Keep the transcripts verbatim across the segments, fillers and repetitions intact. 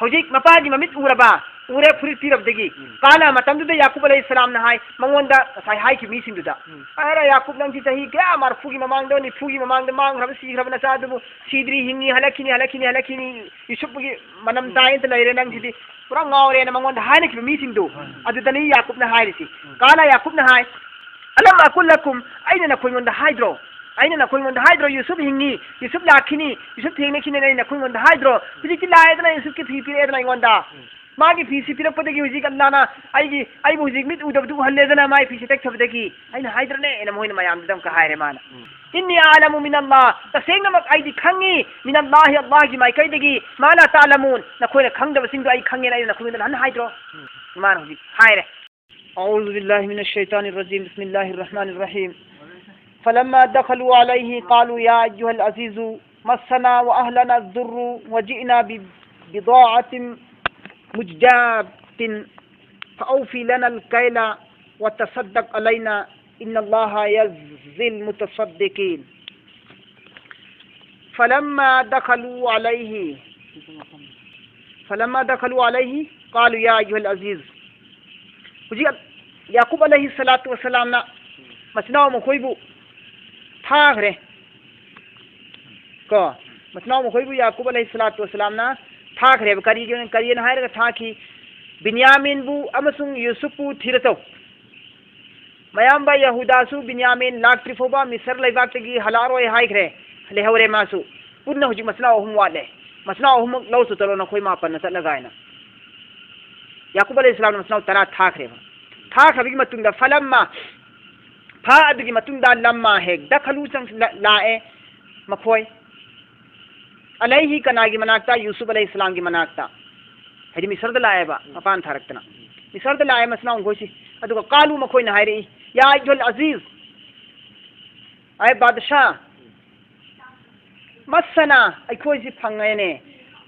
ꯍꯧꯖꯤꯛ ꯃꯄꯥꯒꯤ ꯃꯃꯤꯠ ꯎꯔꯕ? ꯎꯔꯦ, ꯐꯨꯔꯤꯠ ꯄꯤꯔꯕꯗꯒꯤ꯫ ꯎꯝ꯫ ꯀꯥꯂ ꯃꯇꯝꯗꯨꯗ ꯌꯥꯀꯨꯕ ꯑꯂꯩꯍꯤ ꯁꯂꯥꯝꯅ ꯍꯥꯏ, ꯃꯉꯣꯟꯗ ꯉꯁꯥꯏ ꯍꯥꯏꯈꯤꯕ ꯃꯤꯁꯤꯡꯗꯨꯗ, ꯎꯝ꯫ "ꯑꯔꯦ ꯌꯥꯀꯨꯕ, ꯅꯪꯁꯤ ꯆꯍꯤ ꯀꯌꯥ, ꯃꯔꯐꯨꯒꯤ ꯃꯃꯥꯡꯗ, ꯅꯤꯐꯨꯒꯤ ꯃꯃꯥꯡꯗ ꯃꯥꯡꯈ꯭ꯔꯕ, ꯁꯤꯈ꯭ꯔꯕ ꯅꯆꯥꯗꯨꯕꯨ ꯁꯤꯗ꯭ꯔꯤ, ꯍꯤꯡꯉꯤ, ꯍꯜꯂꯛꯈꯤꯅꯤ, ꯍꯜꯂꯛꯈꯤꯅꯤ, ꯍꯜꯂꯛꯈꯤꯅꯤ, ꯌꯨꯁꯨꯞꯒꯤ ꯃꯅꯝ ꯎꯝ꯫ ꯇꯥꯏ" ꯑꯗ ꯂꯩꯔꯦ, ꯅꯪꯁꯤꯗꯤ ꯄꯨꯔꯥ ꯉꯥꯎꯔꯦꯅ ꯃꯉꯣꯟꯗ ꯍꯥꯏꯅꯈꯤꯕ ꯃꯤꯁꯤꯡꯗꯨ, ꯍꯣꯏ꯫ ꯑꯗꯨꯗꯅꯤ ꯌꯥꯀꯨꯕꯅ ꯍꯥꯏꯔꯤꯁꯤ꯫ ꯎꯝ꯫ ꯀꯥꯂ ꯌꯥꯀꯨꯕꯅ ꯍꯥꯏ, "ꯑꯂꯝ ꯑꯀꯨꯜ ꯂꯀꯨꯝ, ꯑꯩꯅ ꯅꯈꯣꯏꯉꯣꯟꯗ ꯍꯥꯏꯗ꯭ꯔꯣ? ꯑꯩꯅ ꯅꯈꯣꯏꯉꯣꯟꯗ ꯍꯥꯏꯗ꯭ꯔꯣ, ꯌꯨꯁꯨꯞ ꯍꯤꯡꯉꯤ, ꯌꯨꯁꯨꯞ ꯂꯥꯛꯈꯤꯅꯤ, ꯌꯨꯁꯨꯞ ꯊꯦꯡꯅꯈꯤꯅꯤꯅ ꯑꯩꯅ ꯅꯈꯣꯏꯉꯣꯟꯗ ꯍꯥꯏꯗ꯭ꯔꯣ? ꯍꯧꯖꯤꯛꯇꯤ ꯂꯥꯛꯑꯦꯗꯅ, ꯌꯨꯁꯨꯞꯀꯤ ꯐꯤ ꯄꯤꯔꯛꯑꯦꯗꯅ ꯑꯩꯉꯣꯟꯗ꯫ ꯎꯝ꯫ ꯃꯥꯒꯤ ꯐꯤꯁꯤ ꯄꯤꯔꯛꯄꯗꯒꯤ ꯍꯧꯖꯤꯛ ꯑꯜꯂꯥꯅ ꯑꯩꯒꯤ, ꯑꯩꯕꯨ ꯍꯧꯖꯤꯛ ꯃꯤꯠ ꯎꯗꯕꯗꯨ ꯎꯍꯜꯂꯦꯗꯅ, ꯃꯥꯒꯤ ꯐꯤꯁꯤ ꯇꯦꯛꯊꯕꯗꯒꯤ꯫ ꯑꯩꯅ ꯍꯥꯏꯗ꯭ꯔꯅꯦ?" ꯑꯩꯅ ꯃꯣꯏꯅ ꯃꯌꯥꯝꯗꯨꯗ ꯑꯃꯨꯛꯀ ꯍꯥꯏꯔꯦ ꯃꯥꯅ꯫ ꯎꯝ꯫ "ꯏꯟꯅꯤ ꯑꯥꯂꯃꯨ ꯃꯤꯅꯜꯂꯥꯍ, ꯇꯁꯦꯡꯅꯃꯛ ꯑꯩꯗꯤ ꯈꯪꯉꯤ, ꯃꯤꯅꯜꯂꯥꯍꯤ, ꯑꯜꯂꯥꯍꯒꯤ ꯃꯥꯏꯀꯩꯗꯒꯤ, ꯃꯥ ꯂꯥ ꯇꯥꯂꯃꯨꯟ, ꯅꯈꯣꯏꯅ ꯈꯪꯗꯕꯁꯤꯡꯗꯣ ꯑꯩ ꯈꯪꯉꯦꯅ ꯑꯩꯅ ꯅꯈꯣꯏꯉꯣꯟꯗ ꯅꯍꯥꯟ ꯍꯥꯏꯗ꯭ꯔꯣ?" ꯎꯝ꯫ ꯃꯥꯅ ꯍꯧꯖꯤꯛ ꯍꯥꯏꯔꯦ꯫ أعوذ بالله من الشيطان الرجيم. بسم الله الرحمن الرحيم. فلما دخلوا عليه قالوا يا أيها العزيز مسنا وأهلنا الضر وجئنا ببضاعة مزجاة فأوف لنا الكيل وتصدق علينا إن الله يجزي المتصدقين. فلما دخلوا عليه فلما دخلوا عليه قالوا يا أيها العزيز. ꯍꯧꯖꯤꯛ ꯌꯥꯀꯨꯕ ꯑꯂꯩꯍꯤ ꯁꯂꯥꯇꯨ ꯋꯁꯂꯥꯝꯅ ꯃꯆꯤꯟ ꯃꯅꯥꯎ ꯃꯈꯣꯏꯕꯨ ꯊꯥꯈ꯭ꯔꯦ꯫ ꯀꯣ, ꯃꯆꯤꯟ ꯃꯅꯥꯎ ꯃꯈꯣꯏꯕꯨ ꯌꯥꯀꯨꯕ ꯑꯂꯩꯍꯤ ꯁꯂꯥꯇꯨ ꯋꯁꯂꯥꯝꯅ ꯊꯥꯈ꯭ꯔꯦꯕ꯫ ꯀꯔꯤꯒꯤ, ꯀꯔꯤꯅ ꯍꯥꯏꯔꯒ ꯊꯥꯈꯤ? "ꯕꯤꯟꯌꯥꯃꯤꯟꯕꯨ ꯑꯃꯁꯨꯡ ꯌꯨꯁꯨꯞꯄꯨ ꯊꯤꯔꯆꯧ꯫ ꯃꯌꯥꯝꯕ ꯌꯍꯨꯗꯥꯁꯨ ꯕꯤꯟꯌꯥꯃꯤꯟ ꯂꯥꯛꯇ꯭ꯔꯤ ꯐꯥꯎꯕ ꯃꯤꯁꯔ ꯂꯩꯕꯥꯛꯇꯒꯤ ꯍꯜꯂꯛꯑꯔꯣꯏ ꯍꯥꯏꯈ꯭ꯔꯦ, ꯂꯩꯍꯧꯔꯦ ꯃꯥꯁꯨ꯫ ꯄꯨꯟꯅ ꯍꯧꯖꯤꯛ ꯃꯆꯤꯟ ꯃꯅꯥꯎ ꯑꯍꯨꯝ ꯋꯥꯠꯂꯦ꯫ ꯃꯆꯤꯟ ꯃꯅꯥꯎ ꯑꯍꯨꯝꯃꯛ ꯂꯧꯔꯨꯆꯣ ꯆꯠꯂꯣ ꯅꯈꯣꯏ ꯃꯥꯄꯟꯅ ꯆꯠꯂꯒ" ꯍꯥꯏꯅ꯫ ꯌꯥꯀꯨꯕ ꯑꯂꯩꯍꯤ ꯁꯂꯥꯝꯅ ꯃꯆꯤꯟ ꯃꯅꯥꯎ ꯇꯔꯥ ꯊꯥꯈ꯭ꯔꯦꯕ꯫ ꯊꯥꯈ꯭ꯔꯕꯒꯤ ꯃꯇꯨꯡꯗ ꯐꯂꯝꯃ, ꯐꯥ ꯑꯗꯨꯒꯤ ꯃꯇꯨꯡꯗ ꯂꯝꯃ ꯍꯦꯛ ꯗꯈꯂꯨ ꯆꯪ-, ꯂ-, ꯂꯥꯛꯑꯦ ꯃꯈꯣꯏ꯫ ꯑꯂꯩꯍꯤ ꯀꯅꯥꯒꯤ ꯃꯅꯥꯛꯇ? ꯌꯨꯁꯨꯞ ꯑꯂꯩꯍꯤ ꯁꯂꯥꯝꯒꯤ ꯃꯅꯥꯛꯇ꯫ ꯍꯥꯏꯗꯤ ꯃꯤꯁꯔꯗ ꯂꯥꯛꯑꯦꯕ, ꯃꯄꯥꯟ ꯊꯥꯔꯛꯇꯅ꯫ ꯃꯤꯁꯔꯗ ꯂꯥꯛꯑꯦ ꯃꯆꯤꯟ ꯃꯅꯥꯎ ꯃꯈꯣꯏꯁꯤ꯫ ꯑꯗꯨꯒ ꯀꯥꯂꯨ ꯃꯈꯣꯏꯅ ꯍꯥꯏꯔꯛꯏ, "ꯌꯥ ꯑꯌꯨꯍꯜ ꯑꯖꯤꯖ, ꯑꯦ ꯕꯥꯗꯁꯥ, ꯃꯁꯁꯅꯥ, ꯑꯩꯈꯣꯏꯁꯤ ꯐꯪꯉꯦꯅꯦ,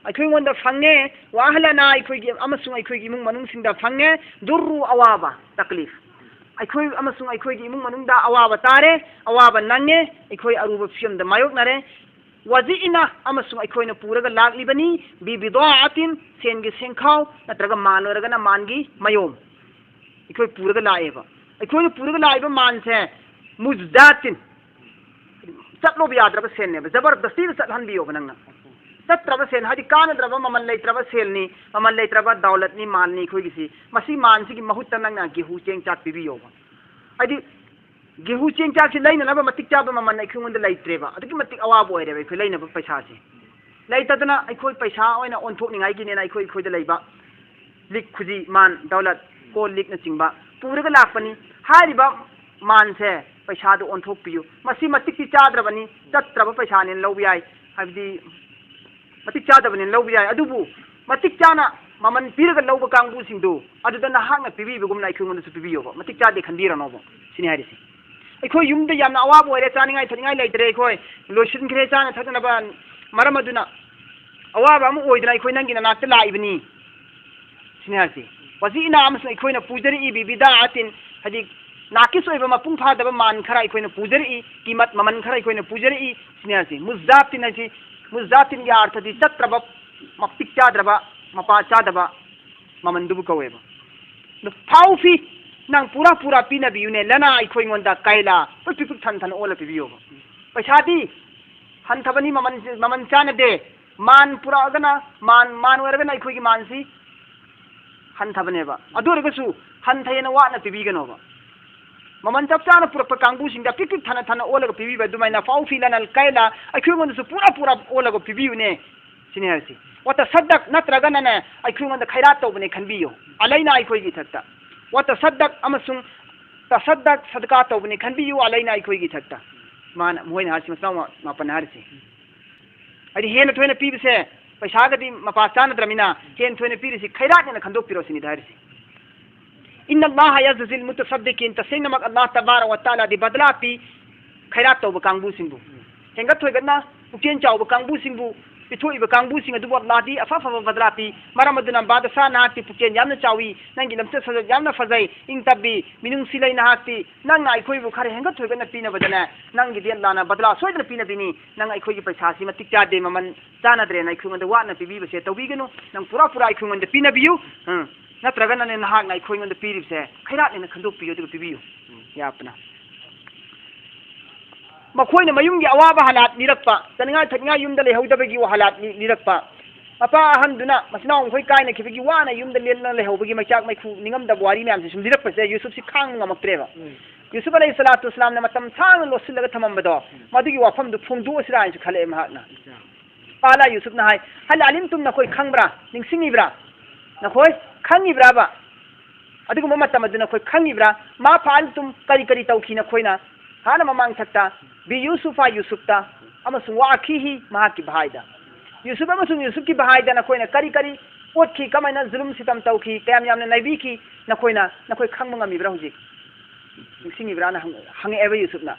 ꯑꯩꯈꯣꯏꯉꯣꯟꯗ ꯐꯪꯉꯦ, ꯋꯥ ꯑꯍꯂꯅꯥ, ꯑꯩꯈꯣꯏꯒꯤ ꯑꯃꯁꯨꯡ ꯑꯩꯈꯣꯏꯒꯤ ꯏꯃꯨꯡ ꯃꯅꯨꯡꯁꯤꯡꯗ ꯐꯪꯉꯦ, ꯗꯨꯔꯔꯨ, ꯑꯋꯥꯕ, ꯇꯛꯂꯤꯐ, ꯑꯩꯈꯣꯏ ꯑꯃꯁꯨꯡ ꯑꯩꯈꯣꯏꯒꯤ ꯏꯃꯨꯡ ꯃꯅꯨꯡꯗ ꯑꯋꯥꯕ ꯇꯥꯔꯦ, ꯑꯋꯥꯕ ꯅꯪꯉꯦ, ꯑꯩꯈꯣꯏ ꯑꯔꯨꯕ ꯐꯤꯕꯝꯗ ꯃꯥꯌꯣꯛꯅꯔꯦ, ꯋꯥꯖꯤꯛꯏꯅ ꯑꯃꯁꯨꯡ ꯑꯩꯈꯣꯏꯅ ꯄꯨꯔꯒ ꯂꯥꯛꯂꯤꯕꯅꯤ꯫ ꯕꯤ ꯕꯤꯗꯥꯑꯇꯤꯟ, ꯁꯦꯟꯒꯤ ꯁꯦꯟꯈꯥꯎ, ꯅꯠꯇ꯭ꯔꯒ ꯃꯥꯟ ꯑꯣꯏꯔꯒꯅ ꯃꯥꯟꯒꯤ ꯃꯌꯣꯝ꯫ ꯑꯩꯈꯣꯏ ꯄꯨꯔꯒ ꯂꯥꯛꯑꯦꯕ꯫ ꯑꯩꯈꯣꯏꯅ ꯄꯨꯔꯒ ꯂꯥꯛꯏꯕ ꯃꯥꯟꯁꯦ ꯃꯨꯖꯗꯥꯇꯤꯟ, ꯆꯠꯂꯣꯕ ꯌꯥꯗ꯭ꯔꯕ ꯁꯦꯜꯅꯦꯕ, ꯖꯕꯔꯗꯁꯇꯤꯗ ꯆꯠꯍꯟꯕꯤꯌꯣꯕ ꯅꯪꯅ꯫ ꯆꯠꯇ꯭ꯔꯕ ꯁꯦꯜ ꯍꯥꯏꯗꯤ ꯀꯥꯟꯅꯗ꯭ꯔꯕ, ꯃꯃꯜ ꯂꯩꯇ꯭ꯔꯕ ꯁꯦꯜꯅꯤ, ꯃꯃꯜ ꯂꯩꯇ꯭ꯔꯕ ꯗꯥꯎꯂꯠꯅꯤ, ꯃꯥꯜꯅꯤ ꯑꯩꯈꯣꯏꯒꯤꯁꯤ꯫ ꯃꯁꯤ ꯃꯥꯟꯁꯤꯒꯤ ꯃꯍꯨꯠꯇ ꯅꯪꯅ ꯒꯦꯍꯨ ꯆꯦꯡ ꯆꯥꯛ ꯄꯤꯕꯤꯌꯣꯕ꯫ ꯍꯥꯏꯗꯤ ꯒꯦꯍꯨ ꯆꯦꯡ ꯆꯥꯛꯁꯤ ꯂꯩꯅꯅꯕ ꯃꯇꯤꯛ ꯆꯥꯕ ꯃꯃꯜ ꯑꯩꯈꯣꯏꯉꯣꯟꯗ ꯂꯩꯇ꯭ꯔꯦꯕ, ꯑꯗꯨꯛꯀꯤ ꯃꯇꯤꯛ ꯑꯋꯥꯕ ꯑꯣꯏꯔꯦꯕ ꯑꯩꯈꯣꯏ ꯂꯩꯅꯕ ꯄꯩꯁꯥꯁꯦ꯫ ꯂꯩꯇꯗꯅ ꯑꯩꯈꯣꯏ ꯄꯩꯁꯥ ꯑꯣꯏꯅ ꯑꯣꯟꯊꯣꯛꯅꯤꯡꯉꯥꯏꯒꯤꯅꯦꯅ ꯑꯩꯈꯣꯏ, ꯑꯩꯈꯣꯏꯗ ꯂꯩꯕ ꯂꯤꯛ, ꯈꯨꯖꯤ, ꯃꯥꯟ, ꯗꯧꯂꯠ, ꯀꯣꯜ ꯂꯤꯛꯅꯆꯤꯡꯕ ꯄꯨꯔꯒ ꯂꯥꯛꯄꯅꯤ꯫ ꯍꯥꯏꯔꯤꯕ ꯃꯥꯟꯁꯦ ꯄꯩꯁꯥꯗ ꯑꯣꯟꯊꯣꯛꯄꯤꯌꯨ꯫ ꯃꯁꯤ ꯃꯇꯤꯛꯇꯤ ꯆꯥꯗ꯭ꯔꯕꯅꯤ, ꯆꯠꯇ꯭ꯔꯕ ꯄꯩꯁꯥꯅꯦꯅ ꯂꯧꯕ ꯌꯥꯏ, ꯍꯥꯏꯕꯗꯤ ꯃꯇꯤꯛ ꯆꯥꯗꯕꯅꯦꯅ ꯂꯧꯕ ꯌꯥꯏ꯫ ꯑꯗꯨꯕꯨ ꯃꯇꯤꯛ ꯆꯥꯅ ꯃꯃꯜ ꯄꯤꯔꯒ ꯂꯧꯕ ꯀꯥꯡꯕꯨꯁꯤꯡꯗꯨ ꯑꯗꯨꯗ ꯅꯍꯥꯛꯅ ꯄꯤꯕꯤꯕꯒꯨꯝꯅ ꯑꯩꯈꯣꯏꯉꯣꯟꯗꯁꯨ ꯄꯤꯕꯤꯌꯣꯕ, ꯃꯇꯤꯛ ꯆꯥꯗꯦ ꯈꯟꯕꯤꯔꯅꯣꯕ꯫ ꯁꯤꯅꯤ ꯍꯥꯏꯔꯤꯁꯦ꯫ ꯑꯩꯈꯣꯏ ꯌꯨꯝꯗ ꯌꯥꯝꯅ ꯑꯋꯥꯕ ꯑꯣꯏꯔꯦ, ꯆꯥꯅꯤꯡꯉꯥꯏ ꯊꯛꯅꯤꯡꯉꯥꯏ ꯂꯩꯇ꯭ꯔꯦ, ꯑꯩꯈꯣꯏ ꯂꯣꯏꯁꯤꯟꯈ꯭ꯔꯦ ꯆꯥꯅ ꯊꯛꯅꯕ, ꯃꯔꯝ ꯑꯗꯨꯅ ꯑꯋꯥꯕ ꯑꯃ ꯑꯣꯏꯗꯅ ꯑꯩꯈꯣꯏ ꯅꯪꯒꯤ ꯅꯅꯥꯛꯇ ꯂꯥꯛꯏꯕꯅꯤ꯫ ꯁꯤꯅꯤ ꯍꯥꯏꯔꯤꯁꯦ꯫ ꯋꯥꯖꯤꯛꯏꯅ ꯑꯃꯁꯨꯡ ꯑꯩꯈꯣꯏꯅ ꯄꯨꯖꯔꯛꯏ ꯕꯤ ꯕꯤꯗꯥꯑꯇꯤꯟ, ꯍꯥꯏꯗꯤ ꯅꯥꯀꯤꯁ ꯑꯣꯏꯕ, ꯃꯄꯨꯡ ꯐꯥꯗꯕ ꯃꯥꯟ ꯈꯔ ꯑꯩꯈꯣꯏꯅ ꯄꯨꯖꯔꯛꯏ, ꯀꯤꯃꯠ, ꯃꯃꯜ ꯈꯔ ꯑꯩꯈꯣꯏꯅ ꯄꯨꯖꯔꯛꯏ꯫ ꯁꯤꯅꯤ ꯍꯥꯏꯔꯤꯁꯦ꯫ ꯃꯨꯖꯗꯥꯇꯤꯟ ꯍꯥꯏꯁꯤ, ꯃꯨꯖꯗꯥꯇꯤꯟꯒꯤ ꯑꯥꯔꯊꯗꯤ ꯆꯠꯇ꯭ꯔꯕ, ꯃꯇꯤꯛ ꯆꯥꯗ꯭ꯔꯕ, ꯃꯄꯥ ꯆꯥꯗꯕ ꯃꯃꯜꯗꯨꯕꯨ ꯀꯧꯋꯦꯕ꯫ ꯑꯗꯣ ꯐꯥꯎꯐꯤ, ꯅꯪ ꯄꯨꯔꯥ ꯄꯨꯔꯥ ꯄꯤꯅꯕꯤꯌꯨꯅꯦ, ꯂꯅꯥ ꯑꯩꯈꯣꯏꯉꯣꯟꯗ ꯀꯥꯏꯂꯥ ꯄꯤꯛ ꯄꯤꯛ ꯄꯤꯛ ꯊꯟ ꯊꯟ ꯑꯣꯜꯂ ꯄꯤꯕꯤꯌꯣꯕ꯫ ꯄꯩꯁꯥꯗꯤ ꯍꯟꯊꯕꯅꯤ, ꯃꯃꯜ, ꯃꯃꯜ ꯆꯥꯟꯅꯗꯦ꯫ ꯃꯥꯟ ꯄꯨꯔꯛꯑꯒꯅ, ꯃꯥꯟ, ꯃꯥꯟ ꯑꯣꯏꯔꯒꯅ ꯑꯩꯈꯣꯏꯒꯤ ꯃꯥꯟꯁꯤ ꯍꯟꯊꯕꯅꯦꯕ꯫ ꯑꯗꯨ ꯑꯣꯏꯔꯒꯁꯨ ꯍꯟꯊꯩꯅ ꯋꯥꯠꯅ ꯄꯤꯕꯤꯒꯅꯣꯕ꯫ ꯃꯃꯜ ꯆꯞ ꯆꯥꯅ ꯄꯨꯔꯛꯄ ꯀꯥꯡꯕꯨꯁꯤꯡꯗ ꯄꯤꯛ ꯄꯤꯛ ꯊꯟꯅ ꯊꯟꯅ ꯑꯣꯜꯂꯒ ꯄꯤꯕꯤꯕ ꯑꯗꯨꯃꯥꯏꯅ ꯐꯥꯎꯐꯤ ꯂꯅꯥ ꯀꯥꯏꯂꯥ ꯑꯩꯈꯣꯏꯉꯣꯟꯗꯁꯨ ꯄꯨꯔꯥ ꯄꯨꯔꯥ ꯑꯣꯜꯂꯒ ꯄꯤꯕꯤꯌꯨꯅꯦ꯫ ꯁꯤꯅꯤ ꯍꯥꯏꯔꯤꯁꯤ꯫ ꯋꯥꯇꯁꯗꯛ, ꯅꯠꯇ꯭ꯔꯒꯅꯅꯦ, ꯑꯩꯈꯣꯏꯉꯣꯟꯗ ꯈꯩꯔꯥꯠ ꯇꯧꯕꯅꯦ ꯈꯟꯕꯤꯌꯨ, ꯑꯂꯩꯅ ꯑꯩꯈꯣꯏꯒꯤ ꯏꯊꯛꯇ꯫ ꯋꯥꯇꯁꯗꯛ ꯑꯃꯁꯨꯡ ꯇꯁꯗꯛ, ꯁꯗꯀꯥ ꯇꯧꯕꯅꯦ ꯈꯟꯕꯤꯌꯨ, ꯑꯂꯩꯅ ꯑꯩꯈꯣꯏꯒꯤ ꯏꯊꯛꯇ꯫ ꯃꯥꯅ, ꯃꯣꯏꯅ ꯍꯥꯏꯔꯤꯁꯤ, ꯃꯆꯥ ꯃꯥꯄꯟꯅ ꯍꯥꯏꯔꯤꯁꯤ꯫ ꯍꯥꯏꯗꯤ ꯍꯦꯟꯅ ꯊꯣꯏꯅ ꯄꯤꯕꯁꯦ ꯄꯩꯁꯥꯒꯗꯤ ꯃꯄꯥ ꯆꯥꯟꯅꯗ꯭ꯔꯃꯤꯅ ꯍꯦꯟꯅ ꯊꯣꯏꯅ ꯄꯤꯔꯤꯁꯤ ꯈꯩꯔꯥꯠꯅꯦꯅ ꯈꯟꯗꯣꯛꯄꯤꯔꯣ ꯁꯤꯅꯤꯗ ꯍꯥꯏꯔꯤꯁꯤ꯫ ꯏꯟꯅ ꯑꯜꯂꯥꯍ ꯌꯥꯖꯖꯤꯜ ꯃꯨꯇꯁꯗꯤꯀꯤꯟ, ꯇꯁꯦꯡꯅꯃꯛ ꯑꯜꯂꯥꯍ ꯇꯕꯥꯔꯛ ꯋ ꯇꯥꯂꯥꯗꯤ ꯕꯗꯂꯥ ꯄꯤ ꯈꯩꯔꯥꯠ ꯇꯧꯕ ꯀꯥꯡꯕꯨꯁꯤꯡꯕꯨ꯫ ꯍꯦꯟꯒꯠ ꯊꯣꯏꯒꯠꯅ ꯄꯨꯛꯆꯦꯜ ꯆꯥꯎꯕ ꯀꯥꯡꯕꯨꯁꯤꯡꯕꯨ ꯄꯤꯊꯣꯛꯏꯕ ꯀꯥꯡꯕꯨꯁꯤꯡ ꯑꯗꯨꯕꯨ ꯑꯜꯂꯥꯍꯗꯤ ꯑꯐ ꯑꯐꯕ ꯕꯗꯂꯥ ꯄꯤ꯫ ꯃꯔꯝ ꯑꯗꯨꯅ ꯕꯥꯗꯁꯥ, ꯅꯍꯥꯛꯇꯤ ꯄꯨꯛꯆꯦꯜ ꯌꯥꯝꯅ ꯆꯥꯎꯏ, ꯅꯪꯒꯤ ꯂꯝꯆꯠ ꯁꯥꯖꯠ ꯌꯥꯝꯅ ꯐꯖꯩ, ꯏꯪ ꯇꯞꯄꯤ, ꯃꯤꯅꯨꯡꯁꯤ ꯂꯩ꯫ ꯅꯍꯥꯛꯇꯤ ꯅꯪꯅ ꯑꯩꯈꯣꯏꯕꯨ ꯈꯔ ꯍꯦꯟꯒꯠ ꯊꯣꯏꯒꯠꯅ ꯄꯤꯅꯕꯗꯅꯦ, ꯅꯪꯒꯤꯗꯤ ꯑꯜꯂꯥꯍꯅ ꯕꯗꯂꯥ ꯁꯣꯏꯗꯅ ꯄꯤꯅꯕꯤꯅꯤ꯫ ꯅꯪ ꯑꯩꯈꯣꯏꯒꯤ ꯄꯩꯁꯥꯁꯤ ꯃꯇꯤꯛ ꯆꯥꯗꯦ, ꯃꯃꯜ ꯆꯥꯟꯅꯗ꯭ꯔꯦꯅ ꯑꯩꯈꯣꯏꯉꯣꯟꯗ ꯋꯥꯠꯅ ꯄꯤꯕꯤꯕꯁꯦ ꯇꯧꯕꯤꯒꯅꯨ꯫ ꯅꯪ ꯄꯨꯔꯥ ꯄꯨꯔꯥ ꯑꯩꯈꯣꯏꯉꯣꯟꯗ ꯄꯤꯅꯕꯤꯌꯨ꯫ ꯎꯝ꯫ ꯅꯠꯇ꯭ꯔꯒꯅꯅꯦ, ꯅꯍꯥꯛꯅ ꯑꯩꯈꯣꯏꯉꯣꯟꯗ ꯄꯤꯔꯤꯕꯁꯦ ꯈꯩꯔꯥꯠꯅꯦꯅ ꯈꯟꯗꯣꯛꯄꯤꯌꯨ, ꯑꯗꯨꯒ ꯄꯤꯕꯤꯌꯨ꯫ ꯌꯥꯄꯅ꯫ ꯃꯈꯣꯏꯅ ꯃꯌꯨꯝꯒꯤ ꯑꯋꯥꯕ ꯍꯥꯂꯥꯠ ꯂꯤꯔꯛꯄ, ꯆꯥꯅꯤꯡꯉꯥꯏ ꯊꯛꯅꯤꯡꯉꯥꯏ ꯌꯨꯝꯗ ꯂꯩꯍꯧꯗꯕꯒꯤ ꯋꯥ ꯍꯥꯂꯥꯠ ꯂꯤ-, ꯂꯤꯔꯛꯄ, ꯃꯄꯥ ꯑꯍꯟꯗꯨꯅ ꯃꯆꯤꯟ ꯃꯅꯥꯎ ꯃꯈꯣꯏ ꯀꯥꯏꯅꯈꯤꯕꯒꯤ ꯋꯥꯅ ꯌꯨꯝꯗ ꯂꯦꯟꯅ ꯂꯩꯍꯧꯕꯒꯤ ꯃꯩꯆꯥꯛ ꯃꯩꯈꯨ ꯅꯤꯡꯉꯝꯗꯕ ꯋꯥꯔꯤ ꯃꯌꯥꯝꯁꯦ ꯁꯨꯝ ꯂꯤꯔꯛꯄꯁꯦ ꯌꯨꯁꯨꯞꯁꯤ ꯈꯥꯡꯕ ꯉꯝꯃꯛꯇ꯭ꯔꯦꯕ꯫ ꯎꯝ꯫ ꯌꯨꯁꯨꯞ ꯑꯂꯩꯍꯤ ꯁꯂꯥꯇꯨ ꯋꯁꯂꯥꯝꯅ ꯃꯇꯝ ꯁꯥꯡꯅ ꯂꯣꯠꯁꯤꯜꯂꯒ ꯊꯝꯃꯝꯕꯗꯣ, ꯎꯝ, ꯃꯗꯨꯒꯤ ꯋꯥꯐꯝꯗꯨ ꯐꯣꯡꯗꯣꯛꯑꯁꯤꯔꯥ ꯍꯥꯏꯅꯁꯨ ꯈꯜꯂꯛꯑꯦ ꯃꯍꯥꯛꯅ꯫ ꯑꯆꯥ꯫ ꯄꯥꯂꯥ ꯌꯨꯁꯨꯞꯅ ꯍꯥꯏ, "ꯍꯜ ꯑꯂꯤꯝꯇꯨꯝ, ꯅꯈꯣꯏ ꯈꯪꯕ꯭ꯔꯥ? ꯅꯤꯡꯁꯤꯡꯉꯤꯕ꯭ꯔꯥ? ꯅꯈꯣꯏ ꯈꯪꯉꯤꯕ꯭ꯔꯥꯕ? ꯑꯗꯨꯒꯨꯝꯕ ꯃꯇꯝ ꯑꯗꯨ ꯅꯈꯣꯏ ꯈꯪꯉꯤꯕ꯭ꯔꯥ? ꯃꯥ ꯐꯥꯜꯇꯨꯝ, ꯀꯔꯤ ꯀꯔꯤ ꯇꯧꯈꯤ ꯅꯈꯣꯏꯅ?" ꯍꯥꯟꯅ ꯃꯃꯥꯡꯊꯛꯇ, "ꯕꯤ ꯌꯨꯁꯨꯐ, ꯌꯨꯁꯨꯞꯇ, ꯑꯃꯁꯨꯡ ꯋꯥ ꯑꯈꯤꯍꯤ, ꯃꯍꯥꯛꯀꯤ ꯚꯥꯏꯗ꯫ ꯌꯨꯁꯨꯞ ꯑꯃꯁꯨꯡ ꯌꯨꯁꯨꯞꯀꯤ ꯚꯥꯏꯗ ꯅꯈꯣꯏꯅ ꯀꯔꯤ ꯀꯔꯤ ꯑꯣꯠꯈꯤ, ꯀꯃꯥꯏꯅ ꯖꯨꯂꯨꯝ ꯁꯤꯇꯝ ꯇꯧꯈꯤ, ꯀꯌꯥꯝ ꯌꯥꯝꯅ ꯅꯩꯕꯤꯈꯤ, ꯅꯈꯣꯏꯅ, ꯅꯈꯣꯏ ꯈꯪꯕ ꯉꯝꯃꯤꯕ꯭ꯔꯥ ꯍꯧꯖꯤꯛ?" ꯅꯤꯡꯁꯤꯡꯉꯤꯕ꯭ꯔꯥꯅ ꯍꯪ-, ꯍꯪꯉꯛꯑꯦꯕ ꯌꯨꯁꯨꯞꯅ꯫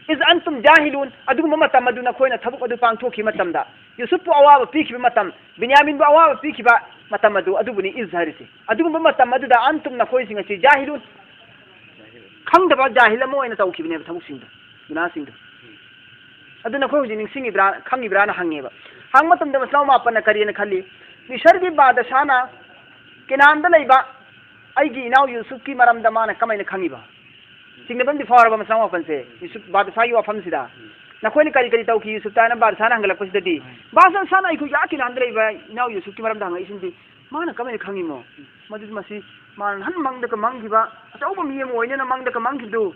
"ꯏꯖ ꯑꯟꯇꯨꯝ ꯖꯥꯍꯤꯂꯨꯟ", ꯑꯗꯨꯒꯨꯝꯕ ꯃꯇꯝ ꯑꯗꯨ ꯅꯈꯣꯏꯅ ꯊꯕꯛ ꯑꯗꯨ ꯄꯥꯡꯊꯣꯛꯈꯤꯕ ꯃꯇꯝꯗ, ꯌꯨꯁꯨꯞꯄꯨ ꯑꯋꯥꯕ ꯄꯤꯈꯤꯕ ꯃꯇꯝ, ꯕꯤꯟꯌꯥꯃꯤꯟꯕꯨ ꯑꯋꯥꯕ ꯄꯤꯈꯤꯕ ꯃꯇꯝ ꯑꯗꯨ, ꯑꯗꯨꯕꯨꯅꯤ ꯏꯖ ꯍꯥꯏꯔꯤꯁꯦ꯫ ꯑꯗꯨꯒꯨꯝꯕ ꯃꯇꯝ ꯑꯗꯨꯗ ꯑꯟꯇꯨꯝ, ꯅꯈꯣꯏꯁꯤꯡ ꯑꯁꯤ ꯖꯥꯍꯤꯂꯨꯟ, ꯈꯪꯗꯕ ꯖꯥꯍꯤꯜ ꯑꯃ ꯑꯣꯏꯅ ꯇꯧꯈꯤꯕꯅꯦꯕ ꯊꯕꯛꯁꯤꯡꯗꯣ, ꯒꯨꯅꯥꯁꯤꯡꯗꯣ꯫ ꯑꯗꯨ ꯅꯈꯣꯏ ꯍꯧꯖꯤꯛ ꯅꯤꯡꯁꯤꯡꯉꯤꯕ꯭ꯔꯥ, ꯈꯪꯉꯤꯕ꯭ꯔꯥꯅ ꯍꯪꯉꯦꯕ꯫ ꯍꯪꯕ ꯃꯇꯝꯗ ꯃꯆꯤꯟ ꯃꯅꯥꯎ ꯃꯥꯄꯟꯅ ꯀꯔꯤꯅ ꯈꯜꯂꯤ? ꯃꯤꯁꯔꯒꯤ ꯕꯥꯗꯁꯥꯅ ꯀꯦꯅꯥꯟꯗ ꯂꯩꯕ ꯑꯩꯒꯤ ꯏꯅꯥꯎ ꯌꯨꯁꯨꯞꯀꯤ ꯃꯔꯝꯗ ꯃꯥꯅ ꯀꯃꯥꯏꯅ ꯈꯪꯉꯤꯕ? ꯆꯤꯡꯅꯕ ꯑꯃꯗꯤ ꯐꯥꯎꯔꯕ ꯃꯆꯤꯟ ꯃꯅꯥꯎ ꯃꯥꯄꯟꯁꯦ, ꯌꯨꯁꯨꯞ ꯕꯥꯗꯁꯥꯒꯤ ꯋꯥꯐꯝꯁꯤꯗ꯫ ꯅꯈꯣꯏꯅ ꯀꯔꯤ ꯀꯔꯤ ꯇꯧꯈꯤ ꯌꯨꯁꯨꯞꯇ ꯍꯥꯏꯅ ꯕꯥꯗꯁꯥꯅ ꯍꯪꯒꯠꯂꯛꯄꯁꯤꯗꯗꯤ, ꯕꯥꯗꯁꯥꯅ ꯑꯩꯈꯣꯏꯒꯤ ꯑꯥ ꯀꯦꯅꯥꯟꯗ ꯂꯩꯕ ꯏꯅꯥꯎ ꯌꯨꯁꯨꯞꯀꯤ ꯃꯔꯝꯗ ꯍꯪꯉꯛꯏꯁꯤꯡꯗꯤ ꯃꯥꯅ ꯀꯃꯥꯏꯅ ꯈꯪꯉꯤꯃꯣ? ꯃꯗꯨꯗꯤ ꯃꯁꯤ ꯃꯥꯅ ꯅꯍꯥꯟ ꯃꯪꯗꯒ ꯃꯪꯈꯤꯕ ꯑꯆꯧꯕ ꯃꯤ ꯑꯃ ꯑꯣꯏꯅꯦꯅ ꯃꯪꯗꯒ ꯃꯪꯈꯤꯕꯗꯨ,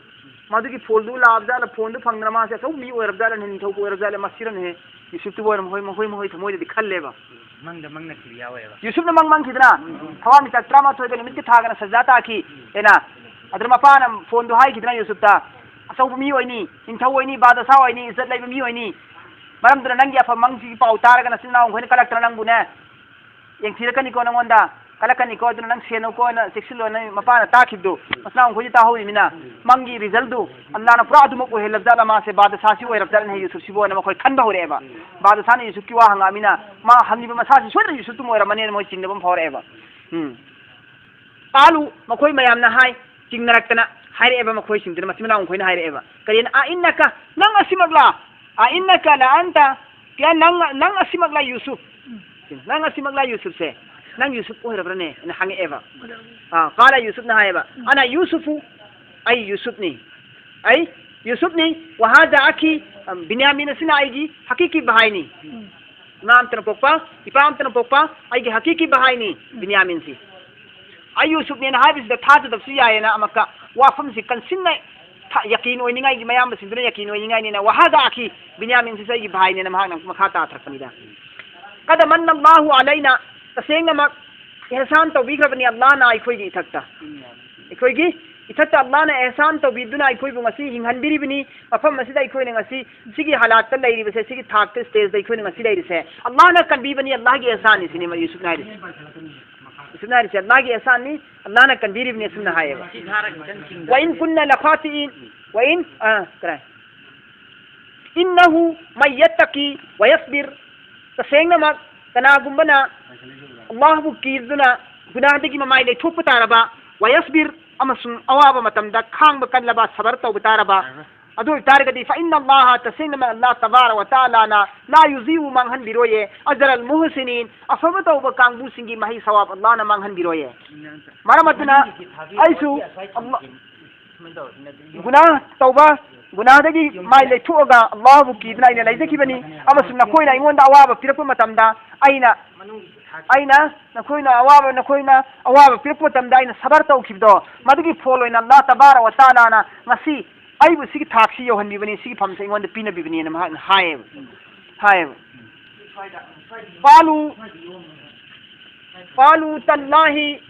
ꯃꯗꯨꯒꯤ ꯐꯣꯜꯗꯨ ꯂꯥꯕ ꯖꯥꯠꯂ, ꯐꯣꯟꯗꯨ ꯐꯪꯗꯅ ꯃꯥꯁꯦ ꯑꯆꯧꯕ ꯃꯤ ꯑꯣꯏꯔꯕ ꯖꯥꯠꯂ, ꯅꯤꯡꯊꯧ ꯑꯣꯏꯔꯕ ꯖꯥꯠꯂ, ꯃꯁꯤꯔꯅꯦꯍꯦ꯫ ꯌꯨꯁꯨꯞꯇꯨꯕꯨ ꯑꯣꯏꯔꯝ ꯍꯣꯏ, ꯃꯈꯣꯏ, ꯃꯈꯣꯏ ꯊꯃꯣꯏꯗꯗꯤ ꯈꯜꯂꯦꯕ꯫ ꯃꯪꯗ ꯃꯪꯅꯈꯤꯕ ꯌꯥꯎꯋꯦꯕ꯫ ꯌꯨꯁꯨꯞꯅ ꯃꯪ ꯃꯪꯈꯤꯗꯅ, ꯊꯋꯥꯟꯃꯤꯆꯥꯛ ꯇꯔꯥꯃꯥꯊꯣꯏꯒ ꯅꯨꯃꯤꯠꯀ ꯊꯥꯒꯅ ꯁꯖꯗꯥ ꯇꯥꯈꯤ꯫ ꯑꯦꯅ, ꯑꯗꯨꯅ ꯃꯄꯥꯅ ꯐꯣꯟꯗꯨ ꯍꯥꯏꯈꯤꯗꯅ ꯌꯨꯁꯨꯞꯇ, "ꯑꯆꯧꯕ ꯃꯤ ꯑꯣꯏꯅꯤ, ꯅꯤꯡꯊꯧ ꯑꯣꯏꯅꯤ, ꯕꯥꯗꯁꯥ ꯑꯣꯏꯅꯤ, ꯏꯖꯠ ꯂꯩꯕ ꯃꯤ ꯑꯣꯏꯅꯤ꯫ ꯃꯔꯝꯗꯨꯅ ꯅꯪꯒꯤ ꯑꯐꯕ ꯃꯪꯁꯤꯒꯤ ꯄꯥꯎ ꯇꯥꯔꯒ ꯅꯆꯤꯟ ꯅꯅꯥꯎ ꯃꯈꯣꯏꯅ ꯀꯂꯛꯇꯅ ꯅꯪꯕꯨꯅꯦ, ꯌꯦꯡꯊꯤꯔꯛꯀꯅꯤꯀꯣ ꯅꯪꯉꯣꯟꯗ꯫ ꯀꯜꯂꯛꯀꯅꯤꯀꯣ, ꯑꯗꯨꯅ ꯅꯪ ꯁꯦꯟꯅꯧꯀꯣ, ꯅꯪ ꯆꯦꯛꯁꯤꯜꯂꯣ, ꯅꯪ ꯃꯄꯥꯅ ꯇꯥꯈꯤꯕꯗꯣ ꯃꯆꯤꯟ ꯃꯅꯥꯎ ꯃꯈꯣꯏꯗꯤ ꯇꯥꯍꯧꯔꯤꯃꯤꯅ, ꯃꯪꯒꯤ ꯔꯤꯖꯜꯗꯨ ꯑꯜꯂꯥꯅ ꯄꯨꯔꯥ ꯑꯗꯨꯃꯛ ꯑꯣꯏꯍꯜꯂꯕꯖꯥꯠꯂ, ꯃꯥꯁꯦ ꯕꯥꯗꯁꯥꯁꯤ ꯑꯣꯏꯔꯕꯖꯥꯠꯂꯅꯦ ꯌꯨꯁꯨꯞꯁꯤꯕꯨ ꯍꯥꯏꯅ ꯃꯈꯣꯏ ꯈꯟꯕ ꯍꯧꯔꯛꯑꯦꯕ꯫ ꯕꯥꯗꯁꯥꯅ ꯌꯨꯁꯨꯞꯀꯤ ꯋꯥ ꯍꯪꯉꯛꯑꯃꯤꯅ, ꯃꯥ ꯍꯪꯉꯤꯕ ꯃꯁꯥꯁꯤ ꯁꯣꯏꯗꯅ ꯌꯨꯁꯨꯞꯇꯨꯝ ꯑꯣꯏꯔꯝꯃꯅꯦꯅ ꯃꯣꯏ ꯆꯤꯡꯅꯕ ꯑꯃ ꯐꯥꯎꯔꯛꯑꯦꯕ꯫ ꯎꯝ꯫ ꯀꯥꯂꯨ, ꯃꯈꯣꯏ ꯃꯌꯥꯝꯅ ꯍꯥꯏ, ꯆꯤꯡꯅꯔꯛꯇꯅ ꯍꯥꯏꯔꯛꯑꯦꯕ ꯃꯈꯣꯏꯁꯤꯡꯗꯨꯅ, ꯃꯆꯤꯟ ꯃꯅꯥꯎ ꯃꯈꯣꯏꯅ ꯍꯥꯏꯔꯛꯑꯦꯕ꯫ ꯀꯔꯤꯅ? "ꯑ ꯏꯟꯅꯀ, ꯅꯪ ꯑꯁꯤꯃꯛꯂꯥ? ꯑ ꯏꯟꯅꯀ ꯂ ꯑꯟꯇ, ꯀꯌꯥ ꯅꯪ, ꯅꯪ ꯑꯁꯤꯃꯛꯂꯥ ꯌꯨꯁꯨꯞ? ꯅꯪ ꯑꯁꯤꯃꯛꯂꯥ ꯌꯨꯁꯨꯞꯁꯦ? ꯅꯪ ꯌꯨꯁꯨꯞ ꯑꯣꯏꯔꯕ꯭ꯔꯅꯦ?" ꯑꯅ ꯍꯪꯉꯛꯑꯦꯕ꯫ ꯑꯥ, ꯀꯥꯂ ꯌꯨꯁꯨꯞꯅ ꯍꯥꯏꯌꯦꯕ, "ꯑꯅ ꯌꯨꯁꯨꯐꯨ, ꯑꯩ ꯌꯨꯁꯨꯞꯅꯤ, ꯑꯩ ꯌꯨꯁꯨꯞꯅꯤ, ꯋꯍꯥꯗ ꯑꯈꯤ, ꯕꯤꯅ꯭ꯌꯥꯃꯤꯟ ꯑꯁꯤꯅ ꯑꯩꯒꯤ ꯍꯀꯤꯀꯤ ꯚꯥꯏꯅꯤ꯫ ꯏꯃꯥ ꯑꯝꯇꯅ ꯄꯣꯛꯄ, ꯏꯄꯥ ꯑꯝꯇꯅ ꯄꯣꯛꯄ ꯑꯩꯒꯤ ꯍꯀꯤꯀꯤ ꯚꯥꯏꯅꯤ ꯕꯤꯅ꯭ꯌꯥꯃꯤꯟꯁꯤ꯫ ꯑꯩ ꯌꯨꯁꯨꯞꯅꯦꯅ ꯍꯥꯏꯕꯁꯤꯗ ꯊꯥꯖꯗꯕꯁꯨ ꯌꯥꯏꯌꯦꯅ ꯑꯃꯨꯛꯀ ꯋꯥꯐꯝꯁꯤ ꯀꯟꯁꯤꯟꯅ ꯊ-, ꯌꯥꯀꯤꯟ ꯑꯣꯏꯅꯤꯡꯉꯥꯏꯒꯤ, ꯃꯌꯥꯝꯕꯁꯤꯡꯗꯨꯅ ꯌꯥꯀꯤꯟ ꯑꯣꯏꯅꯤꯡꯉꯥꯏꯅꯤꯅ, ꯋꯍꯥꯗ ꯑꯈꯤ, ꯕꯤꯅ꯭ꯌꯥꯃꯤꯟꯁꯤꯁꯨ ꯑꯩꯒꯤ ꯚꯥꯏꯅꯦꯅ ꯃꯍꯥꯛꯅ ꯃꯈꯥ ꯇꯥꯊꯔꯛꯄꯅꯤꯗ꯫ ꯀꯗ ꯃꯟꯅ ꯑꯜꯂꯥꯍꯨ ꯑꯂꯩꯅ, ꯇꯁꯦꯡꯅꯃꯛ ꯑꯦꯍꯁꯥꯟ ꯇꯧꯕꯤꯈ꯭ꯔꯕꯅꯤ ꯑꯜꯂꯥꯍꯅ ꯑꯩꯈꯣꯏꯒꯤ ꯏꯊꯛꯇ꯫ ꯑꯩꯈꯣꯏꯒꯤ ꯏꯊꯛꯇ ꯑꯜꯂꯥꯍꯅ ꯑꯦꯍꯁꯥꯟ ꯇꯧꯕꯤꯗꯨꯅ ꯑꯩꯈꯣꯏꯕꯨ ꯉꯁꯤ ꯍꯤꯡꯍꯟꯕꯤꯔꯤꯕꯅꯤ꯫ ꯃꯐꯝ ꯑꯁꯤꯗ ꯑꯩꯈꯣꯏꯅ ꯉꯁꯤ ꯁꯤꯒꯤ ꯍꯥꯂꯥꯠꯇ ꯂꯩꯔꯤꯕꯁꯦ, ꯁꯤꯒꯤ ꯊꯥꯛꯇ, ꯁ꯭ꯇꯦꯖꯇ ꯑꯩꯈꯣꯏꯅ ꯉꯁꯤ ꯂꯩꯔꯤꯁꯦ ꯑꯜꯂꯥꯍꯅ ꯀꯟꯕꯤꯕꯅꯤ, ꯑꯜꯂꯥꯍꯒꯤ ꯑꯦꯍꯁꯥꯟꯅꯤ ꯁꯤꯅꯤ ꯌꯨꯁꯨꯞꯅ ꯍꯥꯏꯔꯤꯁꯦ꯫ ꯌꯨꯁꯨꯞꯅ ꯍꯥꯏꯔꯤꯁꯦ ꯑꯜꯂꯥꯍꯒꯤ ꯑꯦꯍꯁꯥꯟꯅꯤ, ꯑꯜꯂꯥꯍꯅ ꯀꯟꯕꯤꯔꯤꯕꯅꯤ ꯑꯁꯨꯝꯅ ꯍꯥꯏꯌꯦꯕ꯫ "ꯋ ꯏꯟ ꯀꯨꯟꯅ ꯂꯈꯥꯇꯤꯏꯟ, ꯋ ꯏꯟ", ꯑꯥ, ꯀꯔꯥꯏ? "ꯏꯟꯅꯍꯨ ꯃꯩꯌꯠꯇꯀꯤ ꯋꯌꯁꯕꯤꯔ", ꯇꯁꯦꯡꯅꯃꯛ ꯀꯅꯥꯒꯨꯝꯕꯅ ꯑꯜꯂꯥꯍꯕꯨ ꯀꯤꯗꯨꯅ ꯒꯨꯅꯥꯍꯗꯒꯤ ꯃꯃꯥꯏ ꯂꯩꯊꯣꯛꯄ ꯇꯥꯔꯕ, ꯋꯌꯁꯕꯤꯔ, ꯑꯃꯁꯨꯡ ꯑꯋꯥꯕ ꯃꯇꯝꯗ ꯈꯥꯡꯕ ꯀꯜꯂꯕ, ꯁꯕꯔ ꯇꯧꯕ ꯇꯥꯔꯕ, ꯑꯗꯨ ꯑꯣꯏꯇꯥꯔꯒꯗꯤ, "ꯐ ꯏꯟꯅ ꯑꯜꯂꯥꯍ", ꯇꯁꯦꯡꯅꯃꯛ ꯑꯜꯂꯥꯍ ꯇꯕꯥꯔ ꯋ ꯇꯥꯂꯥꯅ "ꯂꯥ ꯌꯨꯖꯤꯎ", ꯃꯥꯡꯍꯟꯕꯤꯔꯣꯏꯌꯦ, "ꯑꯖꯔ ꯑꯜ ꯃꯨꯍꯁꯤꯅꯤꯟ", ꯑꯐꯕ ꯇꯧꯕ ꯀꯥꯡꯕꯨꯁꯤꯡꯒꯤ ꯃꯍꯩ ꯁꯋꯥꯕ ꯑꯜꯂꯥꯍꯅ ꯃꯥꯡꯍꯟꯕꯤꯔꯣꯏꯌꯦ꯫ ꯃꯔꯝ ꯑꯗꯨꯅ ꯑꯩꯁꯨ ꯑꯜꯂꯥꯍ ꯒꯨꯅꯥꯍ ꯇꯧꯕ, ꯒꯨꯅꯥꯍꯗꯒꯤ ꯃꯥꯏ ꯂꯩꯊꯣꯛꯑꯒ ꯑꯜꯂꯥꯍꯕꯨ ꯀꯤꯗꯨꯅ ꯑꯩꯅ ꯂꯩꯖꯈꯤꯕꯅꯤ, ꯑꯃꯁꯨꯡ ꯅꯈꯣꯏꯅ ꯑꯩꯉꯣꯟꯗ ꯑꯋꯥꯕ ꯄꯤꯔꯛꯄ ꯃꯇꯝꯗ ꯑꯩꯅ, ꯑꯩꯅ ꯅꯈꯣꯏꯅ ꯑꯋꯥꯕ, ꯅꯈꯣꯏꯅ ꯑꯋꯥꯕ ꯄꯤꯔꯛꯄ ꯃꯇꯝꯗ ꯑꯩꯅ ꯁꯕꯔ ꯇꯧꯈꯤꯕꯗꯣ, ꯃꯗꯨꯒꯤ ꯐꯣꯜ ꯑꯣꯏꯅ ꯑꯜꯂꯥꯍ ꯇꯕꯥꯔ ꯋ ꯇꯥꯂꯥꯅ ꯉꯁꯤ ꯑꯩꯕꯨ ꯁꯤꯒꯤ ꯊꯥꯛꯁꯤ ꯌꯧꯍꯟꯕꯤꯕꯅꯤ, ꯁꯤꯒꯤ ꯐꯝꯁꯦ ꯑꯩꯉꯣꯟꯗ ꯄꯤꯅꯕꯤꯕꯅꯦꯅ ꯃꯍꯥꯛꯅ ꯍꯥꯏꯌꯦꯕ, ꯍꯥꯏꯌꯦꯕ꯫ ꯄꯥꯂꯨ ꯄꯥꯂꯨ ꯇꯜꯂꯥꯍꯤ,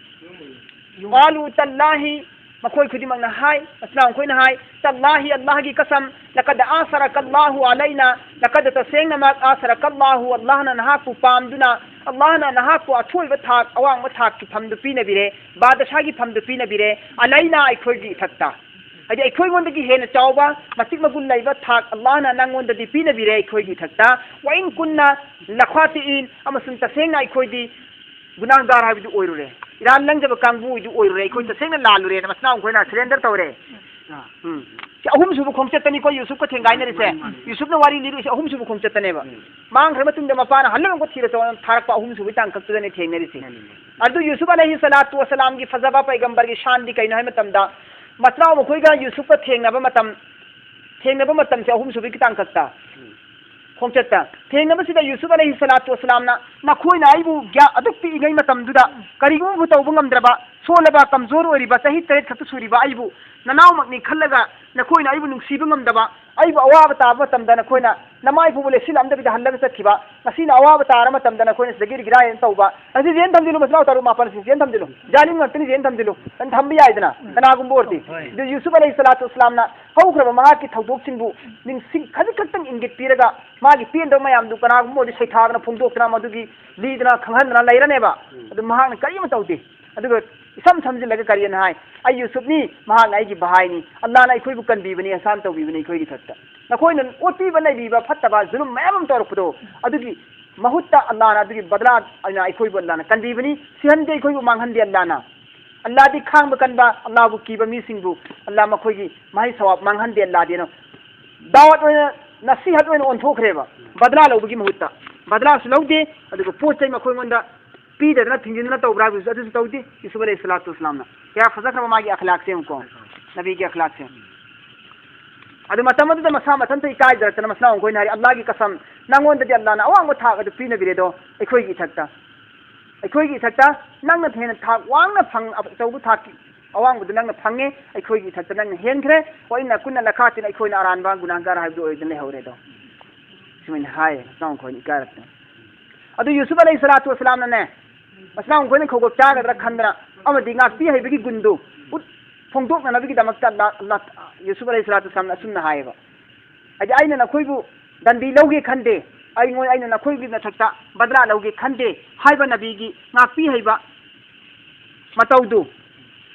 ꯄꯥꯂꯨ ꯇꯜꯂꯥꯍꯤ, ꯃꯈꯣꯏ ꯈꯨꯗꯤꯡꯃꯛꯅ ꯍꯥꯏ, ꯃꯆꯤꯟ ꯃꯈꯣꯏꯅ ꯍꯥꯏ, "ꯇꯜꯂꯥꯍꯤ, ꯑꯜꯂꯥꯍꯒꯤ ꯀꯁꯝ, ꯂꯀꯗ ꯑꯥꯁꯔꯀ ꯑꯜꯂꯥꯍꯨ ꯑꯂꯩꯅ, ꯂꯀꯗ ꯇꯁꯦꯡꯅꯃꯛ, ꯑꯥꯁꯔꯀ ꯑꯜꯂꯥꯍꯨ, ꯑꯜꯂꯥꯍꯅ ꯅꯍꯥꯛꯄꯨ ꯄꯥꯝꯗꯨꯅ, ꯑꯜꯂꯥꯍꯅ ꯅꯍꯥꯛꯄꯨ ꯑꯊꯣꯏꯕ ꯊꯥꯛ, ꯑꯋꯥꯡꯕ ꯊꯥꯛꯀꯤ ꯐꯝꯗꯨ ꯄꯤꯅꯕꯤꯔꯦ, ꯕꯥꯗꯁꯥꯒꯤ ꯐꯝꯗꯨ ꯄꯤꯅꯕꯤꯔꯦ, ꯑꯂꯩꯅꯥ ꯑꯩꯈꯣꯏꯒꯤ ꯏꯊꯛꯇ꯫ ꯍꯥꯏꯗꯤ ꯑꯩꯈꯣꯏꯉꯣꯟꯗꯒꯤ ꯍꯦꯟꯅ ꯆꯥꯎꯕ, ꯃꯇꯤꯛ ꯃꯒꯨꯟ ꯂꯩꯕ ꯊꯥꯛ ꯑꯜꯂꯥꯍꯅ ꯅꯪꯉꯣꯟꯗꯗꯤ ꯄꯤꯅꯕꯤꯔꯦ ꯑꯩꯈꯣꯏꯒꯤ ꯏꯊꯛꯇ꯫ ꯋꯥꯏꯟ ꯀꯨꯟꯅ ꯂꯈ꯭ꯋꯥꯇꯤꯏꯟ, ꯑꯃꯁꯨꯡ ꯇꯁꯦꯡꯅ ꯑꯩꯈꯣꯏꯗꯤ ꯒꯨꯅꯥꯍꯒꯥꯔ ꯍꯥꯏꯕꯗꯨ ꯑꯣꯏꯔꯨꯔꯦ꯫ ꯏꯔꯥꯟ ꯂꯪꯖꯕ ꯀꯥꯡꯕꯨ ꯑꯣꯏꯗꯨ ꯑꯣꯏꯔꯨꯔꯦ꯫ ꯑꯩꯈꯣꯏ ꯇꯁꯦꯡꯅ ꯂꯥꯜꯂꯨꯔꯦꯅ ꯃꯆꯤꯟ ꯃꯅꯥꯎ ꯑꯩꯈꯣꯏꯅ surrender ꯇꯧꯔꯦ꯫ ꯎꯝ꯫ ꯁꯤ ꯑꯍꯨꯝꯁꯨꯕ ꯈꯣꯡꯆꯠꯇꯅꯤꯀꯣ ꯌꯨꯁꯨꯐꯀ ꯊꯦꯡꯒꯥꯏꯅꯔꯤꯁꯦ꯫ ꯃꯥꯅꯤ, ꯃꯥꯅꯤ꯫ ꯌꯨꯁꯨꯐꯅ ꯋꯥꯔꯤ ꯂꯤꯔꯤꯁꯦ ꯑꯍꯨꯝꯁꯨꯕ ꯈꯣꯡꯆꯠꯇꯅꯦꯕ꯫ ꯎꯝ꯫ ꯃꯥꯡꯈ꯭ꯔ ꯃꯇꯨꯡꯗ ꯃꯄꯥꯅ ꯍꯜꯂꯒ ꯑꯃꯨꯛꯀ ꯊꯤꯔꯁꯨ ꯊꯥꯔꯛꯄ ꯑꯍꯨꯝꯁꯨꯕꯒꯤ ꯇꯥꯡꯀꯛꯇꯨꯗꯅꯦ ꯊꯦꯡꯅꯔꯤꯁꯦ꯫ ꯃꯥꯅꯤ, ꯃꯥꯅꯤ꯫ ꯑꯗꯨ ꯌꯨꯁꯨꯐ ꯑꯂꯩꯍꯤ ꯁꯂꯥꯇꯨ ꯋꯁꯂꯥꯝꯒꯤ ꯐꯖꯕ ꯄꯩꯒꯝꯕꯔꯒꯤ ꯁꯥꯟꯗꯤ ꯀꯩꯅꯣ ꯍꯥꯏꯕ ꯃꯇꯝꯗ, ꯃꯆꯤꯟ ꯃꯅꯥꯎ ꯃꯈꯣꯏꯒ ꯌꯨꯁꯨꯐꯀ ꯊꯦꯡꯅꯕ ꯃꯇꯝ, ꯊꯦꯡꯅꯕ ꯃꯇꯝꯁꯦ ꯑꯍꯨꯝꯁꯨꯕꯒꯤ ꯇꯥꯡꯀꯛꯇ꯫ ꯎꯝ꯫ ꯈꯣꯡꯆꯠꯇ ꯊꯦꯡꯅꯕꯁꯤꯗ ꯌꯨꯁꯨꯐ ꯑꯂꯩꯍꯤ ꯁꯂꯥꯇꯨ ꯋꯁꯂꯥꯝꯅ, "ꯅꯈꯣꯏꯅ ꯑꯩꯕꯨ ꯒ꯭ꯌꯥ-, ꯑꯗꯨꯛ ꯄꯤꯛꯏꯉꯩ ꯃꯇꯝꯗꯨꯗ ꯀꯔꯤꯒꯨꯝꯕ ꯇꯧꯕ ꯉꯝꯗ꯭ꯔꯕ, ꯁꯣꯜꯂꯕ, ꯀꯝꯖꯣꯔ ꯑꯣꯏꯔꯤꯕ, ꯆꯍꯤ ꯇꯔꯦꯠ ꯈꯛꯇ ꯁꯨꯔꯤꯕ ꯑꯩꯕꯨ ꯅꯅꯥꯎꯃꯛꯅꯤ ꯈꯜꯂꯒ ꯅꯈꯣꯏꯅ ꯑꯩꯕꯨ ꯅꯨꯡꯁꯤꯕ ꯉꯝꯗꯕ, ꯑꯩꯕꯨ ꯑꯋꯥꯕ ꯇꯥꯕ ꯃꯇꯝꯗ ꯅꯈꯣꯏꯅ ꯅꯃꯥꯏ ꯐꯥꯎꯕ ꯂꯦꯞꯁꯤꯜꯂꯝꯗꯕꯤꯗ ꯍꯜꯂꯒ ꯆꯠꯈꯤꯕ, ꯉꯁꯤꯅ ꯑꯋꯥꯕ ꯇꯥꯔ ꯃꯇꯝꯗ ꯅꯈꯣꯏꯅ ꯁꯤꯗꯒꯤ ꯔꯤꯒ꯭ꯔꯥꯏ ꯇꯧꯕ, ꯑꯁꯤ ꯖꯦꯟ ꯊꯝꯖꯤꯜꯂꯨ, ꯃꯆꯤꯟ ꯃꯅꯥꯎ ꯇꯔꯨꯛ ꯃꯥꯄꯜ ꯑꯁꯤ ꯖꯦꯟ ꯊꯝꯖꯤꯜꯂꯨ, ꯖꯥꯂꯤꯝ ꯉꯥꯛꯇꯅꯤ, ꯖꯦꯟ ꯊꯝꯖꯤꯜꯂꯨ", ꯑꯗꯨꯝ ꯊꯝꯕ ꯌꯥꯏꯗꯅ꯫ ꯍꯣꯏ꯫ ꯑꯗꯨ ꯌꯨꯁꯨꯐ ꯑꯂꯩꯍꯤ ꯁꯂꯥꯇꯨ ꯋꯁꯂꯥꯝꯅ ꯍꯧꯈ꯭ꯔꯕ ꯃꯍꯥꯛꯀꯤ ꯊꯧꯗꯣꯛꯁꯤꯡꯕꯨ ꯅꯤꯡꯁꯤꯡ-, ꯈꯖꯤꯛ ꯈꯛꯇꯪ ꯏꯪꯒꯤꯠ ꯄꯤꯔꯒ ꯃꯥꯒꯤ ꯄꯦꯟꯗꯕ ꯃꯌꯥꯝꯗꯨ ꯀꯅꯥꯒꯨꯝꯕ ꯑꯣꯏꯔꯗꯤ ꯁꯩꯊꯥꯗꯅ ꯐꯣꯡꯗꯣꯛꯇꯅ ꯃꯗꯨꯒꯤ ꯂꯤꯗꯅ ꯈꯪꯍꯟꯗꯅ ꯂꯩꯔꯅꯦꯕ꯫ ꯎꯝ꯫ ꯑꯗꯨ ꯃꯍꯥꯛꯅ ꯀꯔꯤꯃ ꯇꯧꯗꯦ꯫ ꯑꯗꯨꯒ ꯏꯁꯝ ꯁꯝꯖꯤꯜꯂꯒ ꯀꯔꯤꯅ ꯍꯥꯏ? "ꯑꯩ ꯌꯨꯁꯨꯞꯅꯤ, ꯃꯍꯥꯛꯅ ꯑꯩꯒꯤ ꯚꯥꯏꯅꯤ, ꯑꯜꯂꯥꯍꯅ ꯑꯩꯈꯣꯏꯕꯨ ꯀꯟꯕꯤꯕꯅꯤ, ꯑꯦꯍꯁꯥꯟ ꯇꯧꯕꯤꯕꯅꯤ ꯑꯩꯈꯣꯏꯒꯤ ꯏꯊꯛꯇ꯫ ꯅꯈꯣꯏꯅ ꯑꯣꯠꯄꯤꯕ ꯅꯩꯕꯤꯕ ꯐꯠꯇꯕ ꯖꯨꯂꯨꯝ ꯃꯌꯥꯝ ꯑꯃ ꯇꯧꯔꯛꯄꯗꯣ, ꯑꯗꯨꯒꯤ ꯃꯍꯨꯠꯇ ꯑꯜꯂꯥꯍꯅ ꯑꯗꯨꯒꯤ ꯕꯗꯂꯥ ꯑꯣꯏꯅ ꯑꯩꯈꯣꯏꯕꯨ ꯑꯜꯂꯥꯍꯅ ꯀꯟꯕꯤꯕꯅꯤ, ꯁꯤꯍꯟꯗꯦ ꯑꯩꯈꯣꯏꯕꯨ, ꯃꯥꯡꯍꯟꯗꯦ ꯑꯜꯂꯥꯍꯅ꯫ ꯑꯜꯂꯥꯍꯗꯤ ꯈꯥꯡꯕ ꯀꯟꯕ, ꯑꯜꯂꯥꯍꯕꯨ ꯀꯤꯕ ꯃꯤꯁꯤꯡꯕꯨ ꯑꯜꯂꯥꯍ ꯃꯈꯣꯏꯒꯤ ꯃꯍꯩ ꯁꯋꯥꯕ ꯃꯥꯡꯍꯟꯗꯦ ꯑꯜꯂꯥꯍꯗꯤꯅ ꯗꯥꯋꯠ ꯑꯣꯏꯅ, ꯅꯁꯤꯍꯠ ꯑꯣꯏꯅ ꯑꯣꯟꯊꯣꯛꯈ꯭ꯔꯦꯕ, ꯕꯗꯂꯥ ꯂꯧꯕꯒꯤ ꯃꯍꯨꯠꯇ꯫ ꯕꯗꯂꯥꯁꯨ ꯂꯧꯗꯦ, ꯑꯗꯨꯒ ꯄꯣꯠ ꯆꯩ ꯃꯈꯣꯏꯉꯣꯟꯗ ꯄꯤꯗꯗꯅ ꯊꯤꯡꯖꯤꯟꯗꯅ ꯇꯧꯕ꯭ꯔꯥ ꯍꯥꯏꯕꯗꯨꯁꯨ ꯑꯗꯨꯁꯨ ꯇꯧꯗꯦ ꯌꯨꯁꯨꯐ ꯑꯂꯩꯍꯤ ꯁꯂꯥꯇꯨ ꯋꯁꯂꯥꯝꯅ꯫ ꯀꯌꯥ ꯐꯖꯈ꯭ꯔꯕ ꯃꯥꯒꯤ ꯑꯈꯂꯥꯛꯁꯦ ꯌꯦꯡꯉꯨꯀꯣ, ꯅꯕꯤꯒꯤ ꯑꯈꯂꯥꯛꯁꯦ꯫ ꯑꯗꯨ ꯃꯇꯝ ꯑꯗꯨꯗ ꯃꯁꯥ ꯃꯊꯟꯇ ꯏꯀꯥꯏꯖꯔꯛꯇꯅ ꯃꯁꯥ ꯃꯈꯣꯏꯅ ꯍꯥꯏꯔꯤ, "ꯑꯜꯂꯥꯍꯒꯤ ꯀꯁꯝ, ꯅꯪꯉꯣꯟꯗꯗꯤ ꯑꯜꯂꯥꯍꯅ ꯑꯋꯥꯡꯕ ꯊꯥꯛ ꯑꯗꯨ ꯄꯤꯅꯕꯤꯔꯦꯗꯣ ꯑꯩꯈꯣꯏꯒꯤ ꯏꯊꯛꯇ, ꯑꯩꯈꯣꯏꯒꯤ ꯏꯊꯛꯇ ꯅꯪꯅ ꯍꯦꯟꯅ ꯊꯥꯛ ꯋꯥꯡꯅ ꯐꯪ-, ꯑꯆꯧꯕ ꯊꯥꯛꯀꯤ ꯑꯋꯥꯡꯕꯗꯨ ꯅꯪꯅ ꯐꯪꯉꯦ, ꯑꯩꯈꯣꯏꯒꯤ ꯏꯊꯛꯇ ꯅꯪꯅ ꯍꯦꯟꯈ꯭ꯔꯦ꯫ ꯋꯥꯏꯟ ꯀꯨꯟꯅ ꯂꯈꯥꯇꯤꯟ, ꯑꯩꯈꯣꯏꯅ ꯑꯔꯥꯟꯕ ꯒꯨꯅꯥꯍꯒꯥꯔ ꯍꯥꯏꯕꯗꯨ ꯑꯣꯏꯗꯨꯅ ꯂꯩꯍꯧꯔꯦꯗꯣ"꯫ ꯁꯨꯃꯥꯏꯅ ꯍꯥꯏꯌꯦ ꯃꯆꯤꯟ ꯃꯅꯥꯎ ꯃꯈꯣꯏꯅ ꯏꯀꯥꯏꯔꯛꯇꯅ꯫ ꯑꯗꯨ ꯌꯨꯁꯨꯐ ꯑꯂꯩꯍꯤ ꯁꯂꯥꯇꯨ ꯋꯁꯂꯥꯝꯅꯅꯦ, ꯃꯆꯤꯟ ꯃꯅꯥꯎ ꯃꯈꯣꯏꯅ ꯈꯧꯒꯞ ꯆꯥꯒꯗ꯭ꯔꯥ ꯈꯟꯗꯅ, ꯑꯃꯗꯤ ꯉꯥꯛꯄꯤ ꯍꯩꯕꯒꯤ ꯒꯨꯟꯗꯨ ꯎꯠ-, ꯐꯣꯡꯗꯣꯛꯅꯅꯕꯒꯤꯗꯃꯛꯇ ꯂꯥ-, ꯂꯥ-, ꯌꯨꯁꯨꯐ ꯑꯂꯩꯍꯤ ꯁꯂꯥꯇꯨ ꯋꯁꯂꯥꯝꯅ ꯑꯁꯨꯝꯅ ꯍꯥꯏꯌꯦꯕ, ꯍꯥꯏꯗꯤ, "ꯑꯩꯅ ꯅꯈꯣꯏꯕꯨ ꯗꯟꯗꯤ ꯂꯧꯒꯦ ꯈꯟꯗꯦ, ꯑꯩꯉꯣꯟ-, ꯑꯩꯅ ꯅꯈꯣꯏꯒꯤ ꯃꯊꯛꯇ ꯕꯗꯂꯥ ꯂꯧꯒꯦ ꯈꯟꯗꯦ ꯍꯥꯏꯕ ꯅꯕꯤꯒꯤ ꯉꯥꯛꯄꯤ ꯍꯩꯕ ꯃꯇꯧꯗꯨ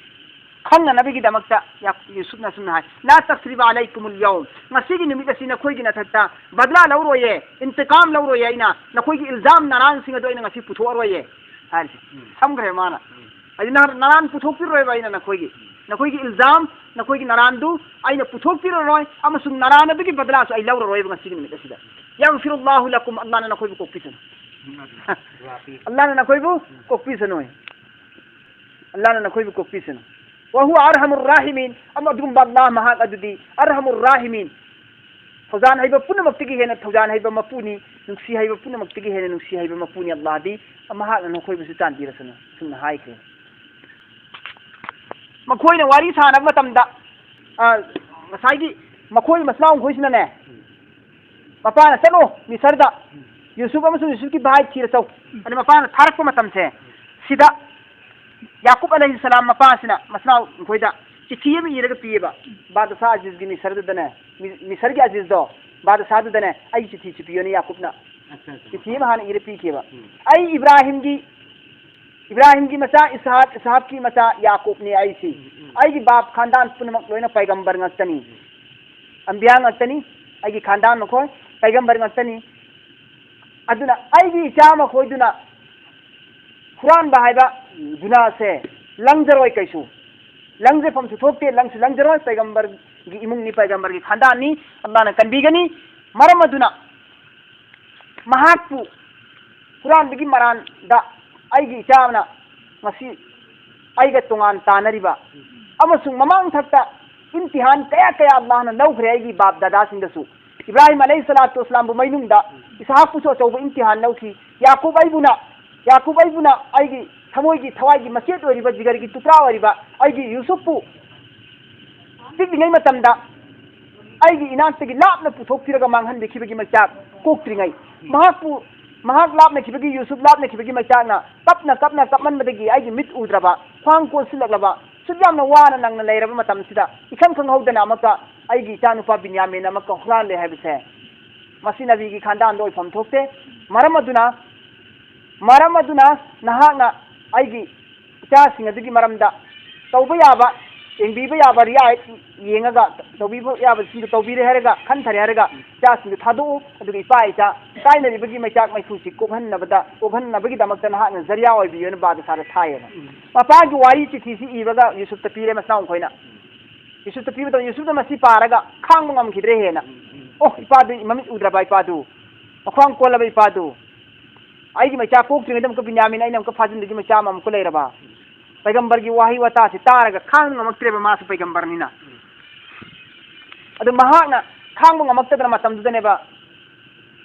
ꯈꯪꯅꯅꯕꯒꯤꯗꯃꯛꯇ ꯌꯥ-, ꯌꯨꯁꯨꯞꯅ ꯑꯁꯨꯝꯅ ꯍꯥꯏ, "ꯂꯥ ꯇꯁꯔꯤꯕ ꯑꯂꯩꯀꯨꯃꯨꯜ ꯌꯧꯝ, ꯉꯁꯤꯒꯤ ꯅꯨꯃꯤꯠ ꯑꯁꯤ ꯅꯈꯣꯏꯒꯤ ꯅꯊꯛꯇ ꯕꯗꯂꯥ ꯂꯧꯔꯣꯏꯌꯦ, ꯏꯟꯇꯤꯀꯥꯝ ꯂꯧꯔꯣꯏꯌꯦ, ꯑꯩꯅ ꯅꯈꯣꯏꯒꯤ ꯏꯜꯖꯥꯝ ꯅꯔꯥꯟꯁꯤꯡ ꯑꯗꯨ ꯑꯩꯅ ꯉꯁꯤ ꯄꯨꯊꯣꯛꯑꯔꯣꯏꯌꯦ" ꯍꯥꯏꯔꯤꯁꯦ꯫ ꯎꯝ꯫ ꯁꯝꯈ꯭ꯔꯦ ꯃꯥꯅ꯫ ꯎꯝ꯫ ꯑꯩ ꯅ-, ꯅꯔꯥꯟ ꯄꯨꯊꯣꯛꯄꯤꯔꯣꯏꯕ ꯑꯩꯅ ꯅꯈꯣꯏꯒꯤ, ꯅꯈꯣꯏꯒꯤ ꯏꯜꯖꯥꯝ, ꯅꯈꯣꯏꯒꯤ ꯅꯔꯥꯟꯗꯨ ꯑꯩꯅ ꯄꯨꯊꯣꯛꯄꯤꯔꯔꯣꯏ, ꯑꯃꯁꯨꯡ ꯅꯔꯥꯟ ꯑꯗꯨꯒꯤ ꯕꯗꯂꯥꯁꯨ ꯑꯩ ꯂꯧꯔꯔꯣꯏꯕ ꯉꯁꯤꯒꯤ ꯅꯨꯃꯤꯠ ꯑꯁꯤꯗ꯫ "ꯌꯒꯐꯤꯔꯨꯜꯂꯥꯍꯨ ꯂꯀꯨꯝ", ꯑꯜꯂꯥꯍꯅ ꯅꯈꯣꯏꯕꯨ ꯀꯣꯛꯄꯤꯁꯅꯨ꯫ ꯑꯜꯂꯥꯍꯅ ꯅꯈꯣꯏꯕꯨ ꯀꯣꯛꯄꯤꯁꯅꯨ꯫ ꯑꯜꯂꯥꯍꯅ ꯅꯈꯣꯏꯕꯨ ꯀꯣꯛꯄꯤꯁꯅꯨ꯫ "ꯋꯍꯨꯋ ꯑꯔꯍꯃꯨꯔ ꯔꯥꯍꯤꯃꯤꯟ", ꯑꯃ ꯑꯗꯨꯒꯨꯝꯕ ꯑꯜꯂꯥꯍ ꯃꯍꯥꯛ ꯑꯗꯨꯗꯤ ꯑꯔꯍꯃꯨꯔ ꯔꯥꯍꯤꯃꯤꯟ, ꯊꯧꯖꯥꯟ ꯍꯩꯕ ꯄꯨꯝꯅꯃꯛꯇꯒꯤ ꯍꯦꯟꯅ ꯊꯧꯖꯥꯟ ꯍꯩꯕ ꯃꯄꯨꯅꯤ, ꯅꯨꯡꯁꯤ ꯍꯩꯕ ꯄꯨꯝꯅꯃꯛꯇꯒꯤ ꯍꯦꯟꯅ ꯅꯨꯡꯁꯤ ꯍꯩꯕ ꯃꯄꯨꯅꯤ꯫ ꯑꯜꯂꯥꯍꯗꯤ ꯃꯍꯥꯛꯅ ꯅꯈꯣꯏꯕꯨꯁꯨ ꯆꯥꯟꯕꯤꯔꯁꯅꯨ, ꯁꯨꯝꯅ ꯍꯥꯏꯈ꯭ꯔꯦ꯫ ꯃꯈꯣꯏꯅ ꯋꯥꯔꯤ ꯁꯥꯟꯅꯕ ꯃꯇꯝꯗ, ꯑ, ꯉꯁꯥꯏꯒꯤ ꯃꯈꯣꯏ ꯃꯆꯤꯟ ꯃꯅꯥꯎ ꯃꯈꯣꯏꯁꯤꯅꯅꯦ, ꯃꯄꯥꯅ, "ꯆꯠꯂꯣ ꯃꯤꯁꯔꯗ, ꯌꯨꯁꯨꯞ ꯑꯃꯁꯨꯡ ꯌꯨꯁꯨꯞꯀꯤ ꯚꯥꯏ ꯊꯤꯔ ꯆꯧ"꯫ ꯑꯗ ꯃꯄꯥꯅ ꯊꯥꯔꯛꯄ ꯃꯇꯝꯁꯦ, ꯁꯤꯗ ꯌꯥꯀꯨꯕ ꯑꯂꯩꯍꯤꯁꯁꯂꯥꯝ ꯃꯄꯥꯁꯤꯅ ꯃꯆꯤꯟ ꯃꯅꯥꯎ ꯃꯈꯣꯏꯗ ꯆꯤꯊꯤ ꯑꯃ ꯏꯔꯒ ꯄꯤꯌꯦꯕ꯫ ꯕꯥꯗꯁꯥ ꯑꯖꯤꯖꯒꯤ ꯃꯤꯁꯔꯗꯨꯗꯅꯦ, ꯃꯤ-, ꯃꯤꯁꯔꯒꯤ ꯑꯖꯤꯖꯗꯣ, ꯕꯥꯗꯁꯥꯗꯨꯗꯅꯦ, "ꯑꯩꯒꯤ ꯆꯤꯊꯤꯁꯤ ꯄꯤꯌꯣꯅ" ꯌꯥꯀꯨꯕꯅ ꯑꯠꯆꯥ, ꯑꯠꯆꯥ꯫ ꯆꯤꯊꯤ ꯑꯃ ꯍꯥꯟꯅ ꯏꯔ ꯄꯤꯈꯤꯕ꯫ ꯎꯝ꯫ "ꯑꯩ ꯏꯕ꯭ꯔꯥꯍꯤꯝꯒꯤ, ꯏꯕ꯭ꯔꯥꯍꯤꯝꯒꯤ ꯃꯆꯥ ꯏꯁꯍꯥꯛ, ꯏꯁꯍꯥꯛꯀꯤ ꯃꯆꯥ ꯌꯥꯀꯨꯕꯅꯤ ꯑꯩꯁꯤ꯫ ꯎꯝ, ꯎꯝ꯫ ꯑꯩꯒꯤ ꯕꯥꯞ ꯈꯥꯟꯗꯥꯟ ꯄꯨꯝꯅꯃꯛ ꯂꯣꯏꯅ ꯄꯩꯒꯝꯕꯔ ꯉꯥꯛꯇꯅꯤ꯫ ꯎꯝ꯫ ꯑꯝꯕꯤꯌꯥ ꯉꯥꯛꯇꯅꯤ꯫ ꯑꯩꯒꯤ ꯈꯥꯟꯗꯥꯟ ꯃꯈꯣꯏ ꯄꯩꯒꯝꯕꯔ ꯉꯥꯛꯇꯅꯤ꯫ ꯑꯗꯨꯅ ꯑꯩꯒꯤ ꯏꯆꯥ ꯃꯈꯣꯏꯗꯨꯅ ꯍꯨꯔꯥꯟꯕ ꯍꯥꯏꯕ ꯒꯨꯅꯥꯁꯦ ꯂꯪꯖꯔꯣꯏ ꯀꯩꯁꯨ꯫ ꯂꯪꯖꯐꯝꯁꯨ ꯊꯣꯛꯇꯦ, ꯂꯪꯁꯨ ꯂꯪꯖꯔꯣꯏ꯫ ꯄꯩꯒꯝꯕꯔꯒꯤ ꯏꯃꯨꯡꯅꯤ, ꯄꯩꯒꯝꯕꯔꯒꯤ ꯈꯥꯟꯗꯥꯟꯅꯤ꯫ ꯑꯜꯂꯥꯍꯅ ꯀꯟꯕꯤꯒꯅꯤ꯫ ꯃꯔꯝ ꯑꯗꯨꯅ ꯃꯍꯥꯛꯄꯨ ꯍꯨꯔꯥꯟꯕꯒꯤ ꯃꯔꯥꯟꯗ ꯑꯩꯒꯤ ꯏꯆꯥꯅ ꯉꯁꯤ ꯑꯩꯒ ꯇꯣꯉꯥꯟ ꯇꯥꯅꯔꯤꯕ ꯑꯃꯁꯨꯡ ꯃꯃꯥꯡ ꯊꯛꯇ ꯏꯝꯇꯤꯍꯥꯟ ꯀꯌꯥ ꯀꯌꯥ ꯑꯜꯂꯥꯍꯅ ꯂꯧꯈ꯭ꯔꯦ ꯑꯩꯒꯤ ꯕꯥꯞ ꯗꯥꯗꯥꯁꯤꯡꯗꯁꯨ꯫ ꯏꯕ꯭ꯔꯥꯍꯤꯝ ꯑꯂꯩꯍꯤ ꯁꯂꯥꯇꯨ ꯋꯁꯂꯥꯝꯕꯨ ꯃꯩꯅꯨꯡꯗ, ꯏꯁꯍꯥꯛꯄꯨꯁꯨ ꯑꯆꯧꯕ ꯏꯝꯇꯤꯍꯥꯟ ꯂꯧꯈꯤ꯫ ꯌꯥꯀꯨꯕ ꯑꯩꯕꯨꯅ, ꯌꯥꯀꯨꯕ ꯑꯩꯕꯨꯅ ꯑꯩꯒꯤ ꯊꯃꯣꯏꯒꯤ, ꯊꯋꯥꯏꯒꯤ ꯃꯆꯦꯠ ꯑꯣꯏꯔꯤꯕ, ꯖꯤꯒꯔꯒꯤ ꯇꯨꯀ꯭ꯔꯥ ꯑꯣꯏꯔꯤꯕ ꯑꯩꯒꯤ ꯌꯨꯁꯨꯞꯄꯨ ꯄꯤꯛꯂꯤꯉꯩ ꯃꯇꯝꯗ ꯑꯩꯒꯤ ꯏꯅꯥꯛꯇꯒꯤ ꯂꯥꯞꯅ ꯄꯨꯊꯣꯛꯄꯤꯔꯒ ꯃꯥꯡꯍꯟꯕꯤꯈꯤꯕꯒꯤ ꯃꯩꯆꯥꯛ ꯀꯣꯛꯇ꯭ꯔꯤꯉꯩ, ꯃꯍꯥꯛꯄꯨ, ꯃꯍꯥꯛ ꯂꯥꯞꯅꯈꯤꯕꯒꯤ, ꯌꯨꯁꯨꯞ ꯂꯥꯞꯅꯈꯤꯕꯒꯤ ꯃꯩꯆꯥꯛꯅ ꯀꯞꯅ ꯀꯞꯅ ꯀꯞꯃꯟꯕꯗꯒꯤ ꯑꯩꯒꯤ ꯃꯤꯠ ꯎꯗ꯭ꯔꯕ, ꯈ꯭ꯋꯥꯡ ꯀꯣꯟꯁꯤꯜꯂꯛꯂꯕ, ꯁꯨꯛ ꯌꯥꯝꯅ ꯋꯥꯅ ꯅꯪꯅ ꯂꯩꯔꯕ ꯃꯇꯝꯁꯤꯗ ꯏꯈꯪ ꯈꯪꯍꯧꯗꯅ ꯑꯃꯨꯛꯀ ꯑꯩꯒꯤ ꯏꯆꯥꯅꯨꯄꯥ ꯕꯤꯟꯌꯥꯃꯤꯟ ꯑꯃꯨꯛꯀ ꯍꯨꯔꯥꯜꯂꯦ ꯍꯥꯏꯕꯁꯦ ꯃꯁꯤ ꯅꯕꯤꯒꯤ ꯈꯥꯟꯗꯥꯟꯗ ꯑꯣꯏꯐꯝ ꯊꯣꯛꯇꯦ꯫ ꯃꯔꯝ ꯑꯗꯨꯅ, ꯃꯔꯝ ꯑꯗꯨꯅ ꯅꯍꯥꯛꯅ ꯑꯩꯒꯤ ꯏꯆꯥꯁꯤꯡ ꯑꯗꯨꯒꯤ ꯃꯔꯝꯗ ꯇꯧꯕ ꯌꯥꯕ, ꯌꯦꯡꯕꯤꯕ ꯌꯥꯕ ꯔꯤꯌꯥꯌꯠ ꯌꯦꯡꯉꯒ, ꯇꯧꯕꯤꯕ ꯌꯥꯕꯁꯤꯡꯗꯨ ꯇꯧꯕꯤꯔꯦ ꯍꯥꯏꯔꯒ, ꯈꯟꯊꯔꯦ ꯍꯥꯏꯔꯒ, ꯏꯆꯥꯁꯤꯡꯗꯨ ꯊꯥꯗꯣꯛꯎ, ꯑꯗꯨꯒ ꯏꯄꯥ ꯏꯆꯥ ꯀꯥꯏꯅꯔꯤꯕꯒꯤ ꯃꯩꯆꯥꯛ ꯃꯩꯈꯨꯁꯤ ꯀꯣꯛꯍꯟꯅꯕꯗ, ꯀꯣꯛꯍꯟꯅꯕꯒꯤꯗꯃꯛꯇ ꯅꯍꯥꯛꯅ ꯖꯔꯤꯌꯥ ꯑꯣꯏꯕꯤꯌꯨꯅ ꯕꯥꯗꯁꯥꯗ ꯊꯥꯏꯌꯦꯅ꯫ ꯎꯝ꯫ ꯃꯄꯥꯒꯤ ꯋꯥꯔꯤ ꯆꯤꯊꯤꯁꯤ ꯏꯕꯒ ꯌꯨꯁꯨꯞꯇ ꯄꯤꯔꯦ, ꯃꯆꯥꯅꯨꯄꯥ ꯃꯈꯣꯏꯅ꯫ ꯌꯨꯁꯨꯞꯇ ꯄꯤꯕꯗ ꯌꯨꯁꯨꯞꯅ ꯃꯁꯤ ꯄꯥꯔꯒ ꯈꯥꯡꯕ ꯉꯝꯈꯤꯗ꯭ꯔꯦ ꯍꯦꯟꯅ꯫ ꯎꯝ, ꯎꯝ꯫ "ꯑꯣ, ꯏꯄꯥꯗꯨ ꯃꯃꯤꯠ ꯎꯗ꯭ꯔꯕ ꯏꯄꯥꯗꯨ, ꯃꯈ꯭ꯋꯥꯡ ꯀꯣꯜꯂꯕ ꯏꯄꯥꯗꯨ, ꯑꯩꯒꯤ ꯃꯩꯆꯥ ꯄꯣꯛꯇ꯭ꯔꯤꯉꯩꯗ ꯑꯃꯨꯛꯀ ꯕꯤꯟꯌꯥꯃꯤꯟ ꯑꯩꯅ ꯑꯃꯨꯛꯀ ꯐꯥꯖꯤꯟꯕꯒꯤ ꯃꯩꯆꯥ ꯑꯃ ꯑꯃꯨꯛꯀ ꯂꯩꯔꯕ?" ꯄꯩꯒꯝꯕꯔꯒꯤ ꯋꯥꯍꯩ ꯋꯥꯇꯥꯁꯤ ꯇꯥꯔꯒ ꯈꯥꯡꯕ ꯉꯝꯃꯛꯇ꯭ꯔꯦꯕ ꯃꯥꯁꯨ ꯄꯩꯒꯝꯕꯔꯅꯤꯅ꯫ ꯑꯗꯨ ꯃꯍꯥꯛꯅ ꯈꯥꯡꯕ ꯉꯝꯃꯛꯇꯗꯅ ꯃꯇꯝꯗꯨꯗꯅꯦꯕ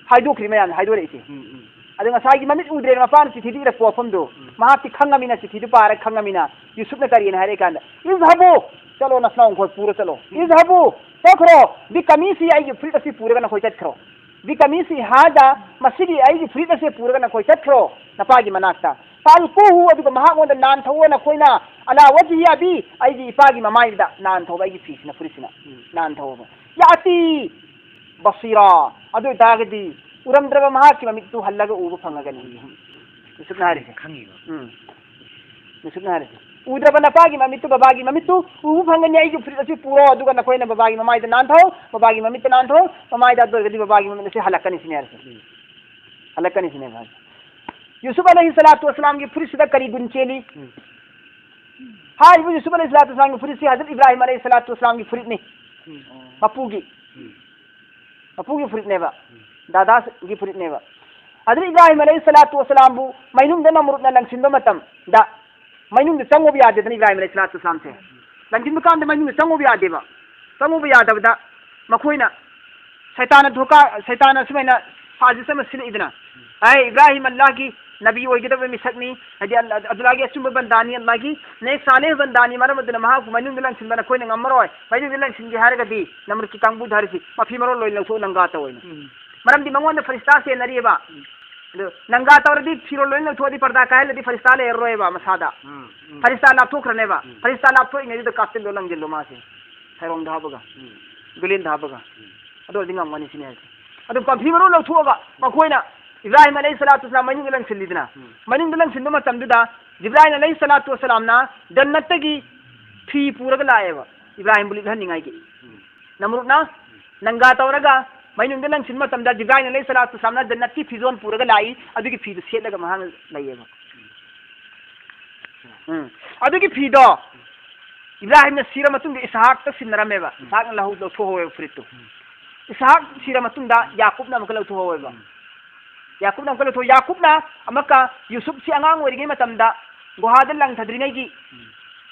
ꯍꯥꯏꯗꯣꯛꯈ꯭ꯔꯤ ꯃꯌꯥꯝꯅ ꯍꯥꯏꯗꯣꯔꯛꯏꯁꯦ꯫ ꯎꯝ, ꯎꯝ꯫ ꯑꯗꯣ ꯉꯁꯥꯏꯒꯤ ꯃꯃꯤꯠ ꯎꯗ꯭ꯔꯦꯅ ꯃꯄꯥꯅ ꯆꯤꯊꯤꯗ ꯏꯔꯛꯄ ꯋꯥꯐꯝꯗꯣ, ꯎꯝ꯫ ꯃꯍꯥꯛꯇꯤ ꯈꯪꯉꯃꯤꯅ, ꯆꯤꯊꯤꯗꯨ ꯄꯥꯔꯒ ꯈꯪꯉꯃꯤꯅ, ꯌꯨꯁꯨꯞꯅ ꯀꯔꯤꯅ ꯍꯥꯏꯔꯛꯏ ꯀꯥꯟꯗ, "ꯏꯖꯍꯕꯨ, ꯆꯠꯂꯣ, ꯅꯁꯅꯥꯎ ꯈꯣꯏ ꯄꯨꯔ ꯆꯠꯂꯣ꯫ ꯎꯝ꯫ ꯏꯖꯍꯕꯨ, ꯆꯠꯈ꯭ꯔꯣ꯫ ꯕꯤꯀꯃꯤꯁꯤ, ꯑꯩꯒꯤ ꯐꯨꯔꯤꯠ ꯑꯁꯤ ꯄꯨꯔꯒ ꯅꯈꯣꯏ ꯆꯠꯈ꯭ꯔꯣ꯫ ꯕꯤꯀꯃꯤꯁꯤ ꯍꯥꯗ, ꯃꯁꯤꯒꯤ ꯑꯩꯒꯤ ꯐꯨꯔꯤꯠ ꯑꯁꯤ ꯄꯨꯔꯒ ꯅꯈꯣꯏ ꯆꯠꯈ꯭ꯔꯣ ꯅꯄꯥꯒꯤ ꯃꯅꯥꯛꯇ꯫ ꯐꯥꯜꯀꯨꯍꯨ, ꯑꯗꯨꯒ ꯃꯍꯥꯛꯉꯣꯟꯗ ꯅꯥꯟꯊꯧꯑꯣ ꯅꯈꯣꯏꯅ, ꯑꯂꯥ ꯋꯥꯖꯤꯍꯤ ꯑꯕꯤ, ꯑꯩꯒꯤ ꯏꯄꯥꯒꯤ ꯃꯃꯥꯏꯗ ꯅꯥꯟꯊꯧꯕ, ꯑꯩꯒꯤ ꯐꯤꯁꯤꯅ, ꯐꯨꯔꯤꯠꯁꯤꯅ ꯎꯝ꯫ ꯅꯥꯟꯊꯧꯕ꯫ ꯌꯥꯇꯤ ꯕꯁꯤꯔꯥ, ꯑꯗꯨ ꯑꯣꯏꯇꯥꯔꯒꯗꯤ ꯎꯔꯝꯗ꯭ꯔꯕ ꯃꯍꯥꯛꯀꯤ ꯃꯃꯤꯠꯇꯨ ꯍꯜꯂꯒ ꯎꯕ ꯐꯪꯉꯒꯅꯤ꯫ ꯌꯨꯁꯨꯞꯅ ꯍꯥꯏꯔꯤꯁꯦ꯫ ꯈꯪꯉꯤꯕ꯫ ꯎꯝ꯫ ꯌꯨꯁꯨꯞꯅ ꯍꯥꯏꯔꯤꯁꯦ, "ꯎꯗ꯭ꯔꯕ ꯅꯄꯥꯒꯤ ꯃꯃꯤꯠꯇꯨ ꯕꯕꯥꯒꯤ ꯃꯃꯤꯠꯇꯨ ꯎꯕ ꯐꯪꯒꯅꯤ, ꯑꯩꯒꯤ ꯐꯨꯔꯤꯠ ꯑꯁꯤ ꯄꯨꯔꯣ, ꯑꯗꯨꯒ ꯅꯈꯣꯏꯅ ꯕꯕꯥꯒꯤ ꯃꯃꯥꯏꯗ ꯅꯥꯟꯊꯧ, ꯕꯕꯥꯒꯤ ꯃꯃꯤꯠꯇ ꯅꯥꯟꯊꯧ, ꯃꯃꯥꯏꯗ, ꯑꯗꯨ ꯑꯣꯏꯔꯒꯗꯤ ꯕꯕꯥꯒꯤ ꯃꯃꯤꯠ ꯑꯁꯤ ꯍꯜꯂꯛꯀꯅꯤ" ꯁꯤꯅꯦ ꯍꯥꯏꯔꯤꯁꯦ꯫ ꯎꯝ꯫ ꯍꯜꯂꯛꯀꯅꯤ ꯁꯤꯅꯦ ꯍꯥꯏꯔꯤꯁꯦ꯫ ꯌꯨꯁꯨꯞ ꯑꯂꯩꯍꯤ ꯁꯂꯥꯇꯨ ꯋꯁꯂꯥꯝꯒꯤ ꯐꯨꯔꯤꯠꯁꯤꯗ ꯀꯔꯤ ꯒꯨꯟ ꯆꯦꯜꯂꯤ? ꯎꯝ꯫ ꯍꯥꯏꯔꯤꯕ ꯌꯨꯁꯨꯞ ꯑꯂꯩꯍꯤ ꯁꯂꯥꯇꯨ ꯋꯁꯂꯥꯝꯒꯤ ꯐꯨꯔꯤꯠꯁꯤ ꯍꯖꯔꯠ ꯏꯕ꯭ꯔꯥꯍꯤꯝ ꯑꯂꯩꯍꯤ ꯁꯂꯥꯇꯨ ꯋꯁꯂꯥꯝꯒꯤ ꯐꯨꯔꯤꯠꯅꯤ꯫ ꯎꯝ꯫ ꯃꯄꯨꯒꯤ꯫ ꯎꯝ꯫ ꯃꯄꯨꯒꯤ ꯐꯨꯔꯤꯠꯅꯦꯕ, ꯎꯝ꯫ ꯗꯥꯗꯥꯒꯤ ꯐꯨꯔꯤꯠꯅꯦꯕ꯫ ꯑꯗꯨꯅ ꯏꯕ꯭ꯔꯥꯍꯤꯝ ꯑꯂꯩꯍꯤ ꯁꯂꯥꯇꯨ ꯋꯁꯂꯥꯝꯕꯨ ꯃꯩꯅꯨꯡꯗ ꯅꯃꯔꯨꯗꯅ ꯂꯪꯁꯤꯟꯕ ꯃꯇꯝꯗ, ꯃꯩꯅꯨꯡꯗ ꯆꯪꯉꯨꯕ ꯌꯥꯗꯦꯗꯅ ꯏꯕ꯭ꯔꯥꯍꯤꯝ ꯑꯂꯩꯍꯤ ꯁꯂꯥꯇꯨ ꯋꯁꯂꯥꯝꯁꯦ꯫ ꯂꯪꯁꯤꯟꯕ ꯀꯥꯟꯗ ꯃꯩꯅꯨꯡꯗ ꯆꯪꯉꯨꯕ ꯌꯥꯗꯦꯕ꯫ ꯆꯪꯉꯨꯕ ꯌꯥꯗꯕꯗ ꯃꯈꯣꯏꯅ ꯁꯩꯇꯥꯟꯅ ꯙꯣꯀꯥ, ꯁꯩꯇꯥꯟꯅ ꯁꯨꯃꯥꯏꯅ ꯁꯥꯖꯤꯁ ꯑꯃ ꯁꯤꯜꯂꯛꯏꯗꯅ, "ꯑꯩ ꯏꯕ꯭ꯔꯥꯍꯤꯝ ꯑꯜꯂꯥꯍꯒꯤ ꯅꯕꯤ ꯑꯣꯏꯒꯗꯕ ꯃꯤꯁꯛꯅꯤ, ꯍꯥꯏꯗꯤ ꯑꯜ-, ꯑꯜꯂꯥꯍꯒꯤ ꯑꯆꯨꯝꯕ ꯕꯟꯗꯥꯅꯤ, ꯑꯜꯂꯥꯍꯒꯤ ꯅꯦꯛ ꯁꯥꯂꯦꯍ ꯕꯟꯗꯥꯅꯤ, ꯃꯔꯝ ꯑꯗꯨꯅ ꯃꯍꯥꯛꯄꯨ ꯃꯩꯅꯨꯡꯗ ꯂꯪꯁꯤꯟꯕ ꯅꯈꯣꯏꯅ ꯉꯝꯃꯔꯣꯏ, ꯃꯩꯅꯨꯡꯗ ꯂꯪꯁꯤꯟꯒꯦ ꯍꯥꯏꯔꯒꯗꯤ ꯅꯃꯔꯨꯠꯀꯤ ꯀꯥꯡꯕꯨꯗ ꯍꯥꯏꯔꯤꯁꯤ ꯃꯐꯤ ꯃꯔꯣꯜ ꯂꯣꯏ ꯂꯧꯊꯣꯛꯎ, ꯅꯪꯒꯥ ꯇꯧ" ꯍꯥꯏꯅ꯫ ꯎꯝ꯫ ꯃꯔꯝꯗꯤ ꯃꯉꯣꯟꯗ ꯐꯔꯤꯁꯇꯥ ꯆꯦꯟꯅꯔꯤꯑꯕ꯫ ꯎꯝ꯫ ꯑꯗꯣ ꯅꯪꯒꯥ ꯇꯧꯔꯗꯤ ꯐꯤꯔꯣꯜ ꯂꯣꯏ ꯂꯧꯊꯣꯛꯑꯗꯤ, ꯄꯔꯗꯥ ꯀꯥꯏꯍꯜꯂꯗꯤ ꯐꯔꯤꯁꯇꯥ ꯂꯩꯔꯔꯣꯏꯕ ꯃꯁꯥꯗ꯫ ꯎꯝ, ꯎꯝ꯫ ꯐꯔꯤꯁꯇꯥ ꯂꯥꯞꯊꯣꯛꯈ꯭ꯔꯅꯦꯕ꯫ ꯎꯝ꯫ ꯐꯔꯤꯁꯇꯥ ꯂꯥꯞꯊꯣꯛꯏꯉꯩꯗꯨꯗ ꯀꯥꯞꯁꯤꯜꯂꯣ, ꯂꯪꯁꯤꯜꯂꯣ ꯃꯥꯁꯦ꯫ ꯁꯩꯔꯣꯡꯗ ꯍꯥꯞꯄꯒ, ꯎꯝ꯫ ꯒꯨꯂꯤꯟꯗ ꯍꯥꯞꯄꯒ꯫ ꯎꯝ꯫ ꯑꯗꯨ ꯑꯣꯏꯔꯗꯤ ꯉꯝꯒꯅꯤ ꯁꯤꯅꯤ ꯍꯥꯏꯁꯦ꯫ ꯑꯗꯨ ꯄꯝꯐꯤ ꯃꯔꯨ ꯂꯧꯊꯣꯛꯑꯒ ꯃꯈꯣꯏꯅ ꯏꯕ꯭ꯔꯥꯍꯤꯝ ꯑꯂꯩꯍꯤ ꯁꯂꯥꯇꯨ ꯋꯁꯂꯥꯝ ꯃꯅꯨꯡꯗ ꯂꯪꯁꯤꯜꯂꯤꯗꯅ, ꯎꯝ꯫ ꯃꯅꯨꯡꯗ ꯂꯪꯁꯤꯟꯕ ꯃꯇꯝꯗꯨꯗ ꯖꯤꯕ꯭ꯔꯥꯏꯜ ꯑꯂꯩꯍꯤ ꯁꯂꯥꯇꯨ ꯋꯁꯂꯥꯝꯅ ꯖꯟꯅꯠꯇꯒꯤ ꯐꯤ ꯄꯨꯔꯒ ꯂꯥꯛꯑꯦꯕ ꯏꯕ꯭ꯔꯥꯍꯤꯝꯕꯨ ꯂꯤꯠꯍꯟꯅꯤꯡꯉꯥꯏꯒꯤ꯫ ꯎꯝ꯫ ꯅꯃꯔꯨꯗꯅ ꯅꯪꯒꯥ ꯇꯧꯔꯒ ꯃꯅꯨꯡꯗ ꯂꯪꯁꯤꯟꯕ ꯃꯇꯝꯗ ꯖꯤꯕ꯭ꯔꯥꯏꯜ ꯑꯂꯩꯍꯤ ꯁꯂꯥꯇꯨ ꯋꯁꯂꯥꯝꯅ ꯖꯟꯅꯠꯀꯤ ꯐꯤꯖꯣꯜ ꯄꯨꯔꯒ ꯂꯥꯛꯏ, ꯑꯗꯨꯒꯤ ꯐꯤꯗꯨ ꯁꯦꯠꯂꯒ ꯃꯍꯥꯛꯅ ꯂꯩꯌꯦꯕ꯫ ꯎꯝ꯫ ꯑꯗꯨꯒꯤ ꯐꯤꯗꯣ ꯏꯕ꯭ꯔꯥꯍꯤꯝꯅ ꯁꯤꯔ ꯃꯇꯨꯡꯗ ꯏꯁꯍꯥꯛꯇ ꯁꯤꯟꯅꯔꯝꯃꯦꯕ꯫ ꯏꯁꯍꯥꯛꯅ ꯂꯧꯍꯧ-, ꯂꯧꯊꯣꯛꯍꯧꯋꯦꯕ ꯐꯨꯔꯤꯠꯇꯨ꯫ ꯏꯁꯍꯥꯛ ꯁꯤꯔ ꯃꯇꯨꯡꯗ ꯌꯥꯀꯨꯞꯅ ꯑꯃꯨꯛꯀ ꯂꯧꯊꯣꯛꯍꯧꯋꯦꯕ꯫ ꯌꯥꯀꯨꯞꯅ ꯑꯃꯨꯛꯀ ꯂꯧꯊꯣꯛ-, ꯌꯥꯀꯨꯞꯅ ꯑꯃꯨꯛꯀ ꯌꯨꯁꯨꯞꯁꯤ ꯑꯉꯥꯡ ꯑꯣꯏꯔꯤꯉꯩ ꯃꯇꯝꯗ ꯒꯨꯍꯥꯗ ꯂꯪꯊꯗ꯭ꯔꯤꯉꯩꯒꯤ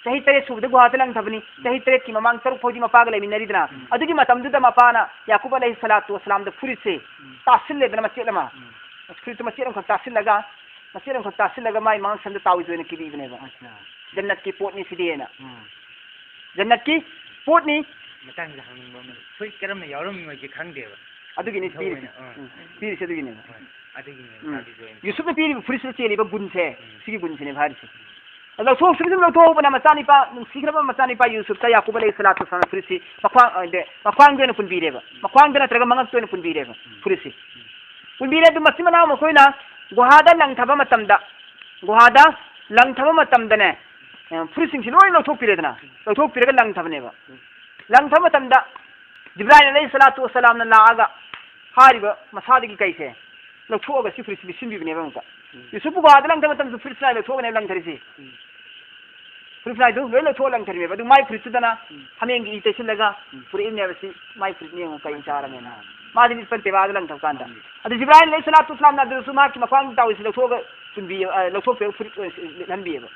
ꯆꯍꯤ ꯇꯔꯦꯠ ꯁꯨꯕꯗ ꯒꯨꯍꯥꯗ ꯂꯪꯊꯕꯅꯤ꯫ ꯆꯍꯤ ꯇꯔꯦꯠꯀꯤ ꯃꯃꯥꯡ ꯇꯔꯨꯛ ꯐꯥꯎꯗꯤ ꯃꯄꯥꯒ ꯂꯩꯃꯤꯟꯅꯔꯤꯗꯅ꯫ ꯎꯝ꯫ ꯑꯗꯨꯒꯤ ꯃꯇꯝꯗꯨꯗ ꯃꯄꯥꯅ ꯌꯥꯀꯨꯞ ꯑꯂꯩꯍꯤ ꯁꯂꯥꯇꯨ ꯋꯁꯂꯥꯝꯗ ꯐꯨꯔꯤꯠꯁꯦ ꯎꯝ꯫ ꯇꯥꯁꯤꯜꯂꯦꯗꯅ ꯃꯆꯦꯠ ꯑꯃ꯫ ꯎꯝ꯫ ꯐꯨꯔꯤꯠꯇꯨ ꯃꯆꯦꯠ ꯑꯃꯈꯛ ꯇꯥꯁꯤꯜꯂꯒ, ꯃꯆꯦꯠ ꯑꯃꯈꯛ ꯇꯥꯁꯤꯜꯂꯒ ꯃꯥꯏ ꯃꯉꯛꯁꯝꯗ ꯇꯥꯎꯏꯁꯦ ꯑꯣꯏꯅ ꯀꯤꯕꯤꯕꯅꯦꯕ꯫ ꯑꯠꯆꯥ꯫ ꯖꯟꯅꯠꯀꯤ ꯄꯣꯠꯅꯤ ꯁꯤꯗꯤ ꯍꯥꯏꯅ꯫ ꯎꯝ꯫ ꯖꯟꯅꯠꯀꯤ ꯄꯣꯠꯅꯤ꯫ ꯃꯇꯥꯡꯁꯤꯗ ꯍꯪꯅꯤꯡꯕ ꯑꯃꯅ, ꯐꯨꯔꯤꯠ ꯀꯔꯝꯅ ꯌꯥꯎꯔꯝꯃꯤꯅꯣꯁꯦ ꯈꯪꯗꯦꯕ꯫ ꯑꯗꯨꯒꯤꯅꯤ ꯃꯊꯧ ꯄꯤꯔꯤꯁꯦ꯫ ꯑꯣꯏꯅ, ꯑꯥ꯫ ꯎꯝ꯫ ꯄꯤꯔꯤꯁꯦ ꯑꯗꯨꯒꯤꯅꯦꯕ꯫ ꯍꯣꯏ꯫ ꯑꯗꯨꯒꯤꯅꯦꯕ ꯎꯝ꯫ ꯇꯥꯕꯤꯕ ꯑꯣꯏꯅ꯫ ꯌꯨꯁꯨꯞꯅ ꯄꯤꯔꯤꯕ ꯐꯨꯔꯤꯠꯁꯤꯗ ꯆꯦꯜꯂꯤꯕ ꯒꯨꯟꯁꯦ, ꯎꯝ꯫ ꯁꯤꯒꯤ ꯒꯨꯟꯁꯤꯅꯦꯕ ꯍꯥꯏꯔꯤꯁꯦ꯫ ꯂꯧꯊꯣꯛ-, ꯁꯨꯝ ꯁꯨꯝ ꯂꯧꯊꯣꯛꯍꯧꯕꯅ ꯃꯆꯥꯅꯤꯄꯥ, ꯅꯨꯡꯁꯤꯈ꯭ꯔꯕ ꯃꯆꯥꯅꯤꯄꯥ ꯌꯨꯁꯨꯞꯇ ꯌꯥꯀꯨꯕ ꯑꯂꯩꯍꯤ ꯁꯂꯥꯇꯨ ꯋꯁꯂꯥꯝꯅ ꯐꯨꯔꯤꯠꯁꯤ ꯃꯈ꯭ꯋꯥꯡ, ꯑ, ꯗꯦ, ꯃꯈ꯭ꯋꯥꯡꯗ ꯑꯣꯏꯅ ꯄꯨꯟꯕꯤꯔꯦꯕ꯫ ꯃꯈ꯭ꯋꯥꯡꯗ ꯅꯠꯇ꯭ꯔꯒ ꯃꯉꯛꯇ ꯑꯣꯏꯅ ꯄꯨꯟꯕꯤꯔꯦꯕ ꯐꯨꯔꯤꯠꯁꯤ꯫ ꯄꯨꯟꯕꯤꯔꯦ꯫ ꯑꯗꯨ ꯃꯆꯤꯟ ꯃꯅꯥꯎ ꯃꯈꯣꯏꯅ ꯒꯨꯍꯥꯗ ꯂꯪꯊꯕ ꯃꯇꯝꯗ, ꯒꯨꯍꯥꯗ ꯂꯪꯊꯕ ꯃꯇꯝꯗꯅꯦ, ꯑ, ꯐꯨꯔꯤꯠꯁꯤꯡꯁꯤ ꯂꯣꯏ ꯂꯧꯊꯣꯛꯄꯤꯔꯦꯗꯅ, ꯂꯧꯊꯣꯛꯄꯤꯔꯒ ꯂꯪꯊꯕꯅꯦꯕ꯫ ꯂꯪꯊꯕ ꯃꯇꯝꯗ ꯖꯤꯕ꯭ꯔꯥꯏꯜ ꯑꯂꯩꯍꯤ ꯁꯂꯥꯇꯨ ꯋꯁꯂꯥꯝꯅ ꯂꯥꯛꯑꯒ ꯐꯥꯔꯤꯕ ꯃꯁꯥꯗꯒꯤ ꯀꯩꯁꯦ ꯂꯧꯊꯣꯛꯑꯒ ꯁꯤ ꯐꯨꯔꯤꯠꯁꯤ ꯂꯤꯠꯁꯤꯟꯕꯤꯕꯅꯦꯕ ꯑꯃꯨꯛꯀ꯫ ꯎꯝ꯫ ꯌꯨꯁꯨꯞꯄꯨ ꯒꯨꯍꯥꯗ ꯂꯪꯊꯕ ꯃꯇꯝꯗꯁꯨ ꯐꯨꯔꯤꯠ ꯂꯣꯏ ꯂꯧꯊꯣꯛꯑꯒꯅꯦꯕ ꯂꯪꯊꯔꯤꯁꯤ꯫ ꯎꯝ꯫ ꯐꯨꯔꯤꯠ ꯂꯣꯏ ꯂꯧꯊꯣꯛꯑ ꯂꯪꯊꯔꯤꯃꯦꯕ꯫ ꯑꯗꯨ ꯃꯥꯏ ꯐꯨꯔꯤꯠꯇꯨꯗꯅ ꯎꯝ꯫ ꯍꯥꯃꯦꯡꯒꯤ ꯏ ꯇꯩꯁꯤꯜꯂꯒ ꯎꯝ꯫ ꯄꯨꯔꯛꯏꯕꯅꯦꯕ ꯁꯤ ꯃꯥꯏ ꯐꯨꯔꯤꯠꯅꯤ ꯌꯦꯡꯉꯨ ꯀꯩ ꯆꯥꯔꯃꯦꯅ꯫ ꯃꯥꯗꯤ ꯂꯤꯠꯄ ꯅꯠꯇꯦꯕ ꯑꯥꯗ ꯂꯪꯊꯕ ꯀꯥꯟꯗ꯫ ꯎꯝ꯫ ꯑꯗꯨ ꯖꯤꯕ꯭ꯔꯥꯏꯜ ꯑꯂꯩꯍꯤ ꯁꯂꯥꯇꯨ ꯋꯁꯂꯥꯝꯅ ꯑꯗꯨꯗꯁꯨ ꯃꯍꯥꯛꯀꯤ ꯃꯈ꯭ꯋꯥꯡ ꯇꯥꯎꯏꯁꯤ ꯂꯧꯊꯣꯛꯑꯒ ꯄꯨꯟꯕꯤ-, ꯑ, ꯂꯧꯊꯣꯛꯄꯤꯔꯒ ꯐꯨꯔꯤꯠ ꯑꯣꯏꯅ ꯂꯤꯠꯍꯟꯕꯤꯌꯦꯕ꯫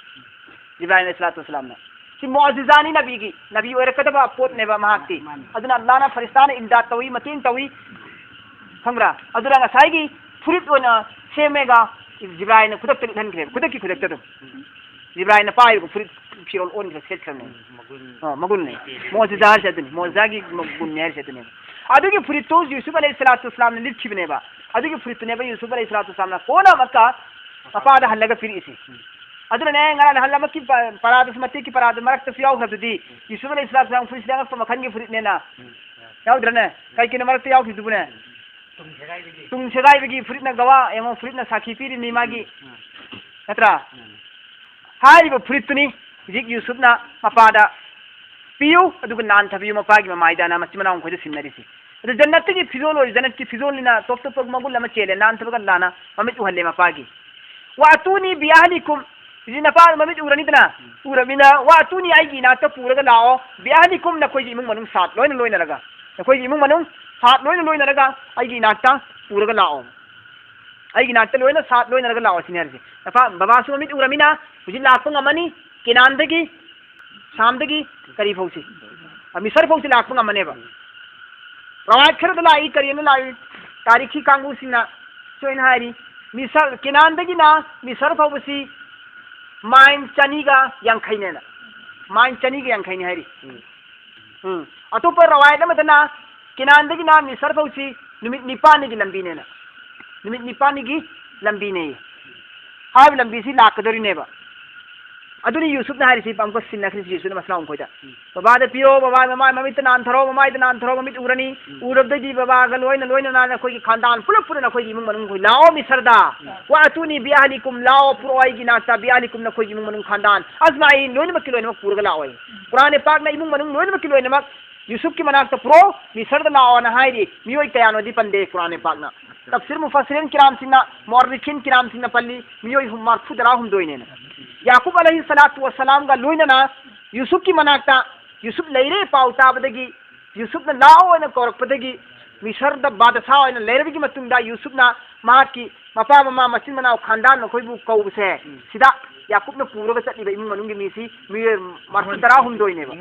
ꯖꯤꯕ꯭ꯔꯥꯏꯜ ꯑꯂꯩꯍꯤ ꯁꯂꯥꯇꯨ ꯋꯁꯂꯥꯝꯅ꯫ ꯁꯤ ꯃꯨꯑꯖꯤꯖꯥꯅꯤ ꯅꯕꯤꯒꯤ, ꯅꯕꯤ ꯑꯣꯏꯔꯛꯀꯗꯕ ꯄꯣꯠꯅꯦꯕ ꯃꯍꯥꯛꯇꯤ꯫ ꯃꯥꯅꯤ꯫ ꯑꯗꯨꯅ ꯑꯜꯂꯥꯍꯅ ꯐꯔꯤꯁꯇꯥꯅ ꯏꯝꯗꯥꯗ ꯇꯧꯏ, ꯃꯇꯦꯡ ꯇꯧꯏ꯫ ꯈꯪꯕ꯭ꯔꯥ? ꯑꯗꯨꯅ ꯉꯁꯥꯏꯒꯤ ꯐꯨꯔꯤꯠ ꯑꯣꯏꯅ ꯁꯦꯝꯃꯦꯒ ꯖꯤꯕ꯭ꯔꯥꯏꯜꯅ ꯈꯨꯗꯛꯇ ꯂꯤꯠꯍꯟꯈ꯭ꯔꯦꯕ꯫ ꯈꯨꯗꯛꯀꯤ ꯈꯨꯗꯛꯇ ꯑꯗꯨꯝ꯫ ꯖꯤꯕ꯭ꯔꯥꯏꯜꯅ ꯄꯥꯏꯔꯤꯕ ꯐꯨꯔꯤꯠ ꯐꯤꯔꯣꯜ ꯑꯣꯟꯈ꯭ꯔꯦ, ꯁꯦꯠꯈ꯭ꯔꯕꯅꯦ꯫ ꯃꯒꯨꯟ꯫ ꯑ, ꯃꯒꯨꯟꯅꯦ꯫ ꯃꯨꯑꯖꯤꯖꯥ ꯍꯥꯏꯔꯤꯁꯦ ꯑꯗꯨꯅꯤ꯫ ꯃꯨꯑꯖꯤꯖꯥꯒꯤ ꯃꯒꯨꯟꯅꯦ ꯍꯥꯏꯔꯤꯁꯦ ꯑꯗꯨꯅꯦꯕ꯫ ꯑꯗꯨꯒꯤ ꯐꯨꯔꯤꯠꯇꯨ ꯌꯨꯁꯨꯞ ꯑꯂꯩꯍꯤ ꯁꯂꯥꯇꯨ ꯋꯁꯂꯥꯝꯅ ꯂꯤꯠꯈꯤꯕꯅꯦꯕ꯫ ꯑꯗꯨꯒꯤ ꯐꯨꯔꯤꯠꯇꯨꯅꯦꯕ ꯌꯨꯁꯨꯞ ꯑꯂꯩꯍꯤ ꯁꯂꯥꯇꯨ ꯋꯁꯂꯥꯝꯅ ꯀꯣꯟꯅ ꯑꯃꯨꯛꯀ ꯃꯄꯥꯗ ꯍꯜꯂꯒ ꯄꯤꯔꯛꯏꯁꯦ꯫ ꯑꯗꯨꯅꯅꯦ ꯉꯔꯥꯡ ꯅꯍꯥꯟ ꯑꯃꯛꯀꯤ ꯄ-, ꯄꯔꯥꯗꯁꯨ, ꯃꯇꯦꯛꯀꯤ ꯄꯔꯥꯗ ꯃꯔꯛꯇꯁꯨ ꯌꯥꯎꯈ꯭ꯔꯕꯗꯨꯗꯤ, ꯌꯨꯁꯨꯞ ꯑꯂꯩꯍꯤ ꯁꯂꯥꯇꯨ ꯋꯁꯂꯥꯝ ꯐꯨꯔꯤꯠꯁꯤꯗꯤ ꯑꯉꯛꯄ ꯃꯈꯜꯒꯤ ꯐꯨꯔꯤꯠꯅꯦꯅ꯫ ꯌꯥꯎꯗ꯭ꯔꯅꯦ? ꯀꯩꯒꯤꯅꯣ ꯃꯔꯛꯇ ꯌꯥꯎꯈꯤꯗꯨꯕꯨꯅꯦ? ꯇꯨꯡ ꯁꯦꯒꯥꯏꯕꯒꯤ ꯐꯨꯔꯤꯠꯅ ꯒꯋꯥ, ꯌꯦꯡꯉꯣ, ꯐꯨꯔꯤꯠꯅ ꯁꯥꯈꯤ ꯄꯤꯔꯤꯅꯤ ꯃꯥꯒꯤ, ꯅꯠꯇ꯭ꯔꯥ? ꯍꯥꯏꯔꯤꯕ ꯐꯨꯔꯤꯠꯇꯨꯅꯤ ꯍꯧꯖꯤꯛ ꯌꯨꯁꯨꯞꯅ ꯃꯄꯥꯗ ꯄꯤꯌꯨ, ꯑꯗꯨꯒ ꯅꯥꯟꯊꯕꯤꯌꯨ ꯃꯄꯥꯒꯤ ꯃꯃꯥꯏꯗꯅ ꯃꯆꯤꯟ ꯃꯅꯥꯎ ꯃꯈꯣꯏꯗ ꯁꯤꯟꯅꯔꯤꯁꯤ꯫ ꯑꯗꯨ ꯖꯟꯅꯠꯇꯒꯤ ꯐꯤꯖꯣꯜ ꯑꯣꯏꯔꯤ, ꯖꯟꯅꯠꯀꯤ ꯐꯤꯖꯣꯜꯅꯤꯅ ꯇꯣꯞ ꯇꯣꯞꯄ ꯃꯒꯨꯟ ꯑꯃ ꯆꯦꯜꯂꯦ, ꯅꯥꯟꯊꯕꯒ ꯂꯥꯟꯅ ꯃꯃꯤꯠ ꯎꯍꯜꯂꯦ ꯃꯄꯥꯒꯤ꯫ "ꯋꯥꯇꯨꯅꯤ ꯕꯤꯑꯍꯂꯤꯀꯨꯝ", ꯍꯧꯖꯤꯛ ꯅꯄꯥ ꯃꯃꯤꯠ ꯎꯔꯅꯤꯗꯅ, ꯎꯔꯕꯅꯤꯅ, "ꯋꯥꯇꯨꯅꯤ", ꯑꯩꯒꯤ ꯏꯅꯥꯛꯇ ꯄꯨꯔꯒ ꯂꯥꯛꯑꯣ, "ꯕꯤꯑꯍꯂꯤꯀꯨꯝ", ꯅꯈꯣꯏꯒꯤ ꯏꯃꯨꯡ ꯃꯅꯨꯡ ꯁꯥꯠ ꯂꯣꯏꯅ ꯂꯣꯏꯅꯔꯒ, ꯅꯈꯣꯏꯒꯤ ꯏꯃꯨꯡ ꯃꯅꯨꯡ ꯁꯥꯠ ꯂꯣꯏꯅ ꯂꯣꯏꯅꯔꯒ ꯑꯩꯒꯤ ꯏꯅꯥꯛꯇ ꯄꯨꯔꯒ ꯂꯥꯛꯑꯣ, ꯑꯩꯒꯤ ꯏꯅꯥꯛꯇ ꯂꯣꯏꯅ ꯁꯥꯠ ꯂꯣꯏꯅꯔꯒ ꯂꯥꯛꯑꯣ ꯁꯤꯅꯤ ꯍꯥꯏꯔꯤꯁꯦ꯫ ꯅꯄꯥ ꯕꯕꯥꯁꯨ ꯃꯃꯤꯠ ꯎꯔꯃꯤꯅ ꯍꯧꯖꯤꯛ ꯂꯥꯛꯄ ꯉꯝꯃꯅꯤ, ꯀꯦꯅꯥꯟꯗꯒꯤ ꯁꯥꯝꯗꯒꯤ ꯀꯔꯤ ꯐꯥꯎꯁꯤ, ꯑ, ꯃꯤꯁꯔ ꯐꯥꯎꯁꯤ ꯂꯥꯛꯄ ꯉꯝꯃꯅꯦꯕ꯫ ꯔꯋꯥꯌꯠ ꯈꯔꯗ ꯂꯥꯛꯏ, ꯀꯔꯤꯅ ꯂꯥꯛꯏ? ꯇꯥꯔꯤꯈꯤ ꯀꯥꯡꯕꯨꯁꯤꯡꯅ ꯁꯣꯏꯅ ꯍꯥꯏꯔꯤ, ꯃꯤꯁꯔ, ꯀꯦꯅꯥꯟꯗꯒꯤꯅ ꯃꯤꯁꯔ ꯐꯥꯎꯕꯁꯤ ꯃꯥꯏꯜ ꯆꯅꯤꯒ ꯌꯥꯡꯈꯩꯅꯦꯅ, ꯃꯥꯏꯜ ꯆꯅꯤꯒ ꯌꯥꯡꯈꯩꯅꯤ ꯍꯥꯏꯔꯤ꯫ ꯎꯝ꯫ ꯑꯇꯣꯞꯄ ꯔꯋꯥꯌꯠ ꯑꯃꯗꯅ ꯀꯦꯅꯥꯟꯗꯒꯤꯅ ꯃꯤꯁꯔ ꯐꯥꯎꯁꯤ ꯅꯨꯃꯤꯠ ꯅꯤꯄꯥꯜꯅꯤꯒꯤ ꯂꯝꯕꯤꯅꯦꯅ, ꯅꯨꯃꯤꯠ ꯅꯤꯄꯥꯜꯅꯤꯒꯤ ꯂꯝꯕꯤꯅꯦ꯫ ꯍꯥꯏꯔꯤꯕ ꯂꯝꯕꯤꯁꯤ ꯂꯥꯛꯀꯗꯧꯔꯤꯅꯦꯕ꯫ ꯑꯗꯨꯅꯤ ꯌꯨꯁꯨꯞꯅ ꯍꯥꯏꯔꯤꯁꯤ, ꯑꯃꯨꯛꯀ ꯁꯤꯟꯅꯈ꯭ꯔꯤꯁꯤ ꯌꯨꯁꯨꯞꯅ ꯃꯁꯥ ꯃꯈꯣꯏꯗ꯫ "ꯕꯕꯥꯗ ꯄꯤꯌꯣ, ꯕꯕꯥ ꯃꯃꯥꯏ ꯃꯃꯤꯠꯇ ꯅꯥꯟꯊꯔꯣ, ꯃꯃꯥꯏꯗ ꯅꯥꯟꯊꯔꯣ, ꯃꯃꯤꯠ ꯎꯔꯅꯤ꯫ ꯎꯔꯕꯗꯩꯗꯤ ꯕꯕꯥꯒ ꯂꯣꯏꯅ ꯂꯣꯏꯅꯅ ꯅꯈꯣꯏꯒꯤ ꯈꯥꯟꯗꯥꯟ ꯄꯨꯂꯞ ꯄꯨꯟꯅ ꯅꯈꯣꯏꯒꯤ ꯏꯃꯨꯡ ꯃꯅꯨꯡ ꯃꯈꯣꯏ ꯂꯥꯛꯑꯣ ꯃꯤꯁꯔꯗ꯫ ꯋꯥꯇꯨꯅꯤ ꯕꯤꯑꯍꯂꯤꯀꯨꯝ, ꯂꯥꯛꯑꯣ, ꯄꯨꯔꯛꯑꯣ ꯑꯩꯒꯤ ꯅꯥꯛꯇ, ꯕꯤꯑꯍꯂꯤꯀꯨꯝ, ꯅꯈꯣꯏꯒꯤ ꯏꯃꯨꯡ ꯃꯅꯨꯡ ꯈꯥꯟꯗꯥꯟ, ꯑꯖꯃꯥꯏꯟ, ꯂꯣꯏꯅꯃꯛꯀꯤ ꯂꯣꯏꯅꯃꯛ ꯄꯨꯔꯒ ꯂꯥꯛꯑꯣ"꯫ ꯀꯨꯔꯥꯟ ꯄꯥꯛꯅ ꯏꯃꯨꯡ ꯃꯅꯨꯡ ꯂꯣꯏꯅꯃꯛꯀꯤ ꯂꯣꯏꯅꯃꯛ ꯌꯨꯁꯨꯞꯀꯤ ꯃꯅꯥꯛꯇ ꯄꯨꯔꯛꯑꯣ, ꯃꯤꯁꯔꯗ ꯂꯥꯛꯑꯣꯅ ꯍꯥꯏꯔꯤ꯫ ꯃꯤꯑꯣꯏ ꯀꯌꯥꯅꯣꯗꯤ ꯄꯟꯗꯦ ꯀꯨꯔꯥꯟ ꯄꯥꯛꯅ꯫ ꯇꯐꯁꯤꯔ ꯃꯨꯐꯁꯤꯔꯤꯟ ꯀꯤꯔꯥꯝꯁꯤꯡꯅ, ꯃꯨꯑꯔꯔꯤꯈꯤꯟ ꯀꯤꯔꯥꯝꯁꯤꯡꯅ ꯄꯜꯂꯤ, ꯃꯤꯑꯣꯏ ꯍꯨꯝ-, ꯃꯔꯐꯨ ꯇꯔꯥ ꯍꯨꯝꯗꯣꯏꯅꯦꯅ꯫ ꯌꯥꯀꯨꯕ ꯑꯂꯩꯍꯤ ꯁꯂꯥꯇꯨ ꯋꯁꯁꯂꯥꯝꯒ ꯂꯣꯏꯅꯅ ꯌꯨꯁꯨꯞꯀꯤ ꯃꯅꯥꯛꯇ, ꯌꯨꯁꯨꯞ ꯂꯩꯔꯦ ꯄꯥꯎ ꯇꯥꯕꯗꯒꯤ, ꯌꯨꯁꯨꯞꯅ ꯂꯥꯛꯑꯣ ꯍꯥꯏꯅ ꯀꯧꯔꯛꯄꯗꯒꯤ, ꯃꯤꯁꯔꯗ ꯕꯥꯗꯁꯥ ꯑꯣꯏꯅ ꯂꯩꯔꯕꯒꯤ ꯃꯇꯨꯡꯗ ꯌꯨꯁꯨꯞꯅ ꯃꯍꯥꯛꯀꯤ ꯃꯄꯥ ꯃꯃꯥ ꯃꯆꯤꯟ ꯃꯅꯥꯎ ꯈꯥꯟꯗꯥꯟ ꯃꯈꯣꯏꯕꯨ ꯀꯧꯕꯁꯦ, ꯁꯤꯗ ꯌꯥꯀꯨꯞꯅ ꯄꯨꯔꯒ ꯆꯠꯂꯤꯕ ꯏꯃꯨꯡ ꯃꯅꯨꯡꯒꯤ ꯃꯤꯁꯤ ꯃꯤꯑꯣꯏ ꯃꯔꯐꯨ ꯇꯔꯥ ꯍꯨꯝꯗꯣꯏꯅꯦꯕ꯫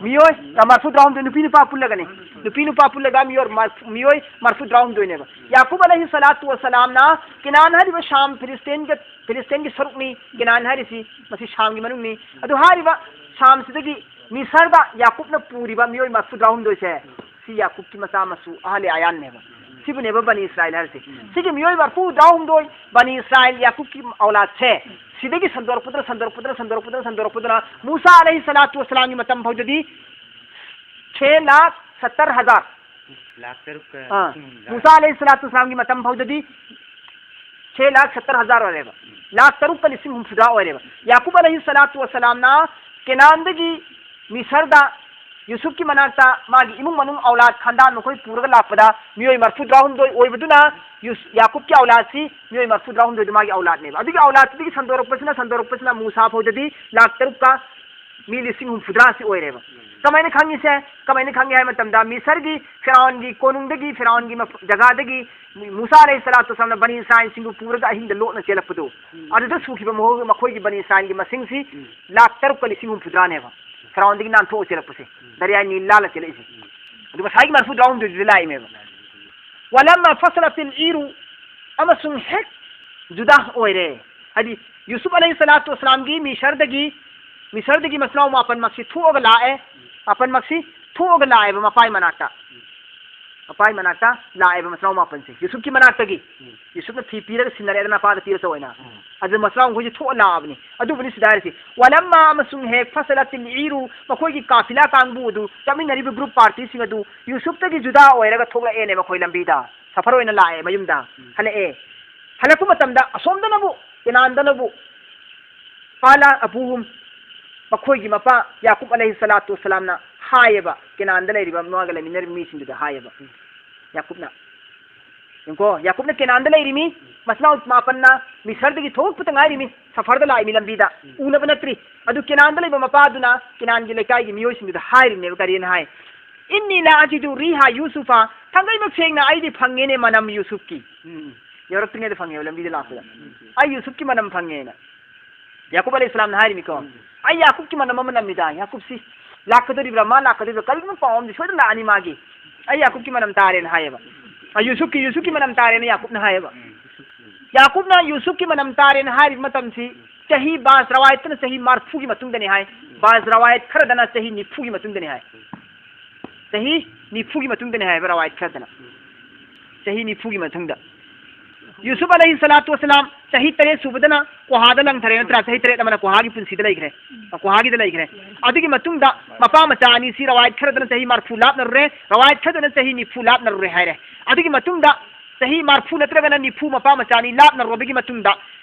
ꯃꯤꯑꯣꯏ, ꯑ, ꯃꯔꯐꯨ ꯇꯔꯥ ꯍꯨꯝꯗꯣꯏ, ꯅꯨꯄꯤ ꯅꯨꯄꯥ ꯄꯨꯜꯂꯒꯅꯤ꯫ ꯅꯨꯄꯤ ꯅꯨꯄꯥ ꯄꯨꯜꯂꯒ ꯃꯤꯑꯣꯏ ꯃꯔ-, ꯃꯤꯑꯣꯏ ꯃꯔꯐꯨ ꯇꯔꯥ ꯍꯨꯝꯗꯣꯏꯅꯦꯕ꯫ ꯌꯥꯀꯨꯕ ꯑꯂꯩꯍꯤ ꯁꯂꯥꯇꯨ ꯋꯁꯁꯂꯥꯝꯅ ꯀꯦꯅꯥꯟ ꯍꯥꯏꯔꯤꯕ ꯁꯥꯝ, ꯐꯤꯂꯤꯁꯇꯤꯟꯒꯤ, ꯐꯤꯂꯤꯁꯇꯤꯟꯒꯤ ꯁꯔꯨꯛꯅꯤ꯫ ꯀꯦꯅꯥꯟ ꯍꯥꯏꯔꯤꯁꯤ ꯃꯁꯤ ꯁꯥꯝꯒꯤ ꯃꯅꯨꯡꯅꯤ꯫ ꯑꯗꯨ ꯍꯥꯏꯔꯤꯕ ꯁꯥꯝꯁꯤꯗꯒꯤ ꯃꯤꯁꯔꯗ ꯌꯥꯀꯨꯞꯅ ꯄꯨꯔꯤꯕ ꯃꯤꯑꯣꯏ ꯃꯔꯐꯨ ꯇꯔꯥ ꯍꯨꯝꯗꯣꯏꯁꯦ, ꯁꯤ ꯌꯥꯀꯨꯞꯀꯤ ꯃꯆꯥ ꯃꯁꯨ ꯑꯍꯂꯦ ꯑꯌꯥꯟꯅꯦꯕ꯫ ꯁꯤꯕꯨꯅꯦꯕ ꯕꯅꯤ ꯏꯁꯔꯥꯏꯜ ꯍꯥꯏꯔꯤꯁꯦ꯫ ꯁꯤꯒꯤ ꯃꯤꯑꯣꯏ ꯃꯔꯐꯨ ꯇꯔꯥ ꯍꯨꯝꯗꯣꯏ ꯕꯅꯤ ꯏꯁꯔꯥꯏꯜ ꯌꯥꯀꯨꯞꯀꯤ ꯑꯧꯂꯥꯗꯁꯦ ꯁꯤꯗꯒꯤ ꯁꯟꯗꯣꯔꯛꯄꯗꯨꯅ, ꯁꯟꯗꯣꯔꯛꯄꯗꯨꯅ, ꯁꯟꯗꯣꯔꯛꯄꯗꯨꯅ, ꯁꯟꯗꯣꯔꯛꯄꯗꯨꯅ ꯃꯨꯁꯥ ꯑꯂꯩꯍꯤ ꯁꯂꯥꯇꯨ ꯋꯁꯁꯂꯥꯝꯒꯤ ꯃꯇꯝ ꯐꯥꯎꯗꯗꯤ ꯁꯦ ꯂꯥꯈ ꯁꯠꯇꯔ ꯍꯖꯥꯔ, ꯂꯥꯈ ꯇꯔꯨꯛꯀ ꯑꯥ, ꯂꯤꯁꯤꯡ ꯍꯨꯝꯐꯨꯇꯔꯥ꯫ ꯃꯨꯁꯥ ꯑꯂꯩꯍꯤ ꯁꯂꯥꯇꯨ ꯋꯁꯂꯥꯝꯒꯤ ꯃꯇꯝ ꯐꯥꯎꯗꯗꯤ ꯁꯦ ꯂꯥꯈ ꯁꯠꯇꯔ ꯍꯖꯥꯔ ꯑꯣꯏꯔꯦꯕ꯫ ꯂꯥꯈ ꯇꯔꯨꯛꯀ ꯂꯤꯁꯤꯡ ꯍꯨꯝꯐꯨꯇꯔꯥ ꯑꯣꯏꯔꯦꯕ꯫ ꯌꯥꯀꯨꯕ ꯑꯂꯩꯍꯤ ꯁꯂꯥꯇꯨ ꯋꯁꯂꯥꯝꯅ ꯀꯦꯅꯥꯟꯗꯒꯤ ꯃꯤꯁꯔꯗ ꯌꯨꯁꯨꯞꯀꯤ ꯃꯅꯥꯛꯇ ꯃꯥꯒꯤ ꯏꯃꯨꯡ ꯃꯅꯨꯡ ꯑꯧꯂꯥꯗ ꯈꯥꯟꯗꯥꯟ ꯃꯈꯣꯏ ꯄꯨꯔꯒ ꯂꯥꯛꯄꯗ ꯃꯤꯑꯣꯏ ꯃꯔꯐꯨꯇꯔꯥꯍꯨꯝꯗꯣꯏ ꯑꯣꯏꯕꯗꯨꯅ ꯌꯨꯁ-, ꯌꯥꯀꯨꯕꯀꯤ ꯑꯧꯂꯥꯗꯁꯤ ꯃꯤꯑꯣꯏ ꯃꯔꯐꯨꯇꯔꯥꯍꯨꯝꯗꯣꯏꯗꯨ ꯃꯥꯒꯤ ꯑꯧꯂꯥꯗꯅꯦꯕ꯫ ꯑꯗꯨꯒꯤ ꯑꯧꯂꯥꯗꯇꯨꯗꯒꯤ ꯁꯟꯗꯣꯔꯛꯄꯁꯤꯅ, ꯁꯟꯗꯣꯔꯛꯄꯁꯤꯅ ꯃꯨꯁꯥ ꯐꯥꯎꯗꯗꯤ ꯂꯥꯈ ꯇꯔꯨꯛꯀ ꯃꯤ ꯂꯤꯁꯤꯡ ꯍꯨꯝꯐꯨꯇꯔꯥꯁꯤ ꯑꯣꯏꯔꯦꯕ꯫ ꯀꯃꯥꯏꯅ ꯈꯪꯉꯤꯁꯦ? ꯀꯃꯥꯏꯅ ꯈꯪꯉꯤ ꯍꯥꯏꯕ ꯃꯇꯝꯗ ꯃꯤꯁꯔꯒꯤ ꯐꯤꯔꯥꯎꯟꯒꯤ ꯀꯣꯅꯨꯡꯗꯒꯤ, ꯐꯤꯔꯥꯎꯟꯒꯤ ꯃꯐ-, ꯖꯒꯥꯗꯒꯤ ꯃꯨꯁꯥ ꯑꯂꯩꯍꯤ ꯁꯂꯥꯇꯨ ꯋꯁꯂꯥꯝꯅ ꯕꯅꯤ ꯏꯁꯔꯥꯏꯜꯁꯤꯡꯕꯨ ꯄꯨꯔꯒ ꯑꯍꯤꯡꯗ ꯂꯣꯠꯅ ꯆꯦꯜꯂꯛꯄꯗꯣ, ꯎꯝ꯫ ꯑꯗꯨꯗ ꯁꯨꯈꯤꯕ ꯃꯈꯣꯏ-, ꯃꯈꯣꯏꯒꯤ ꯕꯅꯤ ꯏꯁꯔꯥꯏꯜꯒꯤ ꯃꯁꯤꯡꯁꯤ ꯎꯝ꯫ ꯂꯥꯈ ꯇꯔꯨꯛꯀ ꯂꯤꯁꯤꯡ ꯍꯨꯝꯐꯨꯇꯔꯥꯅꯦꯕ꯫ ꯐꯤꯔꯥꯎꯟꯗꯒꯤ ꯅꯥꯟꯊꯣꯛꯑ ꯆꯦꯜꯂꯛꯄꯁꯦ, ꯎꯝ꯫ ꯗꯔꯤꯌꯥ ꯅꯤꯜ ꯂꯥꯜꯂ ꯆꯦꯜꯂꯛꯏꯁꯦ꯫ ꯎꯝ꯫ ꯑꯗꯨ ꯉꯁꯥꯏꯒꯤ ꯃꯔꯐꯨ ꯇꯔꯥꯍꯨꯝꯗꯣꯏꯗꯨꯗꯤ ꯂꯥꯛꯏꯅꯦꯕ꯫ ꯂꯥꯛꯏꯅꯦ꯫ ولما فصلت العير، ꯑꯃꯁꯨꯡ ꯍꯦꯛ ꯖꯨꯗꯥ ꯑꯣꯏꯔꯦ꯫ ꯍꯥꯏꯗꯤ ꯌꯨꯁꯨꯞ ꯑꯂꯩꯍꯤ ꯁꯂꯥꯇꯨ ꯋꯁꯂꯥꯝꯒꯤ ꯃꯤꯁꯔꯗꯒꯤ, ꯃꯤꯁꯔꯗꯒꯤ ꯃꯆꯤꯟ ꯃꯅꯥꯎ ꯃꯥꯄꯟꯃꯛꯁꯤ ꯊꯣꯛꯑꯒ ꯂꯥꯛꯑꯦ, ꯃꯥꯄꯟꯃꯛꯁꯤ ꯊꯣꯛꯑꯒ ꯂꯥꯛꯑꯦꯕ ꯃꯄꯥꯏ ꯃꯅꯥꯛꯇ꯫ ꯃꯄꯥꯏ ꯃꯅꯥꯛꯇ ꯂꯥꯛꯑꯦꯕ ꯃꯆꯤꯟ ꯃꯅꯥꯎ ꯃꯥꯄꯟꯁꯦ꯫ ꯌꯨꯁꯨꯞꯀꯤ ꯃꯅꯥꯛꯇꯒꯤ꯫ ꯎꯝ꯫ ꯌꯨꯁꯨꯞꯅ ꯐꯤ ꯄꯤꯔꯒ ꯁꯤꯟꯅꯔꯦꯗꯅ ꯃꯄꯥꯗ ꯄꯤꯔ ꯆꯧ ꯑꯣꯏꯅ꯫ ꯎꯝ꯫ ꯑꯗꯨ ꯃꯆꯤꯟ ꯃꯅꯥꯎ ꯃꯈꯣꯏꯁꯦ ꯊꯣꯛꯑ ꯂꯥꯛꯑꯕꯅꯤ꯫ ꯑꯗꯨꯕꯨꯅꯤ ꯁꯤꯗ ꯍꯥꯏꯔꯤꯁꯤ꯫ ولما ꯑꯃꯁꯨꯡ ꯍꯦꯛ فصلت العير ꯃꯈꯣꯏꯒꯤ ꯀꯥꯐꯤꯂꯥ ꯀꯥꯡꯕꯨ ꯑꯗꯨ ꯆꯠꯃꯤꯟꯅꯔꯤꯕ ꯒ꯭ꯔꯨꯞ ꯄꯥꯔꯇꯤꯁꯤꯡ ꯑꯗꯨ ꯌꯨꯁꯨꯞꯇꯒꯤ ꯖꯨꯗꯥ ꯑꯣꯏꯔꯒ ꯊꯣꯛꯂꯛꯑꯦꯅꯦ ꯃꯈꯣꯏ ꯂꯝꯕꯤꯗ꯫ ꯁꯐꯔ ꯑꯣꯏꯅ ꯂꯥꯛꯑꯦ ꯃꯌꯨꯝꯗ꯫ ꯎꯝ꯫ ꯍꯜꯂꯛꯑꯦ꯫ ꯍꯜꯂꯛꯄ ꯃꯇꯝꯗ ꯑꯁꯣꯝꯗꯅꯕꯨ ꯀꯦꯅꯥꯟꯗꯅꯕꯨ قال أبوهم ꯃꯈꯣꯏꯒꯤ ꯃꯄꯥ ꯌꯥꯀꯨꯕ ꯑꯂꯩꯍꯤ ꯁꯂꯥꯇꯨ ꯋꯁꯂꯥꯝꯅ ꯍꯥꯏꯌꯦꯕ, ꯀꯦꯅꯥꯟꯗ ꯂꯩꯔꯤꯕ ꯃꯥꯒ ꯂꯩꯃꯤꯟꯅꯔꯤꯕ ꯃꯤꯁꯤꯡꯗꯨꯗ ꯍꯥꯏꯌꯦꯕ꯫ ꯎꯝ꯫ ꯌꯥꯀꯨꯕꯅ꯫ ꯌꯦꯡꯉꯨꯀꯣ, ꯌꯥꯀꯨꯕꯅ ꯀꯦꯅꯥꯟꯗ ꯂꯩꯔꯤꯃꯤ, ꯃꯆꯤꯟ ꯃꯅꯥꯎ ꯃꯥꯄꯟꯅ ꯃꯤꯁꯔꯗꯒꯤ ꯊꯣꯛꯂꯛꯄꯇ ꯉꯥꯏꯔꯤꯃꯤ, ꯁꯐꯔꯗ ꯂꯥꯛꯏꯃꯤ ꯂꯝꯕꯤꯗ꯫ ꯎꯝ꯫ ꯎꯅꯕ ꯅꯠꯇ꯭ꯔꯤ꯫ ꯑꯗꯨ ꯀꯦꯅꯥꯟꯗ ꯂꯩꯕ ꯃꯄꯥꯗꯨꯅ ꯀꯦꯅꯥꯟꯒꯤ ꯂꯩꯀꯥꯏꯒꯤ ꯃꯤꯑꯣꯏꯁꯤꯡꯗꯨꯗ ꯍꯥꯏꯔꯤꯅꯦꯕ, ꯀꯔꯤꯅ ꯍꯥꯏ? إني لأجد ريح يوسف، ꯊꯥꯡꯒꯩꯃꯛ ꯁꯦꯡꯅ ꯑꯩꯗꯤ ꯐꯪꯉꯦꯅꯦ ꯃꯅꯝ ꯌꯨꯁꯨꯞꯀꯤ꯫ ꯎꯝ, ꯎꯝ꯫ ꯌꯧꯔꯛꯇ꯭ꯔꯤꯉꯩꯗ ꯐꯪꯉꯦꯕ ꯂꯝꯕꯤꯗ ꯂꯥꯛꯄꯗ꯫ ꯎꯝ, ꯎꯝ꯫ ꯑꯩ ꯌꯨꯁꯨꯞꯀꯤ ꯃꯅꯝ ꯐꯪꯉꯦꯅ꯫ ꯌꯥꯀꯨꯕ ꯑꯂꯩꯍꯤ ꯁꯂꯥꯝꯅ ꯍꯥꯏꯔꯤꯃꯤꯀꯣ꯫ ꯎꯝ꯫ ꯑꯩ ꯌꯥꯀꯨꯕꯀꯤ ꯃꯅꯝ ꯑꯃ ꯅꯝꯃꯤꯗ, ꯌꯥꯀꯨꯕꯁꯤ ꯂꯥꯛꯀꯗꯧꯔꯤꯕ꯭ꯔꯥ, ꯃꯥ ꯂꯥꯛꯀꯗꯧꯔꯤꯕ꯭ꯔꯥ, ꯀꯔꯤꯒꯨꯝꯕ ꯄꯥꯎ ꯑꯃꯗꯤ ꯁꯣꯏꯗꯅ ꯂꯥꯛꯑꯅꯤ ꯃꯥꯒꯤ꯫ ꯑꯩ ꯌꯥꯀꯨꯕꯀꯤ ꯃꯅꯝ ꯇꯥꯔꯦꯅ ꯍꯥꯏꯌꯦꯕ꯫ ꯑ, ꯌꯨꯁꯨꯞꯀꯤ, ꯌꯨꯁꯨꯞꯀꯤ ꯃꯅꯝ ꯇꯥꯔꯦꯅ ꯌꯥꯀꯨꯕꯅ ꯍꯥꯏꯌꯦꯕ꯫ ꯎꯝ꯫ ꯌꯥꯀꯨꯕꯅ ꯌꯨꯁꯨꯞꯀꯤ ꯃꯅꯝ ꯇꯥꯔꯦꯅ ꯍꯥꯏꯔꯤꯕ ꯃꯇꯝꯁꯤ ꯆꯍꯤ ꯕꯥꯖ ꯔꯋꯥꯌꯠꯇꯅ ꯆꯍꯤ ꯃꯔꯐꯨꯒꯤ ꯃꯇꯨꯡꯗꯅꯤ ꯍꯥꯏ꯫ ꯕꯥꯖ ꯔꯋꯥꯌꯠ ꯈꯔꯗꯅ ꯆꯍꯤ ꯅꯤꯐꯨꯒꯤ ꯃꯇꯨꯡꯗꯅꯤ ꯍꯥꯏ꯫ ꯆꯍꯤ ꯅꯤꯐꯨꯒꯤ ꯃꯇꯨꯡꯗꯅꯤ ꯍꯥꯏꯕ ꯔꯋꯥꯌꯠ ꯈꯔꯗꯅ꯫ ꯆꯍꯤ ꯅꯤꯐꯨꯒꯤ ꯃꯇꯨꯡꯗ꯫ ꯌꯨꯁꯨꯐ ꯑꯂꯩꯍꯤ ꯁꯂꯥꯇꯨ ꯋꯁꯂꯥꯝ ꯆꯍꯤ ꯇꯔꯦꯠ ꯁꯨꯕꯗꯅ ꯀꯣꯍꯥꯗ ꯂꯪꯊꯔꯦ ꯅꯠꯇ꯭ꯔꯥ? ꯆꯍꯤ ꯇꯔꯦꯠ ꯑꯃꯅ ꯀꯣꯍꯥꯒꯤ ꯄꯨꯟꯁꯤꯗ ꯂꯩꯈ꯭ꯔꯦ, ꯀꯣꯍꯥꯒꯤꯗ ꯂꯩꯈ꯭ꯔꯦ꯫ ꯑꯗꯨꯒꯤ ꯃꯇꯨꯡꯗ ꯃꯄꯥ ꯃꯆꯥ ꯑꯅꯤꯁꯤ ꯔꯋꯥꯌꯠ ꯈꯔꯗꯅ ꯆꯍꯤ ꯃꯔꯐꯨ ꯂꯥꯞꯅꯔꯨꯔꯦ, ꯔꯋꯥꯌꯠ ꯈꯔꯗꯅ ꯆꯍꯤ ꯅꯤꯐꯨ ꯂꯥꯞꯅꯔꯨꯔꯦ ꯍꯥꯏꯔꯦ꯫ ꯑꯗꯨꯒꯤ ꯃꯇꯨꯡꯗ ꯆꯍꯤ ꯃꯔꯐꯨ ꯅꯠꯇ꯭ꯔꯒꯅ ꯅꯤꯐꯨ ꯃꯄꯥ ꯃꯆꯥ ꯑꯅꯤ ꯂꯥꯞꯅꯔꯨꯔꯕꯒꯤ ꯃꯇꯨꯡꯗ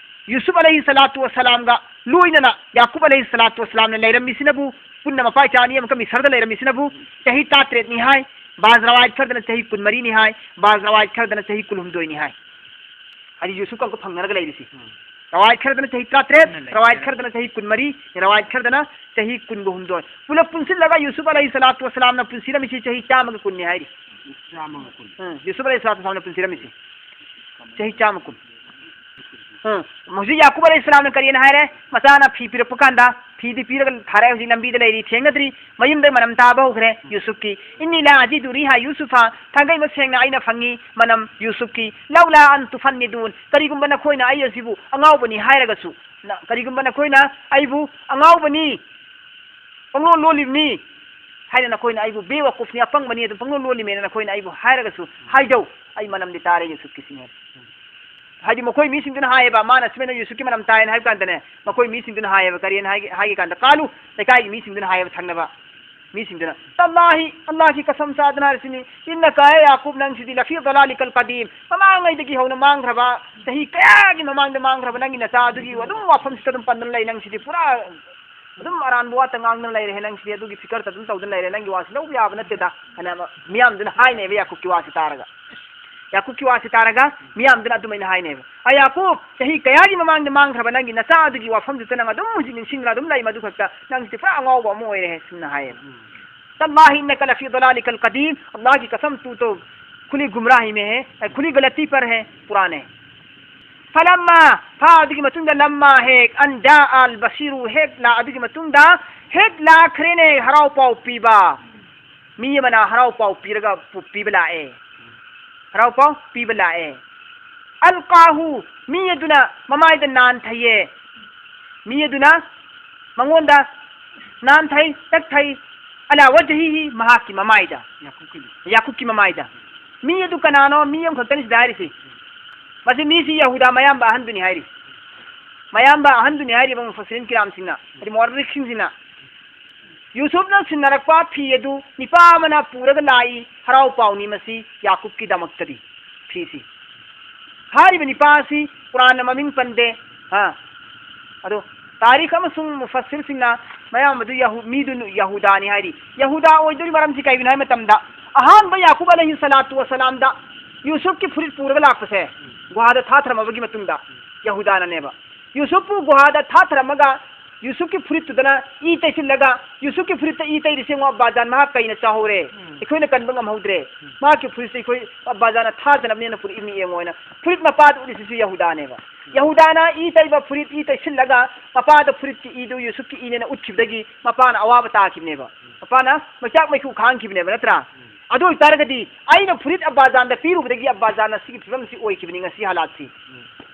ꯌꯨꯁꯨꯐ ꯑꯂꯩꯍꯤ ꯁꯂꯥꯇꯨ ꯋꯁꯂꯥꯝꯒ ꯂꯣꯏꯅꯅ ꯌꯥꯀꯨꯕ ꯑꯂꯩꯍꯤ ꯁꯂꯥꯇꯨ ꯋꯁꯂꯥꯝꯅ ꯂꯩꯔꯝꯃꯤꯁꯤꯅꯕꯨ, ꯄꯨꯟꯅ ꯃꯄꯥ ꯏꯆꯥ ꯑꯅꯤ ꯑꯃꯈꯛ ꯃꯤꯁꯔꯗ ꯂꯩꯔꯝꯃꯤꯁꯤꯅꯕꯨ ꯆꯍꯤ ꯇꯔꯥꯇꯔꯦꯠꯅꯤ ꯍꯥꯏ, ꯕꯥꯖ ꯔꯋꯥꯌꯠ ꯈꯔꯗꯅ ꯆꯍꯤ ꯀꯨꯟꯃꯔꯤꯅꯤ ꯍꯥꯏ, ꯕꯥꯖ ꯔꯋꯥꯌꯠ ꯈꯔꯗꯅ ꯆꯍꯤ ꯀꯨꯟꯍꯨꯝꯗꯣꯏꯅꯤ ꯍꯥꯏ꯫ ꯍꯥꯏꯗꯤ ꯌꯨꯁꯨꯐꯀ ꯑꯃꯨꯛꯀ ꯐꯪꯅꯔꯒ ꯂꯩꯔꯤꯁꯤ꯫ ꯎꯝ꯫ ꯔꯋꯥꯌꯠ ꯈꯔꯗꯅ ꯆꯍꯤ ꯇꯔꯥꯇꯔꯦꯠ, ꯄꯨꯟꯅ ꯂꯩ꯫ ꯔꯋꯥꯌꯠ ꯈꯔꯗꯅ ꯆꯍꯤ ꯀꯨꯟꯃꯔꯤ, ꯔꯋꯥꯌꯠ ꯈꯔꯗꯅ ꯆꯍꯤ ꯀꯨꯟꯒ ꯍꯨꯝꯗꯣꯏ꯫ ꯄꯨꯂꯞ ꯄꯨꯟꯁꯤꯜꯂꯒ ꯌꯨꯁꯨꯐ ꯑꯂꯩꯍꯤ ꯁꯂꯥꯇꯨ ꯋꯁꯂꯥꯝꯅ ꯄꯨꯟꯁꯤꯔꯝꯃꯤꯁꯤ ꯆꯍꯤ ꯆꯥꯝꯃꯒ ꯀꯨꯟꯅꯤ ꯍꯥꯏꯔꯤ꯫ ꯆꯥꯝꯃꯒ ꯀꯨꯟ꯫ ꯎꯝ, ꯌꯨꯁꯨꯐ ꯑꯂꯩꯍꯤ ꯁꯂꯥꯇꯨ ꯋꯁꯂꯥꯝꯅ ꯄꯨꯟꯁꯤꯔꯝꯃꯤꯁꯤ ꯆꯍꯤ ꯆꯥꯝꯃ ꯀꯨꯟ꯫ ꯎꯝ, ꯍꯧꯖꯤꯛ ꯌꯥꯀꯨꯕ ꯑꯂꯩꯍꯤ ꯁꯂꯥꯝꯅ ꯀꯔꯤꯅ ꯍꯥꯏꯔꯦ? ꯃꯆꯥꯅ ꯐꯤ ꯄꯤꯔꯛꯄ ꯀꯥꯟꯗ, ꯐꯤꯗꯤ ꯄꯤꯔꯒ ꯊꯥꯔꯛꯑꯦ, ꯍꯧꯖꯤꯛ ꯂꯝꯕꯤꯗ ꯂꯩꯔꯤ, ꯊꯦꯡꯅꯗ꯭ꯔꯤ꯫ ꯃꯌꯨꯝꯗ ꯃꯅꯝ ꯇꯥꯕ ꯍꯧꯈ꯭ꯔꯦ ꯌꯨꯁꯨꯐꯀꯤ꯫ "ꯏꯟꯅꯤ ꯂꯥ ꯑꯖꯤꯗꯨ ꯔꯤꯍꯥ ꯌꯨꯁꯨꯐ", ꯊꯥꯡꯒꯩ ꯃꯁꯦꯡꯅ ꯑꯩꯅ ꯐꯪꯉꯤ ꯃꯅꯝ ꯌꯨꯁꯨꯐꯀꯤ꯫ "ꯂꯧꯂꯥ ꯑꯟ ꯇꯨꯐꯟꯅꯤꯗꯨꯟ", ꯀꯔꯤꯒꯨꯝꯕ ꯅꯈꯣꯏꯅ ꯑꯩ ꯑꯁꯤꯕꯨ ꯑꯉꯥꯎꯕꯅꯤ ꯍꯥꯏꯔꯒꯁꯨ, ꯅ-, ꯀꯔꯤꯒꯨꯝꯕ ꯅꯈꯣꯏꯅ ꯑꯩꯕꯨ ꯑꯉꯥꯎꯕꯅꯤ, ꯄꯪꯂꯣꯜ ꯂꯣꯜꯂꯤꯕꯅꯤ ꯍꯥꯏꯅ ꯅꯈꯣꯏꯅ ꯑꯩꯕꯨ ꯕꯦꯋꯥꯀꯨꯐꯅꯤ, ꯑꯄꯪꯕꯅꯤ, ꯑꯗꯨꯝ ꯄꯪꯂꯣꯜ ꯂꯣꯜꯂꯤꯃꯦꯅ ꯅꯈꯣꯏꯅ ꯑꯩꯕꯨ ꯍꯥꯏꯔꯒꯁꯨ ꯍꯥꯏꯖꯧ, ꯑꯩ ꯃꯅꯝꯗꯤ ꯇꯥꯔꯦ ꯌꯨꯁꯨꯐꯀꯤ ꯁꯤꯡꯉꯦ꯫ ꯍꯥꯏꯗꯤ ꯃꯈꯣꯏ ꯃꯤꯁꯤꯡꯗꯨꯅ ꯍꯥꯏꯌꯦꯕ, ꯃꯥꯅ ꯁꯨꯃꯥꯏꯅ ꯌꯨꯁꯨꯐꯀꯤ ꯃꯅꯝ ꯇꯥꯏꯅ ꯍꯥꯏꯕ ꯀꯥꯟꯗꯅꯦ, ꯃꯈꯣꯏ ꯃꯤꯁꯤꯡꯗꯨꯅ ꯍꯥꯏꯌꯦꯕ, ꯀꯔꯤꯅ ꯍꯥꯏꯒꯦ, ꯍꯥꯏꯒꯦ ꯀꯥꯟꯗ, ꯀꯥꯂꯨ, ꯂꯩꯀꯥꯏꯒꯤ ꯃꯤꯁꯤꯡꯗꯨꯅ ꯍꯥꯏꯌꯦꯕ, ꯊꯪꯅꯕ ꯃꯤꯁꯤꯡꯗꯨꯅ, "ꯇꯜꯂꯥꯍꯤ, ꯑꯜꯂꯥꯍꯒꯤ ꯀꯁꯝ ꯆꯥꯗꯅ ꯍꯥꯏꯔꯤꯁꯤꯅꯤ, ꯏꯟꯅꯀ ꯌꯥꯀꯨꯕ, ꯅꯪꯁꯤꯗꯤ ꯂꯐꯤ ꯗꯂꯥꯂꯤꯀꯜ ꯀꯗꯤꯝ, ꯃꯃꯥꯡꯉꯩꯗꯒꯤ ꯍꯧꯅ ꯃꯥꯡꯈ꯭ꯔꯕ, ꯆꯍꯤ ꯀꯌꯥꯒꯤ ꯃꯃꯥꯡꯗ ꯃꯥꯡꯈ꯭ꯔꯕ ꯅꯪꯒꯤ ꯅꯆꯥ ꯑꯗꯨꯒꯤ ꯑꯗꯨꯝ ꯋꯥꯐꯝꯁꯤꯗ ꯑꯗꯨꯝ ꯄꯟꯗꯨꯅ ꯂꯩ, ꯅꯪꯁꯤꯗꯤ ꯄꯨꯔꯥ ꯑꯗꯨꯝ ꯑꯔꯥꯟꯕ ꯋꯥꯇ ꯉꯥꯡꯗꯅ ꯂꯩꯔꯦ, ꯅꯪꯁꯤꯗꯤ ꯑꯗꯨꯒꯤ ꯐꯤꯀꯔꯇ ꯑꯗꯨꯝ ꯇꯧꯗꯅ ꯂꯩꯔꯦ, ꯅꯪꯒꯤ ꯋꯥꯁꯤ ꯂꯧꯕ ꯌꯥꯕ ꯅꯠꯇꯦꯗ" ꯍꯥꯏꯅ ꯑꯃ ꯃꯤꯌꯥꯝꯗꯨꯅ ꯍꯥꯏꯅꯦꯕ, ꯌꯥꯀꯨꯕꯀꯤ ꯋꯥꯁꯤ ꯇꯥꯔꯒ꯫ ꯌꯥꯀꯨꯕꯀꯤ ꯋꯥꯁꯤ ꯇꯥꯔꯒ ꯃꯤꯌꯥꯝꯗꯨꯅ ꯑꯗꯨꯃꯥꯏꯅ ꯍꯥꯏꯅꯦꯕ, "ꯑ ꯌꯥꯀꯨꯕ, ꯆꯍꯤ ꯀꯌꯥꯒꯤ ꯃꯃꯥꯡꯗ ꯃꯥꯡꯈ꯭ꯔꯕ ꯅꯪꯒꯤ ꯅꯆꯥ ꯑꯗꯨꯒꯤ ꯋꯥꯐꯝꯗꯨꯗ ꯅꯪ ꯑꯗꯨꯝ ꯍꯧꯖꯤꯛ ꯅꯤꯡꯁꯤꯡꯗꯅ ꯑꯗꯨꯝ ꯂꯩ, ꯃꯗꯨ ꯈꯛꯇ ꯅꯪꯁꯤꯗꯤ ꯄꯨꯔꯥ ꯑꯉꯥꯎꯕ ꯑꯃ ꯑꯣꯏꯔꯦ" ꯁꯨꯝꯅ ꯍꯥꯏꯌꯦꯕ꯫ "ꯇꯜꯂꯥꯍꯤ ꯏꯟꯅꯀ ꯂꯐꯤ ꯗꯂꯥꯂꯤꯀꯜ ꯀꯗꯤꯝ, ꯑꯜꯂꯥꯍꯒꯤ ꯀꯁꯝ, ꯇꯨ ꯇꯣ ꯈꯨꯂꯤ ꯒꯨꯝꯔꯥꯍꯤ ꯃꯦ ꯍꯦ, ꯑ, ꯈꯨꯂꯤ ꯒꯂꯇꯤ ꯄꯔ ꯍꯦ, ꯄꯨꯔꯥꯅꯦ꯫ ꯐꯂꯝꯃ, ꯐꯥ ꯑꯗꯨꯒꯤ ꯃꯇꯨꯡꯗ ꯂꯝꯃ ꯍꯦꯛ, ꯑꯟ ꯖꯥ ꯑꯜ ꯕꯁꯤꯔꯨ ꯍꯦꯛ ꯂꯥ ꯑꯗꯨꯒꯤ ꯃꯇꯨꯡꯗ ꯍꯦꯛ ꯂꯥꯛꯈ꯭ꯔꯦꯅꯦ ꯍꯔꯥꯎ ꯄꯥꯎ ꯄꯤꯕ꯫ ꯃꯤ ꯑꯃꯅ ꯍꯔꯥꯎ ꯄꯥꯎ ꯄꯤꯔꯒ ꯄꯨ-, ꯄꯤꯕ ꯂꯥꯛꯑꯦ꯫ ꯍꯔꯥꯎ ꯄꯥꯎ ꯄꯤꯕ ꯂꯥꯛꯑꯦ꯫ ꯑꯜꯀꯥꯍꯨ, ꯃꯤ ꯑꯗꯨꯅ ꯃꯃꯥꯏꯗ ꯅꯥꯟꯊꯩꯌꯦ꯫ ꯃꯤ ꯑꯗꯨꯅ ꯃꯉꯣꯟꯗ ꯅꯥꯟꯊꯩ, ꯇꯛꯊꯩ, ꯑꯂꯥ ꯋꯖꯍꯤꯍꯤ, ꯃꯍꯥꯛꯀꯤ ꯃꯃꯥꯏꯗ꯫ ꯌꯥꯀꯨꯕꯀꯤ꯫ ꯌꯥꯀꯨꯕꯀꯤ ꯃꯃꯥꯏꯗ꯫ ꯃꯤ ꯑꯗꯨ ꯀꯅꯥꯅꯣ? ꯃꯤ ꯑꯃꯈꯛꯇꯅꯤ ꯁꯤꯗ ꯍꯥꯏꯔꯤꯁꯤ꯫ ꯃꯁꯤ ꯃꯤꯁꯤ ꯌꯍꯨꯗꯥ ꯃꯌꯥꯝꯕ ꯑꯍꯟꯗꯨꯅꯤ ꯍꯥꯏꯔꯤ꯫ ꯃꯌꯥꯝꯕ ꯑꯍꯟꯗꯨꯅꯤ ꯍꯥꯏꯔꯤꯕ ꯃꯨꯐꯁꯤꯔꯤꯟ ꯀꯤꯔꯥꯝꯁꯤꯡꯅ, ꯍꯥꯏꯗꯤ ꯃꯨꯑꯔꯔꯤꯈꯁꯤꯡꯁꯤꯅ꯫ ꯌꯨꯁꯨꯞꯅ ꯁꯤꯟꯅꯔꯛꯄ ꯐꯤ ꯑꯗꯨ ꯅꯤꯄꯥ ꯑꯃꯅ ꯄꯨꯔꯒ ꯂꯥꯛꯏ, ꯍꯔꯥꯎ ꯄꯥꯎꯅꯤ ꯃꯁꯤ ꯌꯥꯀꯨꯕꯀꯤꯗꯃꯛꯇꯗꯤ꯫ ꯐꯤꯁꯤ꯫ ꯍꯥꯏꯔꯤꯕ ꯅꯤꯄꯥ ꯑꯁꯤ ꯀꯨꯔꯥꯟꯅ ꯃꯃꯤꯡ ꯄꯟꯗꯦ꯫ ꯍꯥ꯫ ꯑꯗꯣ ꯇꯥꯔꯤꯈ ꯑꯃꯁꯨꯡ ꯃꯨꯐꯁꯤꯔꯁꯤꯡꯅ ꯃꯌꯥꯝ ꯑꯗꯨ ꯌꯍꯨ-, ꯃꯤꯗꯨ ꯌꯍꯨꯗꯥꯅꯤ ꯍꯥꯏꯔꯤ꯫ ꯌꯍꯨꯗꯥ ꯑꯣꯏꯗꯣꯔꯤ ꯃꯔꯝꯁꯤ ꯀꯩꯒꯤꯅꯣ ꯍꯥꯏꯕ ꯃꯇꯝꯗ, ꯑꯍꯥꯟꯕ ꯌꯥꯀꯨꯕ ꯑꯂꯩꯍꯤ ꯁꯂꯥꯇꯨ ꯋꯁꯂꯥꯝꯗ ꯌꯨꯁꯨꯞꯀꯤ ꯐꯨꯔꯤꯠ ꯄꯨꯔꯒ ꯂꯥꯛꯄꯁꯦ, ꯒꯨꯍꯥꯗ ꯊꯥꯊꯔꯝꯃꯕꯒꯤ ꯃꯇꯨꯡꯗ ꯌꯍꯨꯗꯥꯅꯅꯦꯕ꯫ ꯌꯨꯁꯨꯞꯄꯨ ꯒꯨꯍꯥꯗ ꯊꯥꯊꯔꯝꯃꯒ ꯌꯨꯁꯨꯞꯀꯤ ꯐꯨꯔꯤꯠꯇꯨꯗꯅ ꯏ ꯇꯩꯁꯤꯜꯂꯒ, "ꯌꯨꯁꯨꯞꯀꯤ ꯐꯨꯔꯤꯠꯇ ꯏ ꯇꯩꯔꯤꯁꯦ ꯌꯦꯡꯉꯣ, ꯑꯕꯥꯖꯥꯟ ꯃꯍꯥꯛ ꯀꯩꯅ ꯆꯥꯍꯧꯔꯦ꯫ ꯎꯝ꯫ ꯑꯩꯈꯣꯏꯅ ꯀꯟꯕ ꯉꯝꯍꯧꯗ꯭ꯔꯦ꯫ ꯎꯝ꯫ ꯃꯍꯥꯛꯀꯤ ꯐꯨꯔꯤꯠꯁꯦ ꯑꯩꯈꯣꯏ ꯑꯕꯥꯖꯥꯟꯅ ꯊꯥꯗꯅꯕꯅꯦꯅ ꯄꯨꯔꯛꯏꯕꯅꯤ ꯌꯦꯡꯉꯣ" ꯍꯥꯏꯅ ꯐꯨꯔꯤꯠ ꯃꯄꯥꯗ ꯎꯠꯂꯤꯁꯤꯁꯨ ꯌꯍꯨꯗꯥꯅꯦꯕ꯫ ꯎꯝ꯫ ꯌꯍꯨꯗꯥꯅ ꯏ ꯇꯩꯕ ꯐꯨꯔꯤꯠ ꯏ ꯇꯩꯁꯤꯜꯂꯒ ꯃꯄꯥꯗ ꯐꯨꯔꯤꯠꯀꯤ ꯏꯗꯨ ꯌꯨꯁꯨꯞꯀꯤ ꯏꯅꯦꯅ ꯎꯠꯈꯤꯕꯗꯒꯤ ꯃꯄꯥꯅ ꯑꯋꯥꯕ ꯇꯥꯈꯤꯕꯅꯦꯕ꯫ ꯎꯝ꯫ ꯃꯄꯥꯅ ꯃꯩꯆꯥꯛ ꯃꯩꯈꯨ ꯈꯥꯡꯈꯤꯕꯅꯦꯕ, ꯅꯠꯇ꯭ꯔꯥ? ꯎꯝ꯫ ꯑꯗꯨ ꯑꯣꯏꯇꯥꯔꯒꯗꯤ ꯑꯩꯅ ꯐꯨꯔꯤꯠ ꯑꯕꯥꯖꯥꯟꯗ ꯄꯤꯔꯨꯕꯗꯒꯤ ꯑꯕꯥꯖꯥꯟꯅ ꯁꯤꯒꯤ ꯐꯤꯕꯝꯁꯤ ꯑꯣꯏꯈꯤꯕꯅꯤ, ꯉꯁꯤ ꯍꯥꯂꯥꯠꯁꯤ꯫ ꯎꯝ꯫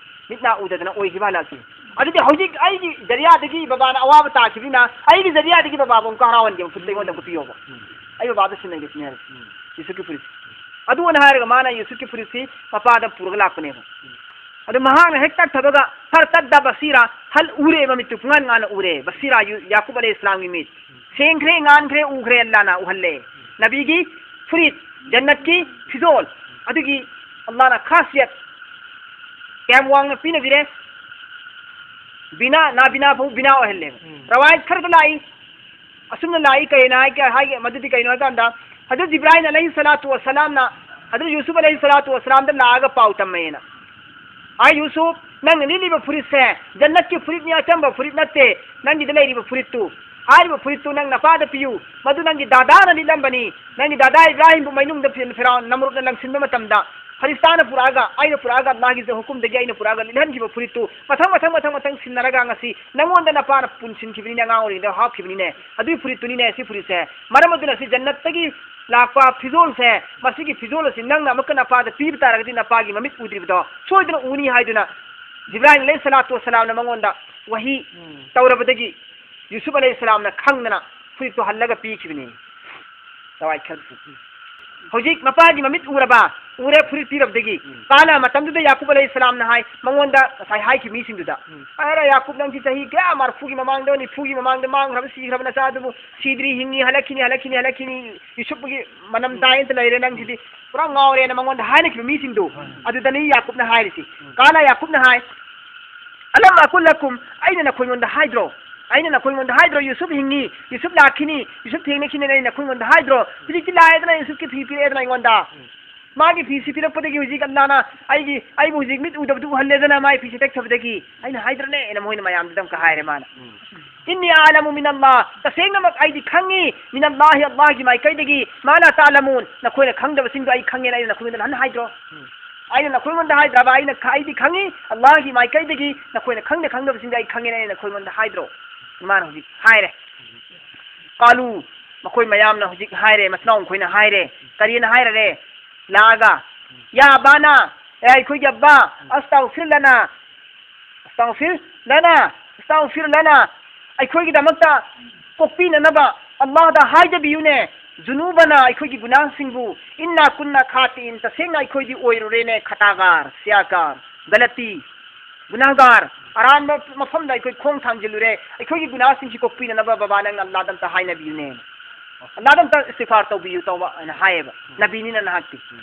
ꯃꯤꯠ ꯅꯥ ꯎꯗꯗꯅ ꯑꯣꯏꯈꯤꯕ ꯍꯥꯂꯥꯠꯁꯤ꯫ ꯑꯗꯨꯗꯤ ꯍꯧꯖꯤꯛ ꯑꯩꯒꯤ ꯖꯔꯤꯌꯥꯗꯒꯤ ꯕꯕꯥꯅ ꯑꯋꯥꯕ ꯇꯥꯈꯤꯕꯅꯤꯅ, ꯑꯩꯒꯤ ꯖꯔꯤꯌꯥꯗꯒꯤ ꯕꯕꯥꯕꯨ ꯑꯃꯨꯛꯀ ꯍꯔꯥꯎꯍꯟꯒꯦꯕ, ꯐꯨꯔꯤꯠꯇ ꯑꯩꯉꯣꯟꯗ ꯑꯃꯨꯛꯀ ꯄꯤꯌꯣꯕ꯫ ꯎꯝ꯫ ꯑꯩ ꯕꯕꯥꯗ ꯁꯤꯟꯅꯒꯦ ꯁꯤꯅꯤ ꯍꯥꯏꯔꯦ꯫ ꯎꯝ꯫ ꯌꯨꯁꯨꯞꯀꯤ ꯐꯨꯔꯤꯠ꯫ ꯑꯗꯨꯅ ꯍꯥꯏꯔꯒ ꯃꯥꯅ ꯌꯨꯁꯨꯞꯀꯤ ꯐꯨꯔꯤꯠꯁꯤ ꯃꯄꯥꯗ ꯄꯨꯔꯒ ꯂꯥꯛꯄꯅꯦꯕ꯫ ꯎꯝ꯫ ꯑꯗꯨ ꯃꯍꯥꯛꯅ ꯍꯦꯛ ꯇꯛꯊꯕꯒ, "ꯐꯔꯇꯠꯗ ꯕꯁꯤꯔꯥ", ꯍꯜ ꯎꯔꯦ, ꯃꯃꯤꯠꯇꯨ ꯄꯨꯡꯉꯥꯟ ꯉꯥꯟꯅ ꯎꯔꯦ꯫ ꯕꯁꯤꯔꯥ ꯌꯨ-, ꯌꯥꯀꯨꯕ ꯑꯂꯩꯍꯤ ꯏꯁꯂꯥꯝꯒꯤ ꯃꯤꯠ꯫ ꯁꯦꯡꯈ꯭ꯔꯦ, ꯉꯥꯟꯈ꯭ꯔꯦ, ꯎꯈ꯭ꯔꯦ, ꯑꯜꯂꯥꯅ ꯎꯍꯜꯂꯦ꯫ ꯅꯕꯤꯒꯤ ꯐꯨꯔꯤꯠ, ꯖꯟꯅꯠꯀꯤ ꯐꯤꯖꯣꯜ, ꯑꯗꯨꯒꯤ ꯑꯜꯂꯥꯅ ꯈꯥꯁꯤꯌꯠ ꯀꯌꯥꯝ ꯋꯥꯡꯅ ꯄꯤꯅꯕꯤꯔꯦ? ꯕꯤꯅꯥ, ꯅꯥꯕꯤꯅꯥ ꯐꯥꯎ ꯕꯤꯅꯥ ꯑꯣꯏꯍꯜꯂꯦꯕ꯫ ꯎꯝ꯫ ꯔꯋꯥꯌꯠ ꯈꯔꯗ ꯂꯥꯛꯏ, ꯑꯁꯨꯝꯅ ꯂꯥꯛꯏ, ꯀꯩꯅꯣ ꯍꯥꯏꯒꯦ, ꯍꯥꯏꯒꯦ, ꯃꯗꯨꯗꯤ ꯀꯩꯅꯣ ꯍꯥꯏ ꯀꯥꯟꯗ, ꯍꯖꯔꯠ ꯖꯤꯕ꯭ꯔꯥꯍꯤꯝ ꯑꯂꯩꯍꯤ ꯁꯂꯥꯇꯨ ꯋꯁꯁꯂꯥꯝꯅ ꯍꯖꯔꯠ ꯌꯨꯁꯨꯐ ꯑꯂꯩꯍꯤ ꯁꯂꯥꯇꯨ ꯋꯁꯁꯂꯥꯝꯗ ꯂꯥꯛꯑꯒ ꯄꯥꯎ ꯇꯝꯃꯦꯅ꯫ "ꯑꯥꯏ ꯌꯨꯁꯨꯐ, ꯅꯪꯅ ꯂꯤꯠꯂꯤꯕ ꯐꯨꯔꯤꯠꯁꯦ ꯖꯟꯅꯠꯀꯤ ꯐꯨꯔꯤꯠꯅꯤ, ꯑꯆꯝꯕ ꯐꯨꯔꯤꯠ ꯅꯠꯇꯦ, ꯅꯪꯒꯤꯗ ꯂꯩꯔꯤꯕ ꯐꯨꯔꯤꯠꯇꯨ, ꯍꯥꯏꯔꯤꯕ ꯐꯨꯔꯤꯠꯇꯨ ꯅꯪ ꯅꯄꯥꯗ ꯄꯤꯌꯨ, ꯃꯗꯨ ꯅꯪꯒꯤ ꯗꯥꯗꯥꯅ ꯂꯤꯠꯂꯝꯕꯅꯤ, ꯅꯪꯒꯤ ꯗꯥꯗꯥ ꯏꯕ꯭ꯔꯥꯍꯤꯝꯕꯨ ꯃꯩꯅꯨꯡꯗ ꯐꯤ-, ꯐꯤꯔꯥꯎꯟ ꯅꯝꯔꯨꯗꯅ ꯂꯪꯁꯤꯟꯕ ꯃꯇꯝꯗ ꯐꯔꯤꯁꯇꯥꯅ ꯄꯨꯔꯛꯑꯒ, ꯑꯩꯅ ꯄꯨꯔꯛꯑꯒ, ꯑꯜꯂꯥꯍꯒꯤ ꯍꯨꯀꯨꯝꯗꯒꯤ ꯑꯩꯅ ꯄꯨꯔꯛꯑꯒ ꯂꯤꯠꯍꯟꯈꯤꯕ ꯐꯨꯔꯤꯠꯇꯨ ꯃꯊꯪ, ꯃꯊꯪ, ꯃꯊꯪ, ꯃꯊꯪ ꯁꯤꯟꯅꯔꯒ ꯉꯁꯤ ꯅꯪꯉꯣꯟꯗ ꯅꯄꯥꯅ ꯄꯨꯟꯁꯤꯟꯈꯤꯕꯅꯤꯅꯦ, ꯑꯉꯥꯡ ꯑꯣꯏꯔꯤꯉꯩꯗ ꯍꯥꯞꯈꯤꯕꯅꯤꯅꯦ, ꯑꯗꯨꯒꯤ ꯐꯨꯔꯤꯠꯇꯨꯅꯤꯅꯦ ꯁꯤ ꯐꯨꯔꯤꯠꯁꯦ꯫ ꯃꯔꯝ ꯑꯗꯨꯅ ꯁꯤ ꯖꯟꯅꯠꯇꯒꯤ ꯂꯥꯛꯄ ꯐꯤꯖꯣꯜꯁꯦ, ꯃꯁꯤꯒꯤ ꯐꯤꯖꯣꯜ ꯑꯁꯤ ꯅꯪꯅ ꯑꯃꯨꯛꯀ ꯅꯄꯥꯗ ꯄꯤꯕ ꯇꯥꯔꯒꯗꯤ ꯅꯄꯥꯒꯤ ꯃꯃꯤꯠ ꯎꯗ꯭ꯔꯤꯕꯗꯣ ꯁꯣꯏꯗꯅ ꯎꯅꯤ" ꯍꯥꯏꯗꯨꯅ ꯖꯤꯕ꯭ꯔꯥꯏꯜ ꯑꯂꯩꯍꯤ ꯁꯂꯥꯇꯨ ꯋꯁꯁꯂꯥꯝꯅ ꯃꯉꯣꯟꯗ ꯋꯥꯍꯤ ꯎꯝ꯫ ꯇꯧꯔꯕꯗꯒꯤ ꯌꯨꯁꯨꯐ ꯑꯂꯩꯍꯤ ꯁꯂꯥꯝꯅ ꯈꯪꯗꯅ ꯐꯨꯔꯤꯠꯇꯨ ꯍꯜꯂꯒ ꯄꯤꯈꯤꯕꯅꯤ꯫ ꯔꯋꯥꯌꯠ ꯈꯔꯗꯁꯨ꯫ ꯍꯧꯖꯤꯛ ꯃꯄꯥꯒꯤ ꯃꯃꯤꯠ ꯎꯔꯕ, ꯎꯔꯦ, ꯐꯨꯔꯤꯠ ꯄꯤꯔꯕꯗꯒꯤ꯫ ꯎꯝ꯫ ꯀꯥꯂ, ꯃꯇꯝꯗꯨꯗ ꯌꯥꯀꯨꯕ ꯑꯂꯩꯍꯤ ꯁꯂꯥꯝꯅ ꯍꯥꯏ, ꯃꯉꯣꯟꯗ ꯉꯁꯥꯏ ꯍꯥꯏꯈꯤꯕ ꯃꯤꯁꯤꯡꯗꯨꯗ, ꯎꯝ꯫ "ꯑꯔꯦ ꯌꯥꯀꯨꯕ, ꯅꯪꯁꯤ ꯆꯍꯤ ꯀꯌꯥ, ꯃꯔꯐꯨꯒꯤ ꯃꯃꯥꯡꯗ, ꯅꯤꯐꯨꯒꯤ ꯃꯃꯥꯡꯗ ꯃꯥꯡꯈ꯭ꯔꯕ, ꯁꯤꯈ꯭ꯔꯕ ꯅꯆꯥ ꯑꯗꯨꯕꯨ ꯁꯤꯗ꯭ꯔꯤ, ꯍꯤꯡꯉꯤ, ꯍꯜꯂꯛꯈꯤꯅꯤ, ꯍꯜꯂꯛꯈꯤꯅꯤ, ꯍꯜꯂꯛꯈꯤꯅꯤ, ꯌꯨꯁꯨꯞꯒꯤ ꯃꯅꯝ ꯎꯝ꯫ ꯇꯥꯏ ꯑꯃꯇ ꯂꯩꯔꯦ, ꯅꯪꯁꯤꯗꯤ ꯄꯨꯔꯥ ꯉꯥꯎꯔꯦꯅ" ꯃꯉꯣꯟꯗ ꯍꯥꯏꯅꯈꯤꯕ ꯃꯤꯁꯤꯡꯗꯣ, ꯍꯣꯏ, ꯍꯣꯏ꯫ ꯑꯗꯨꯗꯅꯤ ꯌꯥꯀꯨꯕꯅ ꯍꯥꯏꯔꯤꯁꯤ꯫ ꯎꯝ꯫ ꯀꯥꯂ, ꯌꯥꯀꯨꯕꯅ ꯍꯥꯏ, "ꯑꯂꯝ ꯑꯀꯨꯜ ꯂꯀꯨꯝ, ꯑꯩꯅ ꯅꯈꯣꯏꯉꯣꯟꯗ ꯍꯥꯏꯗ꯭ꯔꯣ? ꯑꯩꯅ ꯅꯈꯣꯏꯉꯣꯟꯗ ꯍꯥꯏꯗ꯭ꯔꯣ, ꯌꯨꯁꯨꯞ ꯍꯤꯡꯉꯤ, ꯌꯨꯁꯨꯞ ꯂꯥꯛꯈꯤꯅꯤ, ꯌꯨꯁꯨꯞ ꯊꯦꯡꯅꯈꯤꯅꯤꯅ ꯑꯩꯅ ꯅꯈꯣꯏꯉꯣꯟꯗ ꯍꯥꯏꯗ꯭ꯔꯣ? ꯍꯧꯖꯤꯛꯇꯤ ꯂꯥꯛꯑꯦꯗꯅ, ꯌꯨꯁꯨꯞꯀꯤ ꯐꯤ ꯄꯤꯔꯛꯑꯦꯗꯅ ꯑꯩꯉꯣꯟꯗ꯫ ꯎꯝ꯫ ꯃꯥꯒꯤ ꯐꯤꯁꯤ ꯄꯤꯔꯛꯄꯗꯒꯤ ꯍꯧꯖꯤꯛ ꯑꯜꯂꯥꯅ ꯑꯩꯒꯤ, ꯑꯩꯕꯨ ꯍꯧꯖꯤꯛ ꯃꯤꯠ ꯎꯗꯕꯗꯨ ꯎꯍꯜꯂꯦꯗꯅ, ꯃꯥꯒꯤ ꯐꯤꯁꯤ ꯇꯦꯛꯊꯕꯗꯒꯤ꯫ ꯑꯩꯅ ꯍꯥꯏꯗ꯭ꯔꯅꯦ?" ꯑꯩꯅ ꯃꯣꯏꯅ ꯃꯌꯥꯝꯗꯨꯗ ꯑꯃꯨꯛꯀ ꯍꯥꯏꯔꯦ ꯃꯥꯅ꯫ ꯎꯝ꯫ "ꯏꯟꯅꯤ ꯑꯥꯂꯃꯨ ꯃꯤꯅꯜꯂꯥ, ꯇꯁꯦꯡꯅꯃꯛ ꯑꯩꯗꯤ ꯈꯪꯉꯤ, ꯃꯤꯅꯜꯂꯥꯍꯤ, ꯑꯜꯂꯥꯍꯒꯤ ꯃꯥꯏꯀꯩꯗꯒꯤ, ꯃꯥ ꯂꯥ ꯇꯥꯂꯃꯨꯟ, ꯅꯈꯣꯏꯅ ꯈꯪꯗꯕꯁꯤꯡꯗꯣ ꯑꯩ ꯈꯪꯉꯦꯅ ꯑꯩꯅ ꯅꯈꯣꯏꯉꯣꯟꯗ ꯅꯍꯥꯟ ꯍꯥꯏꯗ꯭ꯔꯣ? ꯎꯝ꯫ ꯑꯩꯅ ꯅꯈꯣꯏꯉꯣꯟꯗ ꯍꯥꯏꯗ꯭ꯔꯕ? ꯑꯩꯅ ꯈ-, ꯑꯩꯗꯤ ꯈꯪꯉꯤ, ꯑꯜꯂꯥꯍꯒꯤ ꯃꯥꯏꯀꯩꯗꯒꯤ ꯅꯈꯣꯏꯅ ꯈꯪꯗ ꯈꯪꯗꯕꯁꯤꯡꯗꯣ ꯑꯩ ꯈꯪꯉꯦꯅ ꯑꯩꯅ ꯅꯈꯣꯏꯉꯣꯟꯗ ꯍꯥꯏꯗ꯭ꯔꯣ?" ꯃꯥꯅ ꯍꯧꯖꯤꯛ ꯍꯥꯏꯔꯦ꯫ ꯀꯥꯂꯨ, ꯃꯈꯣꯏ ꯃꯌꯥꯝꯅ ꯍꯧꯖꯤꯛ ꯍꯥꯏꯔꯦ, ꯃꯆꯤꯟ ꯃꯅꯥꯎ ꯃꯈꯣꯏꯅ ꯍꯥꯏꯔꯦ꯫ ꯀꯔꯤꯅ ꯍꯥꯏꯔꯔꯦ? ꯂꯥꯛꯑꯒ, "ꯌꯥ ꯑꯕꯥꯅ, ꯑꯦ ꯑꯩꯈꯣꯏꯒꯤ ꯑꯕꯥ, ꯑꯁꯇꯥꯒꯐꯤꯔ ꯂꯅꯥ, ꯑꯁꯇꯥꯒꯐꯤꯔ ꯂꯅꯥ, ꯑꯁꯇꯥꯒꯐꯤꯔ ꯂꯅꯥ, ꯑꯩꯈꯣꯏꯒꯤꯗꯃꯛꯇ ꯀꯣꯛꯄꯤꯅꯅꯕ ꯑꯜꯂꯥꯍꯗ ꯍꯥꯏꯖꯕꯤꯌꯨꯅꯦ, ꯖꯨꯅꯨꯕꯅ, ꯑꯩꯈꯣꯏꯒꯤ ꯒꯨꯅꯥꯍꯁꯤꯡꯕꯨ, ꯏꯟꯅꯥ ꯀꯨꯟꯅꯥ ꯈꯥꯇꯤꯟ, ꯇꯁꯦꯡꯅ ꯑꯩꯈꯣꯏꯗꯤ ꯑꯣꯏꯔꯨꯔꯦꯅꯦ, ꯈꯇꯥꯒꯥꯔ, ꯁꯤꯌꯥꯀꯥꯔ, ꯒꯂꯇꯤ, ꯒꯨꯅꯥꯍꯒꯥꯔ, ꯑꯔꯥꯟꯕ ꯃꯐꯝꯗ ꯑꯩꯈꯣꯏ ꯈꯣꯡ ꯊꯥꯡꯖꯤꯜꯂꯨꯔꯦ, ꯑꯩꯈꯣꯏꯒꯤ ꯒꯨꯅꯥꯍꯁꯤꯡꯁꯤ ꯀꯣꯛꯄꯤꯅꯅꯕ ꯕꯕꯥ ꯅꯪꯅ ꯑꯜꯂꯥꯍꯗ ꯑꯝꯇ ꯍꯥꯏꯅꯕꯤꯌꯨꯅꯦ, ꯑꯜꯂꯥꯍꯗ ꯑꯝꯇ ꯏꯁꯇꯤꯒꯐꯥꯔ ꯇꯧꯕꯤꯌꯨ" ꯇꯧꯕ ꯑꯅ ꯍꯥꯏꯌꯦꯕ꯫ ꯎꯝ꯫ ꯅꯕꯤꯅꯤꯅ ꯅꯍꯥꯛꯇꯤ꯫ ꯎꯝ꯫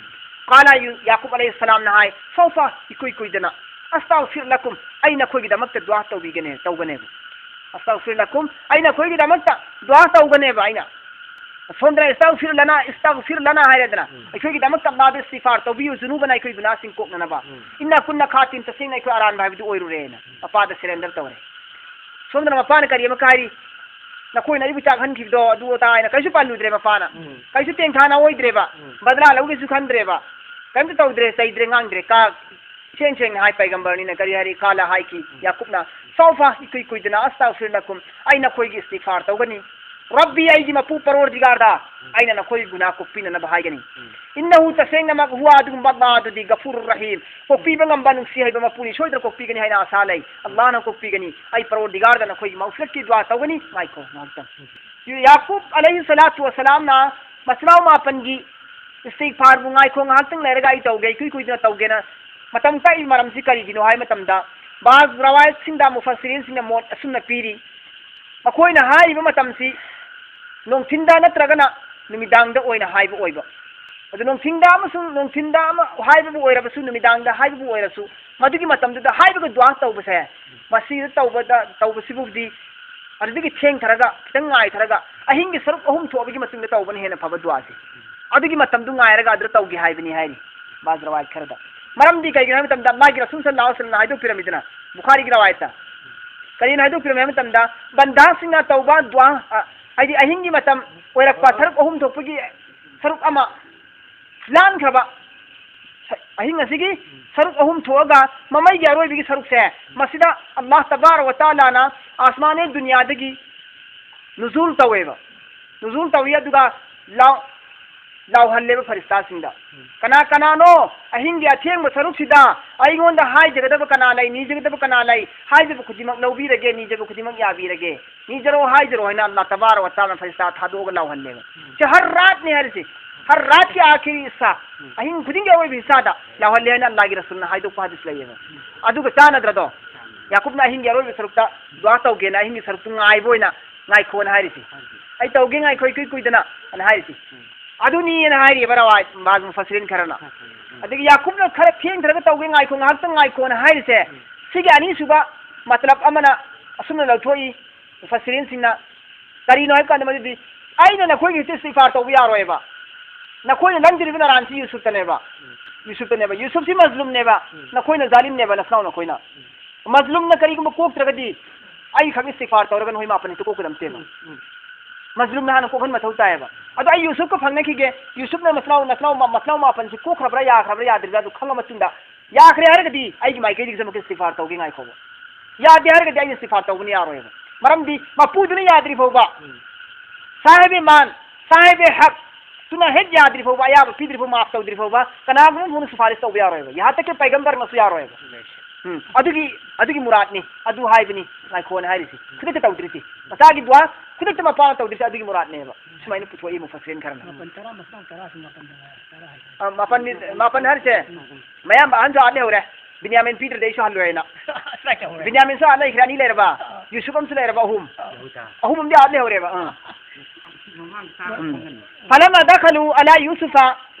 ꯀꯥꯂ ꯌꯨ-, ꯌꯥꯀꯨꯕ ꯑꯂꯩꯍꯤ ꯁꯂꯥꯝꯅ ꯍꯥꯏ, "ꯁꯧꯐ, ꯏꯀꯨꯏ ꯀꯨꯏꯗꯅ, ꯑꯁꯇꯥꯒꯐꯤꯔ ꯂꯀꯨꯝ, ꯑꯩ ꯅꯈꯣꯏꯒꯤꯗꯃꯛꯇ ꯗꯨꯋꯥ ꯇꯧꯕꯤꯒꯅꯦ, ꯇꯧꯒꯅꯦꯕ꯫ ꯑꯁꯇꯥꯒꯐꯤꯔ ꯂꯀꯨꯝ, ꯑꯩ ꯅꯈꯣꯏꯒꯤꯗꯃꯛꯇ ꯗꯨꯋꯥ ꯇꯧꯒꯅꯦꯕ ꯑꯩꯅ꯫ ꯁꯣꯝꯗꯅ ꯏꯁꯇꯥꯒꯐꯤꯔ ꯂꯅꯥ, ꯏꯁꯇꯥꯒꯐꯤꯔ ꯂꯅꯥ ꯍꯥꯏꯔꯦꯗꯅ, ꯎꯝ꯫ ꯑꯩꯈꯣꯏꯒꯤꯗꯃꯛꯇ ꯑꯜꯂꯥꯍꯗ ꯏꯁꯇꯤꯒꯐꯥꯔ ꯇꯧꯕꯤꯌꯨ, ꯖꯨꯅꯨꯕꯅ ꯑꯩꯈꯣꯏ ꯒꯨꯅꯥꯍꯁꯤꯡ ꯀꯣꯛꯅꯅꯕ꯫ ꯎꯝ꯫ ꯏꯟꯅꯥ ꯀꯨꯟꯅꯥ ꯈꯥꯇꯤꯟ, ꯇꯁꯦꯡꯅ ꯑꯩꯈꯣꯏ ꯑꯔꯥꯟꯕ ꯍꯥꯏꯕꯗꯨ ꯑꯣꯏꯔꯨꯔꯦꯅ ꯃꯄꯥꯗ ꯁꯔꯦꯟꯗꯔ ꯇꯧꯔꯦ꯫ ꯁꯣꯝꯗꯅ ꯃꯄꯥꯅ ꯀꯔꯤ ꯑꯃ ꯍꯥꯏꯔꯤ? "ꯅꯈꯣꯏꯅ ꯑꯩꯕꯨ ꯆꯥꯛꯍꯟꯈꯤꯕꯗꯣ ꯑꯗꯨ ꯑꯗꯥ" ꯍꯥꯏꯅ ꯀꯔꯤꯁꯨ ꯄꯜꯂꯨꯗ꯭ꯔꯦ ꯃꯄꯥꯅ꯫ ꯎꯝ꯫ ꯀꯔꯤꯁꯨ ꯇꯦꯡꯊꯥꯅ ꯑꯣꯏꯗ꯭ꯔꯦꯕ꯫ ꯎꯝ꯫ ꯕꯗꯂꯥ ꯂꯧꯒꯦꯁꯨ ꯈꯟꯗ꯭ꯔꯦꯕ꯫ ꯀꯔꯤꯝꯇ ꯇꯧꯗ꯭ꯔꯦ, ꯆꯩꯗ꯭ꯔꯦ, ꯉꯥꯡꯗ꯭ꯔꯦ꯫ ꯀꯥ-, ꯏꯁꯦꯡ ꯁꯦꯡꯅ ꯍꯥꯏ, ꯄꯩꯒꯝꯕꯔꯅꯤꯅ ꯀꯔꯤ ꯍꯥꯏꯔꯤ? ꯀꯥꯂ ꯍꯥꯏꯈꯤ, ꯎꯝ꯫ ꯌꯥꯀꯨꯕꯅ, "ꯁꯧꯐ, ꯏꯀꯨꯏ ꯀꯨꯏꯗꯅ, ꯑꯁꯇꯥꯒꯐꯤꯔ ꯂꯀꯨꯝ, ꯑꯩ ꯅꯈꯣꯏꯒꯤ ꯏꯁꯇꯤꯒꯐꯥꯔ ꯇꯧꯒꯅꯤ꯫ ꯔꯕꯤ, ꯑꯩꯒꯤ ꯃꯄꯨ ꯄꯔꯣꯔꯗꯤꯒꯥꯔꯗ, ꯎꯝ꯫ ꯑꯩꯅ ꯅꯈꯣꯏꯒꯤ ꯒꯨꯅꯥꯍ ꯀꯣꯛꯄꯤꯅꯅꯕ ꯍꯥꯏꯒꯅꯤ꯫ ꯎꯝ꯫ ꯏꯟꯅꯍꯨ, ꯇꯁꯦꯡꯅꯃꯛ, ꯍꯨꯋꯥ, ꯑꯗꯨꯒꯨꯝꯕ ꯑꯜꯂꯥꯍ ꯑꯗꯨꯗꯤ, ꯒꯐꯨꯔꯨꯔ ꯔꯍꯤꯝ, ꯀꯣꯛꯄꯤꯕ ꯉꯝꯕ, ꯅꯨꯡꯁꯤ ꯍꯩꯕ ꯃꯄꯨꯅꯤ, ꯁꯣꯏꯗꯅ ꯀꯣꯛꯄꯤꯒꯅꯤ ꯍꯥꯏꯅ ꯑꯁꯥ ꯂꯩ꯫ ꯑꯜꯂꯥꯍꯅ ꯀꯣꯛꯄꯤꯒꯅꯤ꯫ ꯑꯩ ꯄꯔꯣꯔꯗꯤꯒꯥꯔꯗ ꯅꯈꯣꯏꯒꯤ ꯃꯒꯐꯤꯔꯠꯀꯤ ꯗꯨꯋꯥ ꯇꯧꯒꯅꯤ"꯫ ꯉꯥꯏꯈꯣ ꯉꯥꯏꯍꯥꯛꯇꯪ꯫ ꯌꯥꯀꯨꯕ ꯑꯂꯩꯍꯤ ꯁꯂꯥꯇꯨ ꯋꯁꯂꯥꯝꯅ ꯃꯆꯤꯟ ꯃꯅꯥꯎ ꯃꯥꯄꯟꯒꯤ ꯏꯁꯇꯤꯒꯐꯥꯔꯕꯨ ꯉꯥꯏꯈꯣ, ꯉꯥꯏꯍꯥꯛꯇꯪ ꯂꯩꯔꯒ ꯑꯩ ꯇꯧꯒꯦ, ꯏꯀꯨꯏ ꯀꯨꯏꯗꯅ ꯇꯧꯒꯦꯅ ꯃꯇꯝ ꯀꯛꯏ ꯃꯔꯝꯁꯤ ꯀꯔꯤꯒꯤꯅꯣ ꯍꯥꯏꯕ ꯃꯇꯝꯗ, ꯕꯥꯖ ꯔꯋꯥꯌꯠꯁꯤꯡꯗ ꯃꯨꯐꯁꯤꯔꯤꯟꯁꯤꯡꯅ ꯃꯣꯠ ꯑꯁꯨꯝꯅ ꯄꯤꯔꯤ꯫ ꯃꯈꯣꯏꯅ ꯍꯥꯏꯔꯤꯕ ꯃꯇꯝꯁꯤ ꯅꯨꯡꯊꯤꯟꯗ ꯅꯠꯇ꯭ꯔꯒꯅ ꯅꯨꯃꯤꯗꯥꯡꯗ ꯑꯣꯏꯅ ꯍꯥꯏꯕ ꯑꯣꯏꯕ꯫ ꯑꯗꯨ ꯅꯨꯡꯊꯤꯟꯗ ꯑꯃꯁꯨꯡ ꯅꯨꯡꯊꯤꯟꯗ ꯑꯃ ꯍꯥꯏꯕꯕꯨ ꯑꯣꯏꯔꯕꯁꯨ, ꯅꯨꯃꯤꯗꯥꯡꯗ ꯍꯥꯏꯕꯕꯨ ꯑꯣꯏꯔꯁꯨ, ꯃꯗꯨꯒꯤ ꯃꯇꯝꯗꯨꯗ ꯍꯥꯏꯕꯒ ꯗꯨꯋꯥ ꯇꯧꯕꯁꯦ, ꯃꯁꯤꯗ ꯇꯧꯕꯗ, ꯇꯧꯕꯁꯤꯕꯨꯗꯤ ꯑꯗꯨꯗꯒꯤ ꯊꯦꯡꯊꯔꯒ, ꯈꯤꯇꯪ ꯉꯥꯏꯊꯔꯒ, ꯑꯍꯤꯡꯒꯤ ꯁꯔꯨꯛ ꯑꯍꯨꯝ ꯊꯣꯛꯑꯕꯒꯤ ꯃꯇꯨꯡꯗ ꯇꯧꯕꯅ ꯍꯦꯟꯅ ꯐꯕ ꯗꯨꯋꯥꯁꯦ꯫ ꯑꯗꯨꯒꯤ ꯃꯇꯝꯗꯨ ꯉꯥꯏꯔꯒ ꯑꯗꯨꯗ ꯇꯧꯒꯦ ꯍꯥꯏꯕꯅꯤ ꯍꯥꯏꯔꯤ ꯕꯥꯖ ꯔꯋꯥꯌꯠ ꯈꯔꯗ꯫ ꯃꯔꯝꯗꯤ ꯀꯩꯒꯤꯅꯣ ꯍꯥꯏꯕ ꯃꯇꯝꯗ, ꯃꯥꯒꯤ ꯔꯁꯨꯜ ꯁꯜꯂꯜꯂꯥꯍꯨ ꯑꯂꯩꯍꯤ ꯋꯁꯜꯂꯝꯅ ꯍꯥꯏꯗꯣꯛꯄꯤꯔꯝꯃꯤꯗꯅ, ꯕꯨꯈꯥꯔꯤꯒꯤ ꯔꯋꯥꯌꯠꯇ ꯀꯔꯤꯅ ꯍꯥꯏꯗꯣꯛꯄꯤꯔꯝꯃꯤ ꯍꯥꯏꯕ ꯃꯇꯝꯗ, ꯕꯟꯗꯥꯁꯤꯡꯅ ꯇꯧꯕ ꯗꯨꯋꯥ, ꯑ, ꯍꯥꯏꯗꯤ ꯑꯍꯤꯡꯒꯤ ꯃꯇꯝ ꯑꯣꯏꯔꯛꯄ ꯁꯔꯨꯛ ꯑꯍꯨꯝ ꯊꯣꯛꯄꯒꯤ ꯁꯔꯨꯛ ꯑꯃ ꯂꯥꯟꯈ꯭ꯔꯕ, ꯑꯍꯤꯡ ꯑꯁꯤꯒꯤ ꯁꯔꯨꯛ ꯑꯍꯨꯝ ꯊꯣꯛꯑꯒ ꯃꯃꯩꯒꯤ ꯑꯔꯣꯏꯕꯒꯤ ꯁꯔꯨꯛꯁꯦ, ꯃꯁꯤꯗ ꯑꯜꯂꯥꯍ ꯇꯕꯥꯔꯛ ꯋ ꯇꯥꯂꯥꯅ ꯑꯁꯃꯥꯅꯦ ꯗꯨꯅꯤꯌꯥꯗꯒꯤ ꯅꯨꯖꯨꯜ ꯇꯧꯋꯦꯕ꯫ ꯅꯨꯖꯨꯜ ꯇꯧꯏ, ꯑꯗꯨꯒ ꯂꯥꯎ-, ꯂꯥꯎꯍꯜꯂꯦꯕ ꯐꯔꯤꯁꯇꯥꯁꯤꯡꯗ꯫ ꯀꯅꯥ ꯀꯅꯥꯅꯣ ꯑꯍꯤꯡꯒꯤ ꯑꯊꯦꯡꯕ ꯁꯔꯨꯛꯁꯤꯗ ꯑꯩꯉꯣꯟꯗ ꯍꯥꯏꯖꯒꯗꯕ ꯀꯅꯥ ꯂꯩ, ꯅꯤꯖꯒꯗꯕ ꯀꯅꯥ ꯂꯩ, ꯍꯥꯏꯖꯕ ꯈꯨꯗꯤꯡꯃꯛ ꯂꯧꯕꯤꯔꯒꯦ, ꯅꯤꯖꯕ ꯈꯨꯗꯤꯡꯃꯛ ꯌꯥꯕꯤꯔꯒꯦ, ꯅꯤꯖꯔꯣ ꯍꯥꯏꯖꯔꯣ ꯍꯥꯏꯅ ꯑꯜꯂꯥꯍ ꯇꯕꯥꯔꯛ ꯋ ꯇꯥꯂꯥꯅ ꯐꯔꯤꯁꯇꯥ ꯊꯥꯗꯣꯛꯑꯒ ꯂꯥꯎꯍꯜꯂꯦꯕ꯫ ꯁꯤ ꯍꯔ ꯔꯥꯠꯅꯤ ꯍꯥꯏꯔꯤꯁꯦ, ꯍꯔ ꯔꯥꯠꯀꯤ ꯑꯥꯈꯤꯔꯤ ꯍꯤꯁꯁꯥ, ꯑꯍꯤꯡ ꯈꯨꯗꯤꯡꯒꯤ ꯑꯔꯣꯏꯕ ꯍꯤꯁꯁꯥꯗ ꯂꯥꯎꯍꯜꯂꯦ ꯍꯥꯏꯅ ꯑꯜꯂꯥꯍꯒꯤ ꯔꯁꯨꯜꯅ ꯍꯥꯏꯗꯣꯛꯄ ꯍꯗꯤꯁ ꯂꯩꯌꯦꯕ꯫ ꯑꯗꯨꯒ ꯆꯥꯟꯅꯗ꯭ꯔꯗꯣ? ꯌꯥꯀꯨꯕꯅ ꯑꯍꯤꯡꯒꯤ ꯑꯔꯣꯏꯕ ꯁꯔꯨꯛꯇ ꯗꯨꯋꯥ ꯇꯧꯒꯦꯅ ꯑꯍꯤꯡꯒꯤ ꯁꯔꯨꯛꯇꯨ ꯉꯥꯏꯕ ꯑꯣꯏꯅ ꯉꯥꯏꯈꯣꯅ ꯍꯥꯏꯔꯤꯁꯦ꯫ ꯑꯩ ꯇꯧꯒꯦ, ꯉꯥꯏꯈꯣ, ꯏꯀꯨꯏ ꯀꯨꯏꯗꯅ ꯑꯅ ꯍꯥꯏꯔꯤꯁꯦ꯫ ꯑꯗꯨꯅꯤꯅ ꯍꯥꯏꯔꯤꯕ ꯔꯋꯥꯌꯠ ꯕꯥꯖ ꯃꯨꯐꯁꯤꯔꯤꯟ ꯈꯔꯅ꯫ ꯑꯗꯒꯤ ꯌꯥꯀꯨꯕꯅ ꯈꯔ ꯊꯦꯡꯊꯔꯒ ꯇꯧꯒꯦ, ꯉꯥꯏꯈꯣ, ꯉꯥꯏꯍꯥꯛꯇꯪ ꯉꯥꯏꯈꯣꯅ ꯍꯥꯏꯔꯤꯁꯦ꯫ ꯁꯤꯒꯤ ꯑꯅꯤꯁꯨꯕ ꯃꯇꯂꯕ ꯑꯃꯅ ꯑꯁꯨꯝꯅ ꯂꯧꯊꯣꯛꯏ ꯃꯨꯐꯁꯤꯔꯤꯟꯁꯤꯡꯅ꯫ ꯀꯔꯤꯅꯣ ꯍꯥꯏꯕ ꯀꯥꯟꯗ ꯃꯗꯨꯗꯤ, ꯑꯩꯅ ꯅꯈꯣꯏꯒꯤ ꯍꯦꯛꯇ ꯏꯁꯇꯤꯒꯐꯥꯔ ꯇꯧꯕ ꯌꯥꯔꯣꯏꯕ꯫ ꯅꯈꯣꯏꯅ ꯂꯪꯗ꯭ꯔꯤꯕ ꯅꯔꯥꯟꯁꯤ ꯌꯨꯁꯨꯞꯇꯅꯦꯕ꯫ ꯌꯨꯁꯨꯞꯇꯅꯦꯕ꯫ ꯌꯨꯁꯨꯞꯁꯤ ꯃꯖꯂꯨꯝꯅꯦꯕ꯫ ꯅꯈꯣꯏꯅ ꯖꯥꯂꯤꯝꯅꯦꯕ, ꯅꯁꯅꯥꯎ ꯅꯈꯣꯏꯅ꯫ ꯃꯖꯂꯨꯝꯅ ꯀꯔꯤꯒꯨꯝꯕ ꯀꯣꯛꯇ꯭ꯔꯒꯗꯤ ꯑꯩ ꯈꯛ ꯏꯁꯇꯤꯒꯐꯥꯔ ꯇꯧꯔꯒ ꯅꯈꯣꯏ ꯃꯥꯄꯟ ꯍꯦꯛꯇ ꯀꯣꯛꯀꯗꯕ ꯅꯠꯇꯦꯕ꯫ ꯃꯖꯂꯨꯝꯅ ꯍꯥꯟꯅ ꯀꯣꯛꯍꯟ ꯃꯊꯧ ꯇꯥꯏꯌꯦꯕ꯫ ꯑꯗꯣ ꯑꯩ ꯌꯨꯁꯨꯞꯀ ꯐꯪꯅꯈꯤꯒꯦ, ꯌꯨꯁꯨꯞꯅ ꯃꯁꯅꯥꯎ, ꯅꯁꯅꯥꯎ ꯃ-, ꯃꯁꯅꯥꯎ ꯃꯥꯄꯟꯁꯤ ꯀꯣꯛꯈ꯭ꯔꯕ꯭ꯔꯥ, ꯌꯥꯈ꯭ꯔꯕ꯭ꯔꯥ, ꯌꯥꯗ꯭ꯔꯤꯕ꯭ꯔꯥ ꯑꯗꯨ ꯈꯪꯉ ꯃꯇꯨꯡꯗ, ꯌꯥꯈ꯭ꯔꯦ ꯍꯥꯏꯔꯒꯗꯤ ꯑꯩꯒꯤ ꯃꯥꯏꯀꯩꯗꯒꯤ ꯆꯃꯛꯀꯤ ꯏꯁꯇꯤꯒꯐꯥꯔ ꯇꯧꯒꯦ, ꯉꯥꯏꯈꯣꯕ꯫ ꯌꯥꯗꯦ ꯍꯥꯏꯔꯒꯗꯤ ꯑꯩꯅ ꯏꯁꯇꯤꯒꯐꯥꯔ ꯇꯧꯕꯅ ꯌꯥꯔꯣꯏꯕ꯫ ꯃꯔꯝꯗꯤ ꯃꯄꯨꯗꯨꯅ ꯌꯥꯗ꯭ꯔꯤ ꯐꯥꯎꯕ, ꯁꯥꯍꯦꯕꯦ ꯃꯥꯟ, ꯁꯥꯍꯦꯕꯦ ꯍꯛ ꯇꯨꯅ ꯍꯦꯛ ꯌꯥꯗ꯭ꯔꯤ ꯐꯥꯎꯕ, ꯑꯌꯥꯕ ꯄꯤꯗ꯭ꯔꯤ ꯐꯥꯎꯕ, ꯃꯥꯐ ꯇꯧꯗ꯭ꯔꯤ ꯐꯥꯎꯕ, ꯀꯅꯥꯒꯨꯝꯕ ꯑꯃꯅ ꯁꯨꯐꯥꯔꯤꯁ ꯇꯧꯕ ꯌꯥꯔꯣꯏꯕ꯫ ꯌꯥꯍꯥꯟ ꯇꯛꯀꯤ ꯄꯩꯒꯝꯕꯔꯅꯁꯨ ꯌꯥꯔꯣꯏꯕ꯫ ꯎꯝ, ꯑꯗꯨꯒꯤ, ꯑꯗꯨꯒꯤ ꯃꯨꯔꯥꯠꯅꯤ, ꯑꯗꯨ ꯍꯥꯏꯕꯅꯤ ꯉꯥꯏꯈꯣꯅ ꯍꯥꯏꯔꯤꯁꯤ꯫ ꯈꯨꯗꯛꯇ ꯇꯧꯗ꯭ꯔꯤꯁꯤ꯫ ꯃꯆꯥꯒꯤ ꯗꯨꯋꯥ ꯈꯨꯗꯛꯇ ꯃꯄꯥꯅ ꯇꯧꯗ꯭ꯔꯤꯁꯤ ꯑꯗꯨꯒꯤ ꯃꯨꯔꯥꯠꯅꯦꯕ꯫ ꯁꯨꯃꯥꯏꯅ ꯄꯨꯊꯣꯛꯏ ꯃꯨꯐꯁꯤꯔꯤꯟ ꯈꯔꯅ꯫ ꯃꯥꯄꯟ ꯇꯔꯥ, ꯃꯁꯤꯡ ꯇꯔꯥ ꯍꯥꯏꯁꯦ ꯃꯥꯄꯟ ꯍꯥꯏ, ꯇꯔꯥ ꯍꯥꯏꯁꯦ꯫ ꯑ, ꯃꯥꯄꯟꯅꯤ, ꯃꯥꯄꯟ ꯍꯥꯏꯔꯤꯁꯦ, ꯎꯝ, ꯎꯝ꯫ ꯃꯌꯥꯝꯕ ꯑꯍꯟꯁꯨ ꯑꯥ ꯂꯩꯍꯧꯔꯦ꯫ ꯕꯤꯟꯌꯥꯃꯤꯟ ꯄꯤꯗ꯭ꯔꯗꯤ ꯑꯩꯁꯨ ꯍꯜꯂꯣꯏ ꯍꯥꯏꯅ꯫ ꯁ꯭ꯇ꯭ꯔꯥꯏꯛ ꯇꯧꯍꯧꯔꯦ꯫ ꯕꯤꯟꯌꯥꯃꯤꯟꯁꯨ ꯑꯥ ꯂꯩꯈ꯭ꯔꯦ, ꯑꯅꯤ ꯂꯩꯔꯕ꯫ ꯑꯥ꯫ ꯌꯨꯁꯨꯞ ꯑꯃꯁꯨ ꯂꯩꯔꯕ, ꯑꯍꯨꯝ꯫ ꯑꯥ꯫ ꯑꯍꯨꯝ ꯑꯃꯗꯤ ꯑꯥ ꯂꯩꯍꯧꯔꯦꯕ꯫ ꯑꯥ꯫ ꯎꯝ꯫ ꯐꯂꯝꯃ ꯗꯈꯂꯨ ꯑꯂꯥ ꯌꯨꯁꯨꯐ,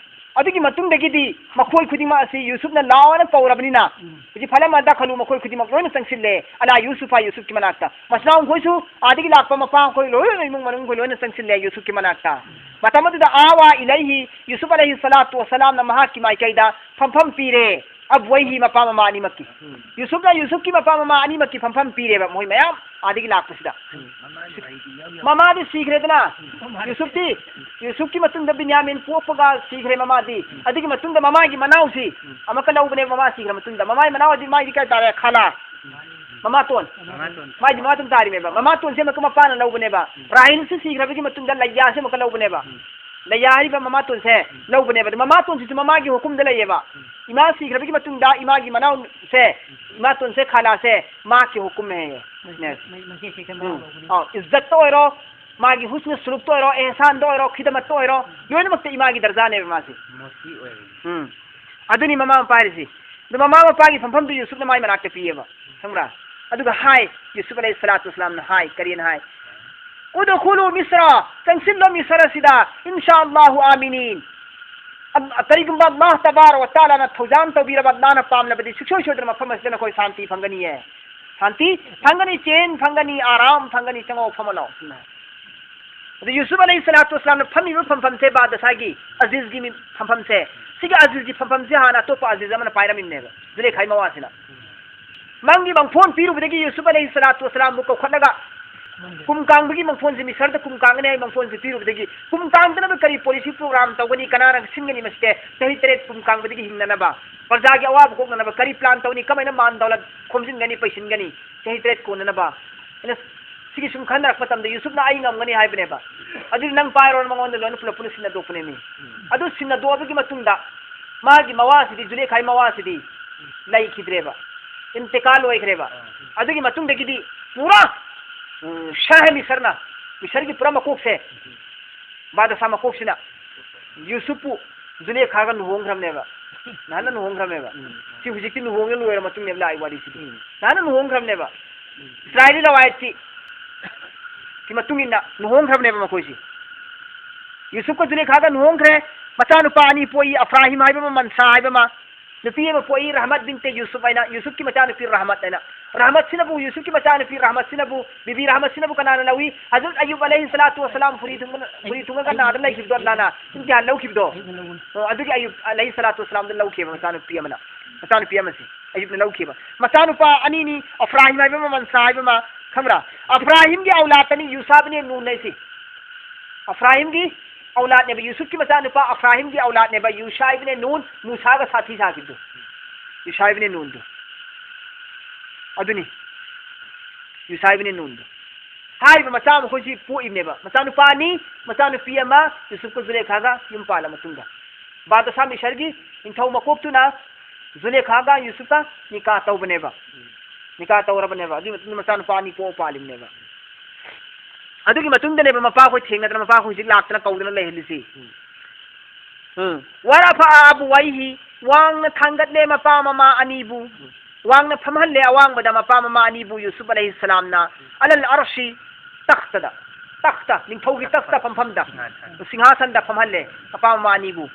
ꯑꯗꯨꯒꯤ ꯃꯇꯨꯡꯗꯒꯤꯗꯤ ꯃꯈꯣꯏ ꯈꯨꯗꯤꯡꯃꯛ ꯑꯁꯤ ꯌꯨꯁꯨꯞꯅ ꯂꯥꯎꯅ ꯀꯧꯔꯕꯅꯤꯅ, ꯎꯝ꯫ ꯍꯧꯖꯤꯛ ꯐꯂꯝꯃ ꯗꯈꯂꯨ, ꯃꯈꯣꯏ ꯈꯨꯗꯤꯡꯃꯛ ꯂꯣꯏꯅ ꯆꯪꯁꯤꯜꯂꯦ, ꯑꯂꯥ ꯌꯨꯁꯨꯐ, ꯌꯨꯁꯨꯞꯀꯤ ꯃꯅꯥꯛꯇ꯫ ꯃꯆꯤꯟꯅꯥꯎ ꯃꯈꯣꯏꯁꯨ ꯑꯥꯗꯒꯤ ꯂꯥꯛꯄ ꯃꯄꯥ ꯃꯈꯣꯏ ꯂꯣꯏꯅ, ꯏꯃꯨꯡ ꯃꯅꯨꯡ ꯃꯈꯣꯏ ꯂꯣꯏꯅ ꯆꯪꯁꯤꯜꯂꯦ ꯌꯨꯁꯨꯞꯀꯤ ꯃꯅꯥꯛꯇ꯫ ꯃꯇꯝ ꯑꯗꯨꯗ ꯑꯥꯋꯥ ꯏꯂꯩꯍꯤ, ꯌꯨꯁꯨꯞ ꯑꯂꯩꯍꯤ ꯁꯂꯥꯇꯨ ꯋꯁꯂꯥꯝꯅ ꯃꯍꯥꯛꯀꯤ ꯃꯥꯏꯀꯩꯗ ꯐꯝꯐꯝ ꯄꯤꯔꯦ꯫ ꯑꯕꯨꯋꯩꯍꯤ, ꯃꯄꯥ ꯃꯃꯥ ꯑꯅꯤꯃꯛꯀꯤ꯫ ꯎꯝ꯫ ꯌꯨꯁꯨꯞꯅ ꯌꯨꯁꯨꯞꯀꯤ ꯃꯄꯥ ꯃꯃꯥ ꯑꯅꯤꯃꯛꯀꯤ ꯐꯝꯐꯝ ꯄꯤꯔꯦꯕ, ꯃꯣꯏ ꯃꯌꯥꯝ ꯑꯥꯗꯒꯤ ꯂꯥꯛꯄꯁꯤꯗ꯫ ꯎꯝ꯫ ꯃꯃꯥꯗꯤ ꯁꯤꯈ꯭ꯔꯦꯗꯅ꯫ ꯎꯝ꯫ ꯌꯨꯁꯨꯞꯇꯤ, ꯌꯨꯁꯨꯞꯀꯤ ꯃꯇꯨꯡꯗ ꯕꯤꯟꯌꯥꯃꯤꯟ ꯄꯣꯛꯄꯒ ꯁꯤꯈ꯭ꯔꯦ ꯃꯃꯥꯗꯤ꯫ ꯎꯝ꯫ ꯑꯗꯨꯒꯤ ꯃꯇꯨꯡꯗ ꯃꯃꯥꯒꯤ ꯃꯅꯥꯎꯁꯤ ꯎꯝ꯫ ꯑꯃꯨꯛꯀ ꯂꯧꯕꯅꯦꯕ, ꯃꯃꯥ ꯁꯤꯈ꯭ꯔ ꯃꯇꯨꯡꯗ꯫ ꯃꯃꯥꯒꯤ ꯃꯅꯥꯎ ꯑꯗꯤ ꯃꯥꯒꯤ ꯀꯩ ꯍꯥꯏꯇꯥꯔꯦ, ꯈꯥꯂꯥ꯫ ꯎꯝ꯫ ꯃꯃꯥꯇꯣꯟ꯫ ꯃꯃꯥꯇꯣꯟ꯫ ꯃꯥꯏꯗꯤ ꯃꯃꯥꯇꯣꯟ ꯇꯥꯔꯤꯃꯦꯕ꯫ ꯃꯃꯥꯇꯣꯟꯁꯦ ꯑꯃꯨꯛꯀ ꯃꯄꯥꯅ ꯂꯧꯕꯅꯦꯕ꯫ ꯎꯝ꯫ ꯔꯥꯍꯤꯜꯁꯨ ꯁꯤꯈ꯭ꯔꯕꯒꯤ ꯃꯇꯨꯡꯗ ꯂꯩꯌꯥꯁꯦ ꯑꯃꯨꯛꯀ ꯂꯧꯕꯅꯦꯕ꯫ ꯎꯝ꯫ ꯂꯩꯌꯥ ꯍꯥꯏꯔꯤꯕ ꯃꯃꯥꯇꯣꯟꯁꯦ ꯎꯝ꯫ ꯂꯧꯕꯅꯦꯕ꯫ ꯑꯗꯨ ꯃꯃꯥꯇꯣꯟꯁꯤꯁꯨ ꯃꯃꯥꯒꯤ ꯍꯨꯀꯨꯝꯗ ꯂꯩꯌꯦꯕ꯫ ꯎꯝ꯫ ꯏꯃꯥ ꯁꯤꯈ꯭ꯔꯕꯒꯤ ꯃꯇꯨꯡꯗ ꯏꯃꯥꯒꯤ ꯃꯅꯥꯎꯁꯦ, ꯏꯃꯥꯇꯣꯟꯁꯦ, ꯈꯥꯂꯥꯁꯦ, ꯃꯥ ꯀꯤ ꯍꯨꯀꯨꯝ ꯍꯦ꯫ ꯃ-, ꯃ-, ꯃ-, ꯃꯆꯦꯁꯦ ꯈꯤꯇꯪ ꯎꯝ꯫ ꯃꯅꯥꯎ ꯂꯧꯕꯅꯤ꯫ ꯑꯧ, ꯏꯖꯠꯇ ꯑꯣꯏꯔꯣ, ꯃꯥꯒꯤ ꯍꯨꯁꯅ ꯁꯨꯂꯨꯛꯇ ꯑꯣꯏꯔꯣ, ꯑꯦꯍꯁꯥꯟꯗ ꯑꯣꯏꯔꯣ, ꯈꯤꯗꯃꯠꯇ ꯑꯣꯏꯔꯣ, ꯂꯣꯏꯅꯃꯛꯇ ꯏꯃꯥꯒꯤ ꯗꯔꯖꯥꯅꯦꯕ ꯃꯥꯁꯦ꯫ ꯃꯣꯁꯤ ꯑꯣꯏꯔꯦ꯫ ꯎꯝ꯫ ꯑꯗꯨꯅꯤ ꯃꯃꯥ ꯃꯄꯥ ꯍꯥꯏꯔꯤꯁꯤ꯫ ꯑꯗꯨ ꯃꯃꯥ ꯃꯄꯥꯒꯤ ꯐꯝꯐꯝꯗꯨ ꯌꯨꯁꯨꯞꯅ ꯃꯥꯏ ꯃꯅꯥꯛꯇ ꯄꯤꯌꯦꯕ꯫ ꯈꯪꯕ꯭ꯔꯥ? ꯑꯗꯨꯒ ꯍꯥꯏ, ꯌꯨꯁꯨꯞ ꯑꯂꯩꯍꯤ ꯁꯂꯥꯇꯨ ꯋꯁꯂꯥꯝꯅ ꯍꯥꯏ, ꯀꯔꯤꯅ ꯍꯥꯏ? "ꯎꯗꯈꯨꯂꯨ ꯃꯤꯁ꯭ꯔ, ꯆꯪꯁꯤꯜꯂꯣ ꯃꯤꯁꯔ ꯑꯁꯤꯗ, ꯏꯟꯁꯥ ꯑꯜꯂꯥꯍꯨ ꯑꯥꯃꯤꯅꯤꯟ꯫ ꯑꯜ-, ꯀꯔꯤꯒꯨꯝꯕ ꯑꯜꯂꯥꯍ ꯇꯕꯥꯔꯛ ꯋ ꯇꯥꯂꯥꯅ ꯊꯧꯖꯥꯜ ꯇꯧꯕꯤꯔꯕ, ꯑꯜꯂꯥꯍꯅ ꯄꯥꯝꯂꯕꯗꯤ ꯁꯨꯡꯁꯣꯏ ꯁꯣꯏꯗꯅ ꯃꯐꯝ ꯑꯁꯤꯗ ꯅꯈꯣꯏ ꯁꯥꯟꯇꯤ ꯐꯪꯒꯅꯤꯌꯦ꯫ ꯁꯥꯟꯇꯤ ꯐꯪꯒꯅꯤ, ꯆꯦꯟ ꯐꯪꯒꯅꯤ, ꯑꯥꯔꯥꯝ ꯐꯪꯒꯅꯤ, ꯆꯪꯉꯛꯑꯣ, ꯐꯝꯃ ꯂꯥꯛꯑꯣ꯫" ꯑꯗꯨ ꯌꯨꯁꯨꯞ ꯑꯂꯩꯍꯤ ꯁꯂꯥꯇꯨ ꯋꯁꯂꯥꯝꯅ ꯐꯝꯃꯤꯕ ꯐꯝꯐꯝꯁꯦ, ꯕꯥꯗꯁꯥꯒꯤ ꯑꯖꯤꯖꯒꯤ ꯃꯤ-, ꯐꯝꯐꯝꯁꯦ, ꯁꯤꯒꯤ ꯑꯖꯤꯖꯒꯤ ꯐꯝꯐꯝꯁꯦ ꯍꯥꯟꯅ ꯑꯇꯣꯞꯄ ꯑꯖꯤꯖ ꯑꯃꯅ ꯄꯥꯏꯔꯝꯃꯤꯕꯅꯦꯕ, ꯖꯨꯂꯦꯈꯥꯏ ꯃꯋꯥꯁꯤꯅ꯫ ꯃꯪꯒꯤ ꯃꯪꯐꯣꯟ ꯄꯤꯔꯨꯕꯗꯒꯤ ꯌꯨꯁꯨꯞ ꯑꯂꯩꯍꯤ ꯁꯂꯥꯇꯨ ꯋꯁꯂꯥꯝꯕꯨ ꯀꯧꯈꯠꯂꯒ, ꯀꯨꯝ ꯀꯥꯡꯕꯒꯤ ꯃꯪꯐꯣꯟꯁꯦ, ꯃꯤꯁꯔꯗ ꯀꯨꯝ ꯀꯥꯡꯒꯅꯤ ꯍꯥꯏꯕ ꯃꯪꯐꯣꯟꯁꯦ ꯄꯤꯔꯨꯕꯗꯒꯤ, ꯀꯨꯝ ꯀꯥꯡꯗꯅꯕ ꯀꯔꯤ ꯄꯣꯂꯤꯁꯤ ꯄ꯭ꯔꯣꯒ꯭ꯔꯥꯝ ꯇꯧꯒꯅꯤ, ꯀꯅꯥꯅ ꯁꯤꯟꯒꯅꯤ ꯃꯁꯤꯗꯤ, ꯆꯍꯤ ꯇꯔꯦꯠ ꯀꯨꯝ ꯀꯥꯡꯕꯗꯒꯤ ꯍꯤꯡꯅꯅꯕ, ꯄ꯭ꯔꯖꯥꯒꯤ ꯑꯋꯥꯕ ꯀꯣꯛꯅꯅꯕ ꯀꯔꯤ ꯄ꯭ꯂꯥꯟ ꯇꯧꯅꯤ, ꯀꯃꯥꯏꯅ ꯃꯥꯟ ꯗꯧꯂꯠ ꯈꯣꯝꯖꯤꯟꯒꯅꯤ, ꯄꯩꯁꯤꯟꯒꯅꯤ, ꯆꯍꯤ ꯇꯔꯦꯠ ꯀꯣꯟꯅꯅꯕ꯫ ꯑꯩꯅ ꯁꯤꯒꯤ ꯁꯨꯝ ꯈꯟꯅꯔꯛꯄ ꯃꯇꯝꯗ ꯌꯨꯁꯨꯞꯅ ꯑꯩ ꯉꯝꯒꯅꯤ ꯍꯥꯏꯕꯅꯦꯕ꯫ ꯑꯗꯨꯗꯤ ꯅꯪ ꯄꯥꯏꯔꯣꯅ ꯃꯉꯣꯟꯗ ꯂꯣꯏꯅ ꯄꯨꯂꯞ ꯄꯨꯟꯅ ꯁꯤꯟꯅꯗꯣꯛꯄꯅꯦꯃꯤ꯫ ꯑꯗꯨ ꯁꯤꯟꯅꯗꯣꯛꯑꯕꯒꯤ ꯃꯇꯨꯡꯗ ꯃꯥꯒꯤ ꯃꯋꯥꯁꯤꯗꯤ, ꯖꯨꯂꯦꯈꯥꯏ ꯃꯋꯥꯁꯤꯗꯤ ꯂꯩꯈꯤꯗ꯭ꯔꯦꯕ, ꯏꯟꯇꯤꯀꯥꯜ ꯑꯣꯏꯈ꯭ꯔꯦꯕ꯫ ꯑꯗꯨꯒꯤ ꯃꯇꯨꯡꯗꯒꯤꯗꯤ ꯄꯨꯔꯥ, ꯎꯝ, ꯁꯍ ꯃꯤꯁꯔꯅ, ꯃꯤꯁꯔꯒꯤ ꯄꯨꯔꯥ ꯃꯀꯣꯛꯁꯦ ꯕꯥꯗꯁꯥ ꯃꯀꯣꯛꯁꯤꯅ ꯌꯨꯁꯨꯞꯄꯨ ꯖꯨꯂꯦꯈꯥꯒ ꯂꯨꯍꯣꯡꯈ꯭ꯔꯕꯅꯦꯕ꯫ ꯅꯍꯥꯟꯅ ꯂꯨꯍꯣꯡꯈ꯭ꯔꯕꯅꯦꯕ꯫ ꯁꯤ ꯍꯧꯖꯤꯛꯇꯤ ꯂꯨꯍꯣꯡꯉ ꯂꯣꯏꯔ ꯃꯇꯨꯡꯅꯦꯕ ꯂꯥꯛꯏ ꯋꯥꯔꯤꯁꯤꯗꯤ꯫ ꯅꯍꯥꯟꯅ ꯂꯨꯍꯣꯡꯈ꯭ꯔꯕꯅꯦꯕ꯫ ꯏꯁꯔꯥꯏꯂꯤ ꯂꯋꯥꯏꯠꯁꯤ ꯀꯤ ꯃꯇꯨꯡ ꯏꯟꯅ ꯂꯨꯍꯣꯡꯈ꯭ꯔꯕꯅꯦꯕ ꯃꯈꯣꯏꯁꯤ꯫ ꯌꯨꯁꯨꯞꯀ ꯖꯨꯂꯦꯈꯥꯒ ꯂꯨꯍꯣꯡꯈ꯭ꯔꯦ꯫ ꯃꯆꯥꯅꯨꯄꯥ ꯑꯅꯤ ꯄꯣꯛꯏ, ꯑꯐ꯭ꯔꯥꯍꯤꯝ ꯍꯥꯏꯕ ꯑꯃ, ꯃꯟꯁꯥ ꯍꯥꯏꯕ ꯑꯃ꯫ ꯅꯨꯄꯤ ꯑꯃ ꯄꯣꯛꯏ, ꯔꯍꯃꯠ ꯕꯤꯟꯇꯦ ꯌꯨꯁꯨꯞ ꯍꯥꯏꯅ, ꯌꯨꯁꯨꯞꯀꯤ ꯃꯆꯥꯅꯨꯄꯤ ꯔꯍꯃꯠ ꯍꯥꯏꯅ꯫ ꯔꯍꯃꯠꯁꯤꯅꯕꯨ, ꯌꯨꯁꯨꯞꯀꯤ ꯃꯆꯥꯅꯨꯄꯤ ꯔꯍꯃꯠꯁꯤꯅꯕꯨ, ꯕꯤꯕꯤ ꯔꯍꯃꯠꯁꯤꯅꯕꯨ ꯀꯅꯥꯅ ꯂꯧꯏ? ꯍꯖꯔꯠ ꯑꯌꯨꯕ ꯑꯂꯩꯍꯤ ꯁꯂꯥꯇꯨ ꯋꯁꯁꯂꯥꯝ ꯐꯨꯔꯤ ꯊꯨꯡꯕꯅ, ꯐꯨꯔꯤ ꯊꯨꯡꯉꯒ ꯅꯥꯗꯅ ꯂꯩꯈꯤꯕꯗꯣ, ꯑꯜꯂꯥꯅ ꯏꯝꯇꯤꯍꯥꯟ ꯂꯧꯈꯤꯕꯗꯣ꯫ ꯑꯣ, ꯑꯗꯨꯒꯤ ꯑꯌꯨꯕ ꯑꯂꯩꯍꯤ ꯁꯂꯥꯇꯨ ꯋꯁꯁꯂꯥꯝꯗ ꯂꯧꯈꯤꯕ ꯃꯆꯥꯅꯨꯄꯤ ꯑꯃꯅ, ꯃꯆꯥꯅꯨꯄꯤ ꯑꯃꯁꯦ ꯑꯌꯨꯕꯅ ꯂꯧꯈꯤꯕ꯫ ꯃꯆꯥꯅꯨꯄꯥ ꯑꯅꯤꯅꯤ, ꯑꯐ꯭ꯔꯥꯍꯤꯝ ꯍꯥꯏꯕ ꯑꯃ, ꯃꯟꯁꯥ ꯍꯥꯏꯕ ꯑꯃ, ꯈꯪꯕ꯭ꯔꯥ? ꯑꯐ꯭ꯔꯥꯍꯤꯝꯒꯤ ꯑꯧꯂꯥꯗꯅꯤ ꯌꯨꯁꯥ ꯕꯤꯅꯦ ꯅꯨꯟ ꯍꯥꯏꯁꯤ꯫ ꯑꯐ꯭ꯔꯥꯍꯤꯝꯒꯤ ꯑꯧꯂꯥꯗꯅꯦꯕ, ꯌꯨꯁꯨꯞꯀꯤ ꯃꯆꯥꯅꯨꯄꯥ ꯑꯐ꯭ꯔꯥꯍꯤꯝꯒꯤ ꯑꯧꯂꯥꯗꯅꯦꯕ, ꯌꯨꯁꯥ ꯏꯕꯅꯦ ꯅꯨꯟ, ꯃꯨꯁꯥꯒ ꯁꯥꯊꯤ ꯁꯥꯈꯤꯕꯗꯣ꯫ ꯌꯨꯁꯥ ꯏꯕꯅꯦ ꯅꯨꯟꯗꯣ꯫ ꯑꯗꯨꯅꯤ꯫ ꯌꯨꯁꯥ ꯏꯕꯅꯦ ꯅꯨꯟꯗꯣ꯫ ꯍꯥꯏꯔꯤꯕ ꯃꯆꯥ ꯃꯈꯣꯏꯁꯤ ꯄꯣꯛꯏꯕꯅꯦꯕ꯫ ꯃꯆꯥꯅꯨꯄꯥ ꯑꯅꯤ, ꯃꯆꯥꯅꯨꯄꯤ ꯑꯃ, ꯌꯨꯁꯨꯞꯀ ꯖꯨꯂꯦꯈꯥꯒ ꯌꯨꯝ ꯄꯥꯜꯂ ꯃꯇꯨꯡꯗ꯫ ꯕꯥꯗꯁꯥ ꯃꯤꯁꯔꯒꯤ ꯅꯤꯡꯊꯧ ꯃꯀꯣꯛꯇꯨꯅ ꯖꯨꯂꯦꯈꯥꯒ ꯌꯨꯁꯨꯞꯀ ꯅꯤꯀꯥ ꯇꯧꯕꯅꯦꯕ꯫ ꯅꯤꯀꯥ ꯇꯧꯔꯕꯅꯦꯕ꯫ ꯑꯗꯨꯒꯤ ꯃꯇꯨꯡꯗ ꯃꯆꯥꯅꯨꯄꯥ ꯑꯅꯤ ꯄꯣꯛꯑ ꯄꯥꯜꯂꯤꯕꯅꯦꯕ꯫ ꯑꯗꯨꯒꯤ ꯃꯇꯨꯡꯗꯅꯦꯕ ꯃꯄꯥ ꯑꯩꯈꯣꯏ ꯊꯦꯡꯅꯗꯅ, ꯃꯄꯥ ꯑꯩꯈꯣꯏ ꯍꯧꯖꯤꯛ ꯂꯥꯛꯇꯅ ꯀꯧꯗꯅ ꯂꯩꯍꯜꯂꯤꯁꯤ꯫ ꯎꯝ꯫ ꯎꯝ꯫ ورفع أبويه، ꯋꯥꯡꯅ ꯊꯥꯡꯒꯠꯂꯦ ꯃꯄꯥ ꯃꯃꯥ ꯑꯅꯤꯕꯨ꯫ ꯎꯝ꯫ ꯋꯥꯡꯅ ꯐꯝꯍꯜꯂꯦ ꯑꯋꯥꯡꯕꯗ ꯃꯄꯥ ꯃꯃꯥ ꯑꯅꯤꯕꯨ ꯌꯨꯁꯨꯞ ꯑꯂꯩꯍꯤ ꯁꯂꯥꯝꯅ꯫ ꯎꯝ꯫ على العرش، ꯇꯈꯇꯗ꯫ ꯇꯈꯇ, ꯅꯤꯡꯊꯧꯒꯤ ꯇꯈꯇ ꯐꯝꯐꯝꯗ꯫ ꯁꯤꯡꯍꯥꯁꯟꯗ ꯐꯝꯍꯜꯂꯦ ꯃꯄꯥ ꯃꯃꯥ ꯑꯅꯤꯕꯨ꯫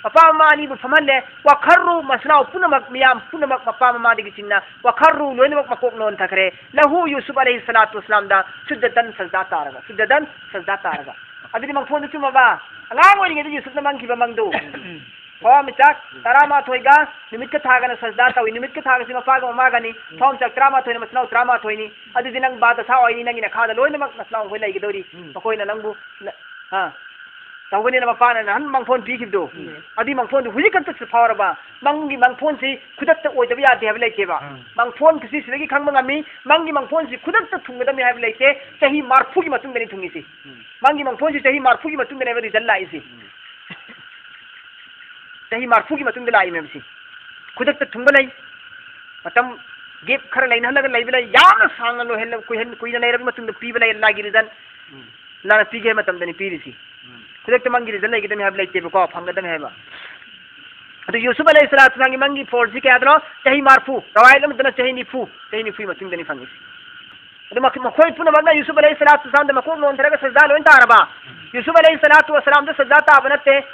ꯃꯄꯥ ꯃꯃꯥ ꯑꯅꯤꯕꯨ ꯐꯝꯍꯜꯂꯦ꯫ وخروا، ꯃꯁꯅꯥꯎ ꯄꯨꯝꯅꯃꯛ, ꯃꯤꯌꯥꯝ ꯄꯨꯝꯅꯃꯛ ꯃꯄꯥ ꯃꯃꯥꯗꯒꯤ ꯆꯤꯡꯅ، وخروا، ꯂꯣꯏꯅꯃꯛ ꯃꯀꯣꯛ ꯅꯣꯟꯊꯈ꯭ꯔꯦ꯫ له، ꯌꯨꯁꯨꯞ ꯑꯂꯩꯍꯤ ꯁꯂꯥꯇꯨ ꯋꯁꯁꯂꯥꯝꯗ, سجدا، ꯁꯖꯗꯥ ꯇꯥꯔꯒ꯫ سجدا، ꯁꯖꯗꯥ ꯇꯥꯔꯒ꯫ ꯑꯗꯨꯗꯤ ꯃꯪꯐꯣꯟꯗꯨ ꯆꯨꯝꯃꯕ? ꯑꯉꯥꯡ ꯑꯣꯏꯔꯤꯉꯩꯗ ꯌꯨꯁꯨꯞꯅ ꯃꯪꯈꯤꯕ ꯃꯪꯗꯨ꯫ ꯊꯋꯥꯟꯃꯤꯆꯥꯛ ꯇꯔꯥꯃꯥꯊꯣꯏꯒ ꯅꯨꯃꯤꯠꯀ ꯊꯥꯒꯅ ꯁꯖꯗꯥ ꯇꯧꯏ꯫ ꯅꯨꯃꯤꯠꯀ ꯊꯥꯒꯁꯤ ꯃꯄꯥꯒ ꯃꯃꯥꯒꯅꯤ꯫ ꯎꯝ꯫ ꯊꯋꯥꯟꯃꯤꯆꯥꯛ ꯇꯔꯥꯃꯥꯊꯣꯏꯅ ꯃꯆꯤꯟ ꯃꯅꯥꯎ ꯇꯔꯥꯃꯥꯊꯣꯏꯅꯤ꯫ ꯑꯗꯨꯗꯤ ꯅꯪ ꯕꯥꯗꯁꯥ ꯑꯣꯏꯅꯤ, ꯅꯪꯒꯤ ꯅꯈꯥꯗ ꯂꯣꯏꯅꯃꯛ ꯅꯆꯤꯟ ꯃꯅꯥꯎ ꯃꯈꯣꯏ ꯂꯩꯒꯗꯧꯔꯤ꯫ ꯎꯝ꯫ ꯃꯈꯣꯏꯅ ꯅꯪꯕꯨ ꯅ-, ꯍꯥ, ꯇꯧꯒꯅꯤꯅ ꯃꯄꯥꯅ ꯅꯍꯥꯟ ꯃꯪꯐꯣꯟ ꯄꯤꯈꯤꯕꯗꯣ꯫ ꯎꯝ꯫ ꯑꯗꯨꯒꯤ ꯃꯪꯐꯣꯟꯗꯨ ꯍꯧꯖꯤꯛ ꯈꯛꯇ ꯐꯥꯎꯔꯕ? ꯃꯪꯒꯤ ꯃꯪꯐꯣꯟꯁꯤ ꯈꯨꯗꯛꯇ ꯑꯣꯏꯗꯕ ꯌꯥꯗꯦ ꯍꯥꯏꯕ ꯂꯩꯇꯦꯕ꯫ ꯎꯝ꯫ ꯃꯪꯐꯣꯟ ꯈꯨꯁꯤ ꯁꯤꯗꯒꯤ ꯈꯪꯕ ꯉꯝꯃꯤ꯫ ꯃꯪꯒꯤ ꯃꯪꯐꯣꯟꯁꯤ ꯈꯨꯗꯛꯇ ꯊꯨꯡꯒꯗꯕꯅꯤ ꯍꯥꯏꯕ ꯂꯩꯇꯦ꯫ ꯆꯍꯤ ꯃꯔꯐꯨꯒꯤ ꯃꯇꯨꯡꯗꯅꯤ ꯊꯨꯡꯉꯤꯁꯤ꯫ ꯎꯝ꯫ ꯃꯪꯒꯤ ꯃꯪꯐꯣꯟꯁꯤ ꯆꯍꯤ ꯃꯔꯐꯨꯒꯤ ꯃꯇꯨꯡꯗꯅꯦꯕ result ꯂꯥꯛꯏꯁꯤ꯫ ꯎꯝ꯫ ꯆꯍꯤ ꯃꯔꯐꯨꯒꯤ ꯃꯇꯨꯡꯗ ꯂꯥꯛꯏ ꯃꯌꯥꯝꯁꯤ꯫ ꯈꯨꯗꯛꯇ ꯊꯨꯡꯕ ꯂꯩ, ꯃꯇꯝ gap ꯈꯔ ꯂꯩꯅꯍꯜꯂꯒ ꯂꯩꯕ ꯂꯩ, ꯌꯥꯝꯅ ꯁꯥꯡꯅ ꯂꯣꯏꯍꯜꯂ-, ꯀꯨꯏꯍꯟ-, ꯀꯨꯏꯅ ꯂꯩꯔꯕ ꯃꯇꯨꯡꯗ ꯄꯤꯕ ꯂꯩ ꯑꯜꯂꯥꯒꯤ result꯫ ꯎꯝ꯫ ꯑꯜꯂꯥꯍꯅ ꯄꯤꯒꯦ ꯍꯥꯏꯕ ꯃꯇꯝꯗꯅꯤ ꯄꯤꯔꯤꯁꯤ꯫ ꯈꯨꯗꯛꯇ ꯃꯪꯒꯤꯗ ꯂꯩꯒꯗꯕꯅꯤ ꯍꯥꯏꯕ ꯂꯩꯇꯦꯕꯀꯣ, ꯐꯪꯒꯗꯕꯅꯤ ꯍꯥꯏꯕ꯫ ꯑꯗꯨ ꯌꯨꯁꯨꯐ ꯑꯂꯩꯍꯤꯁꯁꯂꯥꯇꯨ ꯋꯥꯁꯂꯥꯝꯒꯤ ꯃꯪꯒꯤ ꯐꯣꯜꯁꯤ ꯀꯌꯥꯗꯅꯣ? ꯆꯍꯤ ꯃꯔꯤꯐꯨ꯫ ꯔꯋꯥꯌꯠ ꯑꯃꯗꯅ ꯆꯍꯤ ꯅꯤꯐꯨ, ꯆꯍꯤ ꯅꯤꯐꯨꯒꯤ ꯃꯇꯨꯡꯗꯅꯤ ꯐꯪꯉꯤꯁꯤ꯫ ꯑꯗꯨ ꯃꯈ-, ꯃꯈꯣꯏ ꯄꯨꯝꯅꯃꯛꯅ ꯌꯨꯁꯨꯐ ꯑꯂꯩꯍꯤꯁꯁꯂꯥꯇꯨ ꯋꯥꯁꯂꯥꯝꯗ ꯃꯀꯣꯛ ꯅꯣꯟꯊꯔꯒ ꯁꯖꯗꯥ ꯂꯣꯏ ꯇꯥꯔꯕ? ꯌꯨꯁꯨꯐ ꯑꯂꯩꯍꯤꯁꯁꯂꯥꯇꯨ ꯋꯥꯁꯂꯥꯝꯗ ꯁꯖꯗꯥ ꯇꯥꯕ ꯅꯠꯇꯦ꯫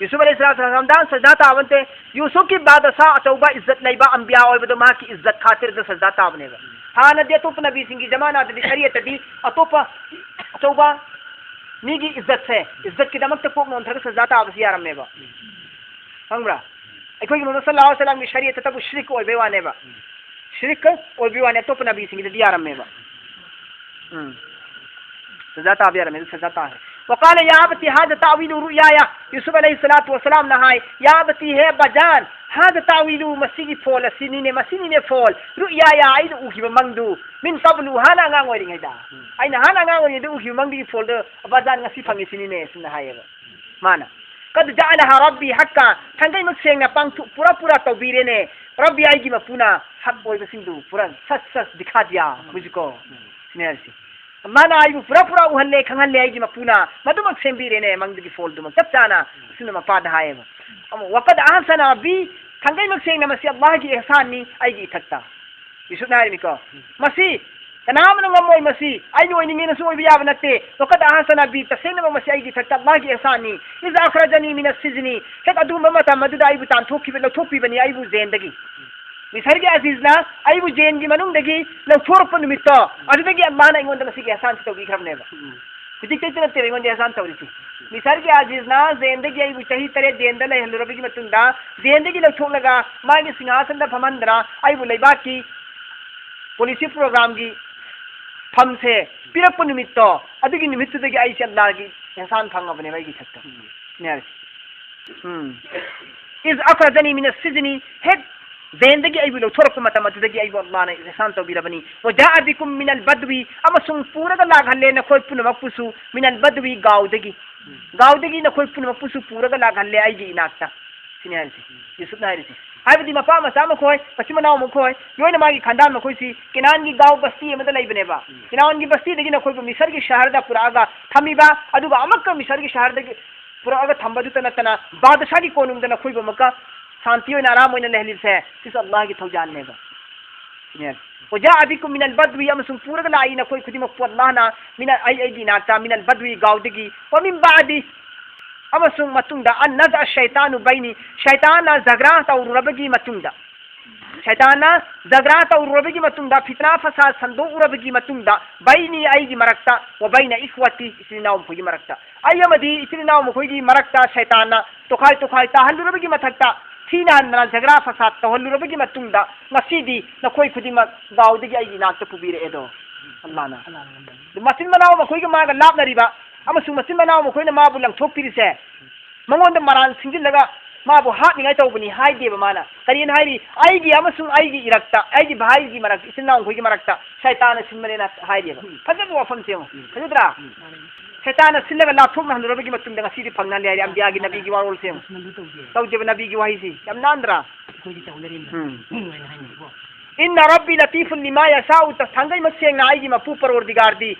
ꯌꯨꯁꯨꯐ ꯑꯂꯩꯍꯤꯁꯁꯂꯥꯇꯨ ꯋꯥꯁꯂꯥꯝꯗ ꯁꯖꯗꯥ ꯇꯥꯕ ꯅꯠꯇꯦ꯫ ꯌꯨꯁꯨꯐꯀꯤ ꯕꯥꯗꯁꯥ ꯑꯆꯧꯕ ꯏꯖꯠ ꯂꯩꯕ ꯑꯝꯕꯤꯌꯥ ꯑꯣꯏꯕꯗꯣ ꯃꯍꯥꯛꯀꯤ ꯏꯖꯠ ꯈꯥꯇꯤꯔꯗ ꯁꯖꯗꯥ ꯇꯥꯕꯅꯦꯕ꯫ ꯍꯥꯟꯅꯗꯤ ꯑꯇꯣꯞꯄ ꯅꯕꯤꯁꯤꯡꯒꯤ ꯖꯃꯥꯅꯥꯗꯗꯤ ꯁꯔꯤꯌꯠꯇꯗꯤ ꯑꯇꯣꯞꯄ ꯑꯆꯧꯕ ꯃꯤꯒꯤ ꯏꯖꯠꯁꯦ, ꯏꯖꯠꯀꯤꯗꯃꯛꯇ ꯀꯣꯛ ꯅꯣꯟꯊꯔꯒ ꯁꯖꯗꯥ ꯇꯥꯕꯁꯤ ꯌꯥꯔꯝꯃꯦꯕ꯫ ꯈꯪꯕ꯭ꯔꯥ? ꯑꯩꯈꯣꯏꯒꯤ ꯃꯨꯍꯝꯃꯗ ꯁꯜꯂꯜꯂꯥꯍꯨ ꯑꯂꯩꯍꯤ ꯋꯥꯁꯂꯝꯒꯤ ꯁꯔꯤꯌꯠꯇꯕꯨ ꯁꯤꯔꯤꯛ ꯑꯣꯏꯕꯩ ꯋꯥꯅꯦꯕ꯫ ꯁꯤꯔꯤꯛ ꯑꯣꯏꯕꯩ ꯋꯥꯅꯦ, ꯑꯇꯣꯞꯄ ꯅꯕꯤꯁꯤꯡꯒꯤꯗꯗꯤ ꯌꯥꯔꯝꯃꯦꯕ꯫ ꯎꯝ꯫ ꯁꯖꯗꯥ ꯇꯥꯕ ꯌꯥꯔꯝꯃꯦ, ꯑꯗꯨ ꯁꯖꯗꯥ ꯇꯥꯈ꯭ꯔꯦ꯫ وقال يا أبت هذا تأويل رؤياي. ꯌꯨꯁꯨꯐ ꯑꯂꯩꯍꯤꯁꯁꯂꯥꯇꯨ ꯋꯥꯁꯂꯥꯝꯅ ꯍꯥꯏ, "يا أبت, ꯍꯦ ꯕꯥꯖꯥꯟ, هذا تأويل, ꯃꯁꯤꯒꯤ ꯐꯣꯜ ꯑꯁꯤꯅꯤꯅꯦ, ꯃꯁꯤꯅꯤꯅꯦ ꯐꯣꯜ, رؤياي, ꯑꯩꯅ ꯎꯈꯤꯕ ꯃꯪꯗꯨ, من قبل, ꯍꯥꯟꯅ ꯑꯉꯥꯡ ꯑꯣꯏꯔꯤꯉꯩꯗ꯫ ꯑꯩꯅ ꯍꯥꯟꯅ ꯑꯉꯥꯡ ꯑꯣꯏꯔꯤꯉꯩꯗ ꯎꯈꯤꯕ ꯃꯪꯗꯨꯒꯤ ꯐꯣꯜꯗꯣ ꯕꯥꯖꯥꯟ ꯉꯁꯤ ꯐꯪꯉꯤꯁꯤꯅꯤꯅꯦ", ꯁꯤꯅ ꯍꯥꯏꯌꯦꯕ꯫ ꯃꯥꯅ, "قد جعلها ربي حقا, ꯊꯥꯡꯒꯩꯃꯛ ꯁꯦꯡꯅ ꯄꯥꯡꯊꯣꯛ-, ꯄꯨꯔꯥ ꯄꯨꯔꯥ ꯇꯧꯕꯤꯔꯦꯅꯦ꯫ ꯔꯕꯤ ꯑꯩꯒꯤ ꯃꯄꯨꯅ ꯍꯛ ꯑꯣꯏꯕꯁꯤꯡꯗꯨ ꯄꯨꯔꯥ ꯁꯠ ꯁꯠ ꯗꯤꯈꯥ ꯗꯤꯌꯥ", ꯕꯨꯖꯤꯀꯣ? ꯁꯤꯅꯦ ꯍꯥꯏꯔꯤꯁꯤ꯫ ꯃꯥꯅ ꯑꯩꯕꯨ ꯄꯨꯔꯥ ꯄꯨꯔꯥ ꯎꯍꯜꯂꯦ, ꯈꯪꯍꯜꯂꯦ ꯑꯩꯒꯤ ꯃꯄꯨꯅ꯫ ꯃꯗꯨꯃꯛ ꯁꯦꯝꯕꯤꯔꯦꯅꯦ, ꯃꯪꯗꯨꯒꯤ ꯐꯣꯜꯗꯨꯃꯛ ꯆꯞ ꯆꯥꯅ꯫ ꯑꯁꯤꯅ ꯃꯄꯥꯗ ꯍꯥꯏꯌꯦꯕ꯫ ꯑꯃꯨꯛ, "وقد أحسن بي, ꯊꯥꯡꯒꯩꯃꯛ ꯁꯦꯡꯅ ꯃꯁꯤ ꯑꯜꯂꯥꯍꯒꯤ ꯏꯍꯁꯥꯟꯅꯤ ꯑꯩꯒꯤ ꯏꯊꯛꯇ"꯫ ꯌꯨꯁꯨꯐꯅ ꯍꯥꯏꯔꯤꯅꯤꯀꯣ꯫ ꯃꯁꯤ ꯀꯅꯥ ꯑꯃꯅ ꯉꯝꯃꯣꯏ ꯃꯁꯤ꯫ ꯑꯩꯅ ꯑꯣꯏꯅꯤꯡꯉꯦꯅꯁꯨ ꯑꯣꯏꯕ ꯌꯥꯕ ꯅꯠꯇꯦ꯫ "وقد أحسن بي, ꯇꯁꯦꯡꯅꯃꯛ ꯃꯁꯤ ꯑꯩꯒꯤ ꯏꯊꯛꯇ ꯑꯜꯂꯥꯍꯒꯤ ꯏꯍꯁꯥꯟꯅꯤ꯫ إذ أخرجني من السجن, ꯍꯦꯛ ꯑꯗꯨꯒꯨꯝꯕ ꯃꯇꯝ ꯑꯗꯨꯗ ꯑꯩꯕꯨ ꯇꯥꯟꯊꯣꯛꯈꯤꯕ, ꯂꯧꯊꯣꯛꯄꯤꯕꯅꯤ ꯑꯩꯕꯨ ꯖꯦꯟꯗꯒꯤ꯫ ꯃꯤꯁꯔꯒꯤ ꯑꯖꯤꯖꯅ ꯑꯩꯕꯨ ꯖꯦꯟꯒꯤ ꯃꯅꯨꯡꯗꯒꯤ ꯂꯧꯊꯣꯔꯛꯄ ꯅꯨꯃꯤꯠꯇꯣ, ꯑꯗꯨꯗꯒꯤ ꯑꯜꯂꯥꯍꯅ ꯑꯩꯉꯣꯟꯗ ꯃꯁꯤꯒꯤ ꯏꯍꯁꯥꯟꯁꯤ ꯇꯧꯕꯤꯈ꯭ꯔꯕꯅꯦꯕ꯫ ꯍꯧꯖꯤꯛꯇꯩꯗ ꯅꯠꯇꯦꯕ ꯑꯩꯉꯣꯟꯗ ꯏꯍꯁꯥꯟ ꯇꯧꯔꯤꯁꯤ꯫ ꯃꯤꯁꯔꯒꯤ ꯑꯖꯤꯖꯅ ꯖꯦꯟꯗꯒꯤ ꯑꯩꯕꯨ ꯆꯍꯤ ꯇꯔꯦꯠ ꯖꯦꯟꯗ ꯂꯩꯍꯜꯂꯨꯔꯕꯒꯤ ꯃꯇꯨꯡꯗ, ꯖꯦꯟꯗꯒꯤ ꯂꯧꯊꯣꯛꯂꯒ ꯃꯥꯒꯤ ꯁꯤꯡꯍꯥꯁꯟꯗ ꯐꯝꯍꯟꯗꯅ ꯑꯩꯕꯨ ꯂꯩꯕꯥꯛꯀꯤ policy programꯒꯤ ꯐꯝꯁꯦ ꯄꯤꯔꯛꯄ ꯅꯨꯃꯤꯠꯇꯣ, ꯑꯗꯨꯒꯤ ꯅꯨꯃꯤꯠꯇꯨꯗꯒꯤ ꯑꯩꯁꯦ ꯑꯜꯂꯥꯍꯒꯤ ꯏꯍꯁꯥꯟ ꯐꯪꯉꯕꯅꯦꯕ ꯑꯩꯒꯤ ꯏꯊꯛꯇ꯫ ꯁꯤꯅꯦ ꯍꯥꯏꯔꯤꯁꯦ꯫ ꯎꯝ꯫ "إذ أخرجني من السجن, ꯍꯦꯛ ꯖꯦꯟꯗꯒꯤ ꯑꯩꯕꯨ ꯂꯧꯊꯣꯔꯛꯄ ꯃꯇꯝ ꯑꯗꯨꯗꯒꯤ ꯑꯩꯕꯨ ꯑꯜꯂꯥꯍꯅ ꯏꯍꯁꯥꯟ ꯇꯧꯕꯤꯔꯕꯅꯤ꯫ وجاء بكم من البدو, ꯑꯃꯁꯨꯡ ꯄꯨꯔꯒ ꯂꯥꯛꯍꯜꯂꯦ ꯅꯈꯣꯏ ꯄꯨꯝꯅꯃꯛꯄꯨꯁꯨ, من البدو, ꯒꯥꯎꯗꯒꯤ, ꯒꯥꯎꯗꯒꯤ ꯅꯈꯣꯏ ꯄꯨꯝꯅꯃꯛꯄꯨꯁꯨ ꯄꯨꯔꯒ ꯂꯥꯛꯍꯜꯂꯦ ꯑꯩꯒꯤ ꯏꯅꯥꯛꯇ"꯫ ꯁꯤꯅꯦ ꯍꯥꯏꯔꯤꯁꯦ, ꯌꯨꯁꯨꯐꯅ ꯍꯥꯏꯔꯤꯁꯦ꯫ ꯍꯥꯏꯕꯗꯤ ꯃꯄꯥ ꯃꯆꯥ ꯃꯈꯣꯏ, ꯃꯆꯤꯟ ꯃꯅꯥꯎ ꯃꯈꯣꯏ, ꯂꯣꯏꯅ ꯃꯥꯒꯤ ꯈꯥꯟꯗꯥꯟ ꯃꯈꯣꯏꯁꯤ ꯀꯦꯅꯥꯟꯒꯤ ꯒꯥꯎ ꯕꯁꯇꯤ ꯑꯃꯗ ꯂꯩꯕꯅꯦꯕ꯫ ꯀꯦꯅꯥꯟꯒꯤ ꯕꯁꯇꯤꯗꯒꯤ ꯅꯈꯣꯏꯕꯨ ꯃꯤꯁꯔꯒꯤ ꯁꯍꯔꯗ ꯄꯨꯔꯛꯑꯒ ꯊꯝꯃꯤꯕ, ꯑꯗꯨꯒ ꯑꯃꯨꯛꯀ ꯃꯤꯁꯔꯒꯤ ꯁꯍꯔꯗꯒꯤ ꯄꯨꯔꯛꯑꯒ ꯊꯝꯕꯗꯨꯇ ꯅꯠꯇꯅ ꯕꯥꯗꯁꯥꯒꯤ ꯀꯣꯅꯨꯡꯗ ꯅꯈꯣꯏꯕꯨ ꯑꯃꯨꯛꯀ ꯁꯥꯟꯇꯤ ꯑꯣꯏꯅ ꯑꯔꯥꯝ ꯑꯣꯏꯅ ꯂꯩꯍꯜꯂꯤꯕꯁꯦ ꯁꯤꯁꯨ ꯑꯜꯂꯥꯍꯒꯤ ꯊꯧꯖꯥꯜꯅꯦꯕ꯫ ꯁꯤꯅꯦ꯫ "ꯋꯖꯥꯑ ꯕꯤꯀꯨꯝ ꯃꯤꯅꯜ ꯕꯗꯋꯤ", ꯑꯃꯁꯨꯡ ꯄꯨꯔꯒ ꯂꯥꯛꯏ ꯅꯈꯣꯏ ꯈꯨꯗꯤꯡꯃꯛꯄꯨ ꯑꯜꯂꯥꯍꯅ, ꯃꯤꯅ-, ꯑꯩ, ꯑꯩꯒꯤ ꯏꯅꯥꯛꯇ, "ꯃꯤꯅꯜ ꯕꯗꯋꯤ", ꯒꯥꯎꯗꯒꯤ, "ꯋꯥ ꯃꯤꯟ ꯕꯥꯗꯤ", ꯑꯃꯁꯨꯡ ꯃꯇꯨꯡꯗ, "ꯑꯟ ꯅꯖꯥ ꯁꯩꯇꯥꯅꯨ ꯕꯩꯅꯤ", ꯁꯩꯇꯥꯟꯅ ꯖꯒ꯭ꯔꯥ ꯇꯧꯔꯨꯔꯕꯒꯤ ꯃꯇꯨꯡꯗ, ꯁꯩꯇꯥꯟꯅ ꯖꯒ꯭ꯔꯥ ꯇꯧꯔꯨꯔꯕꯒꯤ ꯃꯇꯨꯡꯗ, ꯐꯤꯇꯅꯥ ꯐꯁꯥꯗ ꯁꯟꯗꯣꯛꯎꯔꯕꯒꯤ ꯃꯇꯨꯡꯗ, "ꯕꯩꯅꯤ", ꯑꯩꯒꯤ ꯃꯔꯛꯇ, "ꯋꯥ ꯕꯩꯅ ꯏꯈ꯭ꯋꯥꯇꯤ", ꯏꯆꯤꯜ ꯏꯅꯥꯎ ꯃꯈꯣꯏꯒꯤ ꯃꯔꯛꯇ, ꯑꯩ ꯑꯃꯗꯤ ꯏꯆꯤꯜ ꯏꯅꯥꯎ ꯃꯈꯣꯏꯒꯤ ꯃꯔꯛꯇ ꯁꯩꯇꯥꯟꯅ ꯇꯣꯈꯥꯏ ꯇꯣꯈꯥꯏ ꯇꯥꯍꯜꯂꯨꯔꯕꯒꯤ ꯃꯊꯛꯇ, ꯊꯤꯅ ꯍꯟꯗꯅ ꯖꯒ꯭ꯔꯥ ꯐꯁꯥꯗ ꯇꯧꯍꯜꯂꯨꯔꯕꯒꯤ ꯃꯇꯨꯡꯗ, ꯉꯁꯤꯗꯤ ꯅꯈꯣꯏ ꯈꯨꯗꯤꯡꯃꯛ ꯒꯥꯎꯗꯒꯤ ꯑꯩꯒꯤ ꯏꯅꯥꯛꯇ ꯄꯨꯕꯤꯔꯛꯑꯦꯗꯣ꯫ ꯑꯜꯂꯥꯅ꯫ ꯑꯗꯨ ꯃꯆꯤꯟ ꯃꯅꯥꯎ ꯃꯈꯣꯏꯒ ꯃꯥꯒ ꯂꯥꯞꯅꯔꯤꯕ ꯑꯃꯁꯨꯡ ꯃꯆꯤꯟ ꯃꯅꯥꯎ ꯃꯈꯣꯏꯅ ꯃꯥꯕꯨ ꯂꯪꯊꯣꯛꯄꯤꯔꯤꯁꯦ, ꯃꯉꯣꯟꯗ ꯃꯔꯥꯜ ꯁꯤꯡꯖꯤꯜꯂꯒ ꯃꯥꯕꯨ ꯍꯥꯠꯅꯤꯡꯉꯥꯏ ꯇꯧꯕꯅꯤ ꯍꯥꯏꯗꯦꯕ ꯃꯥꯅ꯫ ꯀꯔꯤꯅ ꯍꯥꯏꯔꯤ? "ꯑꯩꯒꯤ ꯑꯃꯁꯨꯡ ꯑꯩꯒꯤ ꯏꯔꯛꯇ, ꯑꯩꯒꯤ ꯚꯥꯏꯒꯤ ꯃꯔꯛꯇ, ꯏꯆꯤꯟ ꯏꯅꯥꯎ ꯃꯈꯣꯏꯒꯤ ꯃꯔꯛꯇ ꯁꯩꯇꯥꯟꯅ ꯁꯤꯟꯕꯅꯦꯅ" ꯍꯥꯏꯔꯤꯕ꯫ ꯐꯖꯕ ꯋꯥꯐꯝꯁꯦ ꯌꯦꯡꯉꯨ꯫ ꯐꯖꯗ꯭ꯔꯥ? ꯁꯩꯇꯥꯟꯅ ꯁꯤꯜꯂꯒ ꯂꯥꯞꯊꯣꯛꯅꯍꯜꯂꯨꯔꯕꯒꯤ ꯃꯇꯨꯡꯗ ꯉꯁꯤꯗꯤ ꯐꯪꯅꯍꯜꯂꯦ ꯍꯥꯏꯔꯦ꯫ ꯑꯝꯕꯤꯌꯥꯒꯤ, ꯅꯕꯤꯒꯤ ꯋꯥꯔꯣꯜꯁꯦ ꯌꯦꯡꯉꯨ꯫ ꯇꯧꯗꯦꯕ ꯅꯕꯤꯒꯤ ꯋꯥꯍꯩꯁꯤ꯫ ꯌꯥꯝ ꯅꯥꯟꯗ꯭ꯔꯥ? ꯎꯝ꯫ "ꯏꯟꯅ ꯔꯕꯤ ꯂꯇꯤꯐꯨꯟ ꯂꯤꯃꯥ ꯌꯁꯥꯎ", ꯊꯥꯡꯒꯩ ꯃꯁꯦꯡꯅ ꯑꯩꯒꯤ ꯃꯄꯨ ꯄꯔꯣꯔꯗꯤꯒꯥꯔꯗꯤ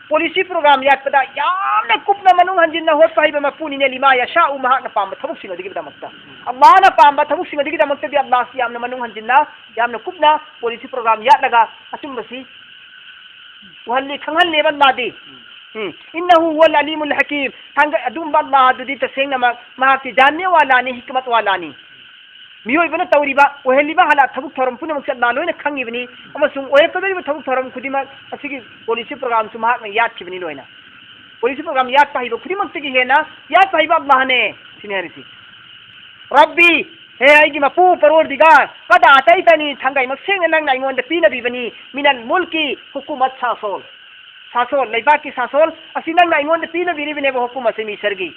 ꯄꯣꯂꯤꯁꯤ ꯄ꯭ꯔꯣꯒ꯭ꯔꯥꯝ ꯌꯥꯠꯄꯗ ꯌꯥꯝꯅ ꯀꯨꯞꯅ ꯃꯅꯨꯡ ꯍꯟꯖꯤꯟꯅ ꯍꯣꯠꯄ ꯍꯩꯕ ꯃꯄꯨꯅꯤꯅꯦ꯫ "ꯂꯤꯃꯥ ꯌꯁꯥꯎ", ꯃꯍꯥꯛꯅ ꯄꯥꯝꯕ ꯊꯕꯛꯁꯤꯡ ꯑꯗꯨꯒꯤꯗꯃꯛꯇ꯫ ꯑꯜꯂꯥꯍꯅ ꯄꯥꯝꯕ ꯊꯕꯛꯁꯤꯡ ꯑꯗꯨꯒꯤꯗꯃꯛꯇꯗꯤ ꯑꯜꯂꯥꯍꯁꯤ ꯌꯥꯝꯅ ꯃꯅꯨꯡ ꯍꯟꯖꯤꯟꯅ, ꯌꯥꯝꯅ ꯀꯨꯞꯅ ꯄꯣꯂꯤꯁꯤ ꯄ꯭ꯔꯣꯒ꯭ꯔꯥꯝ ꯌꯥꯠꯂꯒ ꯑꯆꯨꯝꯕꯁꯤ ꯎꯍꯜꯂꯤ, ꯈꯪꯍꯜꯂꯦꯕ ꯑꯜꯂꯥꯍꯗꯤ꯫ ꯎꯝ꯫ "ꯏꯟꯅꯍꯨ ꯍꯨꯋꯜ ꯑꯂꯤꯃꯨꯜ ꯍꯀꯤꯝ", ꯊꯥꯡꯒ-, ꯑꯗꯨꯒꯨꯝꯕ ꯑꯜꯂꯥꯍ ꯑꯗꯨꯗꯤ ꯇꯁꯦꯡꯅꯃꯛ ꯃꯍꯥꯛꯇꯤ ꯖꯥꯟꯅꯦ ꯋꯥꯂꯥꯅꯤ, ꯍꯤꯀꯃꯠ ꯋꯥꯂꯥꯅꯤ꯫ ꯃꯤꯑꯣꯏꯕꯅ ꯇꯧꯔꯤꯕ, ꯑꯣꯏꯍꯜꯂꯤꯕ ꯍꯥꯂꯥ ꯊꯕꯛ ꯊꯧꯔꯝ ꯄꯨꯝꯅꯃꯛꯁꯦ ꯑꯜꯂꯥꯍ ꯂꯣꯏꯅ ꯈꯪꯉꯤꯕꯅꯤ, ꯑꯃꯁꯨꯡ ꯑꯣꯏꯔꯛꯀꯗꯧꯔꯤꯕ ꯊꯕꯛ ꯊꯧꯔꯝ ꯈꯨꯗꯤꯡꯃꯛ ꯑꯁꯤꯒꯤ ꯄꯣꯂꯤꯁꯤ ꯄ꯭ꯔꯣꯒ꯭ꯔꯥꯝꯁꯨ ꯃꯍꯥꯛꯅ ꯌꯥꯠꯈꯤꯕꯅꯤ ꯂꯣꯏꯅ꯫ ꯄꯣꯂꯤꯁꯤ ꯄ꯭ꯔꯣꯒ꯭ꯔꯥꯝ ꯌꯥꯠꯄ ꯍꯩꯕ ꯈꯨꯗꯤꯡꯃꯛꯇꯒꯤ ꯍꯦꯟꯅ ꯌꯥꯠꯄ ꯍꯩꯕ ꯑꯜꯂꯥꯍꯅꯦ, ꯁꯤꯅꯤ ꯍꯥꯏꯔꯤꯁꯤ꯫ "ꯔꯕꯤ", ꯍꯦ ꯑꯩꯒꯤ ꯃꯄꯨ ꯄꯔꯣꯔꯗꯤꯒꯥꯔ, "ꯀꯗ ꯑꯇꯩꯇꯅꯤ", ꯊꯥꯡꯒꯩ ꯃꯁꯦꯡꯅ ꯅꯪꯅ ꯑꯩꯉꯣꯟꯗ ꯄꯤꯅꯕꯤꯕꯅꯤ, "ꯃꯤꯅꯜ ꯃꯨꯜꯀꯤ", ꯍꯨꯀꯨꯃꯠ, ꯁꯥꯁꯣꯜ, ꯁꯥꯁꯣꯜ, ꯂꯩꯕꯥꯛꯀꯤ ꯁꯥꯁꯣꯜ ꯑꯁꯤ ꯅꯪꯅ ꯑꯩꯉꯣꯟꯗ ꯄꯤꯅꯕꯤꯔꯤꯕꯅꯦꯕ, ꯍꯨꯀꯨꯝ ꯑꯁꯤ ꯃꯤꯁꯔꯒꯤ꯫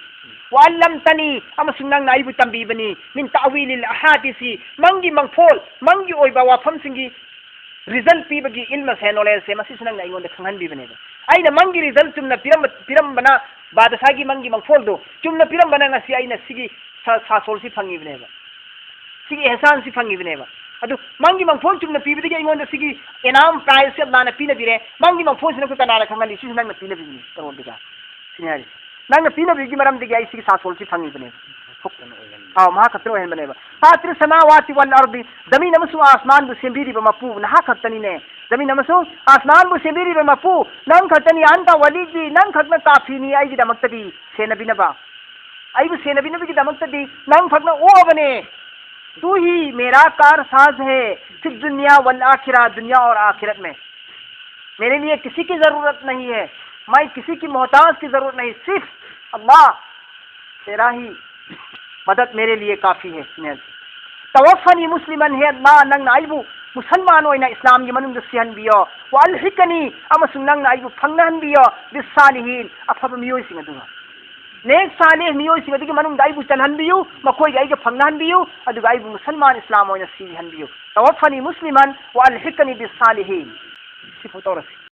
"ꯋꯥꯜꯂꯝꯇꯅꯤ", ꯑꯃꯁꯨꯡ ꯅꯪꯅ ꯑꯩꯕꯨ ꯇꯝꯕꯤꯕꯅꯤ, "ꯃꯤꯟ ꯇꯥꯋꯤꯂꯤꯜ ꯑꯍꯥꯗꯤꯁꯤ", ꯃꯪꯒꯤ ꯃꯪꯐꯣꯜ, ꯃꯪꯒꯤ ꯑꯣꯏꯕ ꯋꯥꯐꯝꯁꯤꯡꯒꯤ ꯔꯤꯖꯜ ꯄꯤꯕꯒꯤ ꯏꯜꯃꯁꯦ, ꯅꯣꯂꯦꯖꯁꯦ, ꯃꯁꯤꯁꯨ ꯅꯪꯅ ꯑꯩꯉꯣꯟꯗ ꯈꯪꯍꯟꯕꯤꯕꯅꯦꯕ꯫ ꯑꯩꯅ ꯃꯪꯒꯤ ꯔꯤꯖꯜ ꯆꯨꯝꯅ ꯄꯤꯔꯝꯕ, ꯄꯤꯔꯝꯕꯅ, ꯕꯥꯗꯁꯥꯒꯤ ꯃꯪꯒꯤ ꯃꯪꯐꯣꯜꯗꯣ ꯆꯨꯝꯅ ꯄꯤꯔꯝꯕꯅ ꯉꯁꯤ ꯑꯩꯅ ꯁꯤꯒꯤ ꯁꯥ-, ꯁꯥꯁꯣꯜꯁꯤ ꯐꯪꯉꯤꯕꯅꯦꯕ꯫ ꯁꯤꯒꯤ ꯑꯦꯍꯁꯥꯟꯁꯤ ꯐꯪꯉꯤꯕꯅꯦꯕ꯫ ꯑꯗꯨ ꯃꯪꯒꯤ ꯃꯪꯐꯣꯟ ꯆꯨꯝꯅ ꯄꯤꯕꯗꯒꯤ ꯑꯩꯉꯣꯟꯗ ꯁꯤꯒꯤ ꯏꯅꯥꯝ, prize ꯁꯤ ꯑꯜꯂꯥꯍꯅ ꯄꯤꯅꯕꯤꯔꯦ꯫ ꯃꯪꯒꯤ ꯃꯪꯐꯣꯟꯁꯤꯅ ꯑꯩꯈꯣꯏ ꯀꯅꯥꯅ ꯈꯪꯍꯜꯂꯤ? ꯁꯤꯁꯨ ꯅꯪꯅ ꯄꯤꯅꯕꯤꯕꯅꯤ, ꯄꯔꯋꯔꯗꯤꯒꯥꯔ꯫ ꯁꯤꯅꯤ ꯍꯥꯏꯔꯤ꯫ ꯅꯪꯅ ꯄꯤꯅꯕꯤꯕꯒꯤ ꯃꯔꯝꯗꯒꯤ ꯑꯩ ꯁꯤꯒꯤ ꯁꯥꯁꯣꯜꯁꯤ ꯐꯪꯉꯤꯕꯅꯦꯕ꯫ ꯑꯥꯎ, ꯃꯍꯥꯛ ꯈꯛꯇꯅ ꯑꯣꯏꯍꯟꯕꯅꯦꯕ꯫ ꯐꯥꯇꯤꯔ ꯁꯃꯥꯋꯥꯇꯤ ꯋꯜ ꯑꯔꯗꯤ, ꯖꯃꯤꯟ ꯑꯃꯁꯨꯡ ꯑꯥꯁꯃꯥꯟꯕꯨ ꯁꯦꯝꯕꯤꯔꯤꯕ ꯃꯄꯨ ꯅꯍꯥꯛ ꯈꯛꯇꯅꯤꯅꯦ꯫ ꯖꯃꯤꯟ ꯑꯃꯁꯨꯡ ꯑꯥꯁꯃꯥꯟꯕꯨ ꯁꯦꯝꯕꯤꯔꯤꯕ ꯃꯄꯨ ꯅꯪ ꯈꯛꯇꯅꯤ꯫ ꯑꯟꯇ ꯋꯥꯂꯤꯖꯤ, ꯅꯪ ꯈꯛꯅ ꯀꯥꯐꯤꯅꯤ ꯑꯩꯒꯤꯗꯃꯛꯇꯗꯤ, ꯁꯦꯟꯅꯕꯤꯅꯕ꯫ ꯑꯩꯕꯨ ꯁꯦꯟꯅꯕꯤꯅꯕꯒꯤꯗꯃꯛꯇꯗꯤ ꯅꯪ ꯈꯛꯅ ꯑꯣꯛꯑꯕꯅꯦ꯫ तू ही मेरा कारसाज है, फिर दुनिया वल आखिरा, दुनिया और आखिरत में। मेरे लिए किसी की जरूरत नहीं है, मैं किसी की मोहताज की जरूरत नहीं, सिर्फ अल्लाह तेरा ही मदद मेरे लिए काफी है। तवफ़्फ़नी मुस्लिमन, हे अल्लाह, ꯅꯪꯅ ꯑꯩꯕꯨ ꯃꯨꯁꯜꯃꯥꯟ ꯑꯣꯏꯅ ꯏꯁꯂꯥꯝꯒꯤ ꯃꯅꯨꯡꯗ ꯁꯤꯍꯟꯕꯤꯌꯣ꯫ ꯋꯥꯜꯍꯤꯛꯀꯅꯤ, ꯑꯃꯁꯨꯡ ꯅꯪꯅ ꯑꯩꯕꯨ ꯐꯪꯅꯍꯟꯕꯤꯌꯣ꯫ ꯕꯤꯁꯥꯂꯤꯍꯤꯟ, ꯑꯐꯕ ꯃꯤꯑꯣꯏꯁꯤꯡ ꯑꯗꯨꯒ꯫ ꯅꯦꯛ ꯁꯥꯂꯤꯍ ꯃꯤꯑꯣꯏꯁꯤꯡ ꯑꯗꯨꯒꯤ ꯃꯅꯨꯡꯗ ꯑꯩꯕꯨ ꯆꯜꯍꯟꯕꯤꯌꯨ, ꯃꯈꯣꯏꯒ ꯑꯩꯒ ꯐꯪꯅꯍꯟꯕꯤꯌꯨ, ꯑꯗꯨꯒ ꯑꯩꯕꯨ ꯃꯨꯁꯜꯃꯥꯟ ꯏꯁꯂꯥꯝ ꯑꯣꯏꯅ ꯁꯤꯍꯟꯕꯤꯌꯨ꯫ ꯇꯋꯐꯅꯤ ꯃꯨꯁꯂꯤꯃꯟ ꯋꯥ ꯑꯜꯍꯤꯛꯀꯅꯤ ꯕꯤꯁꯥꯂꯤꯍꯤꯟ꯫ ꯁꯤꯐꯥꯎ ꯇꯧꯔꯁꯤ꯫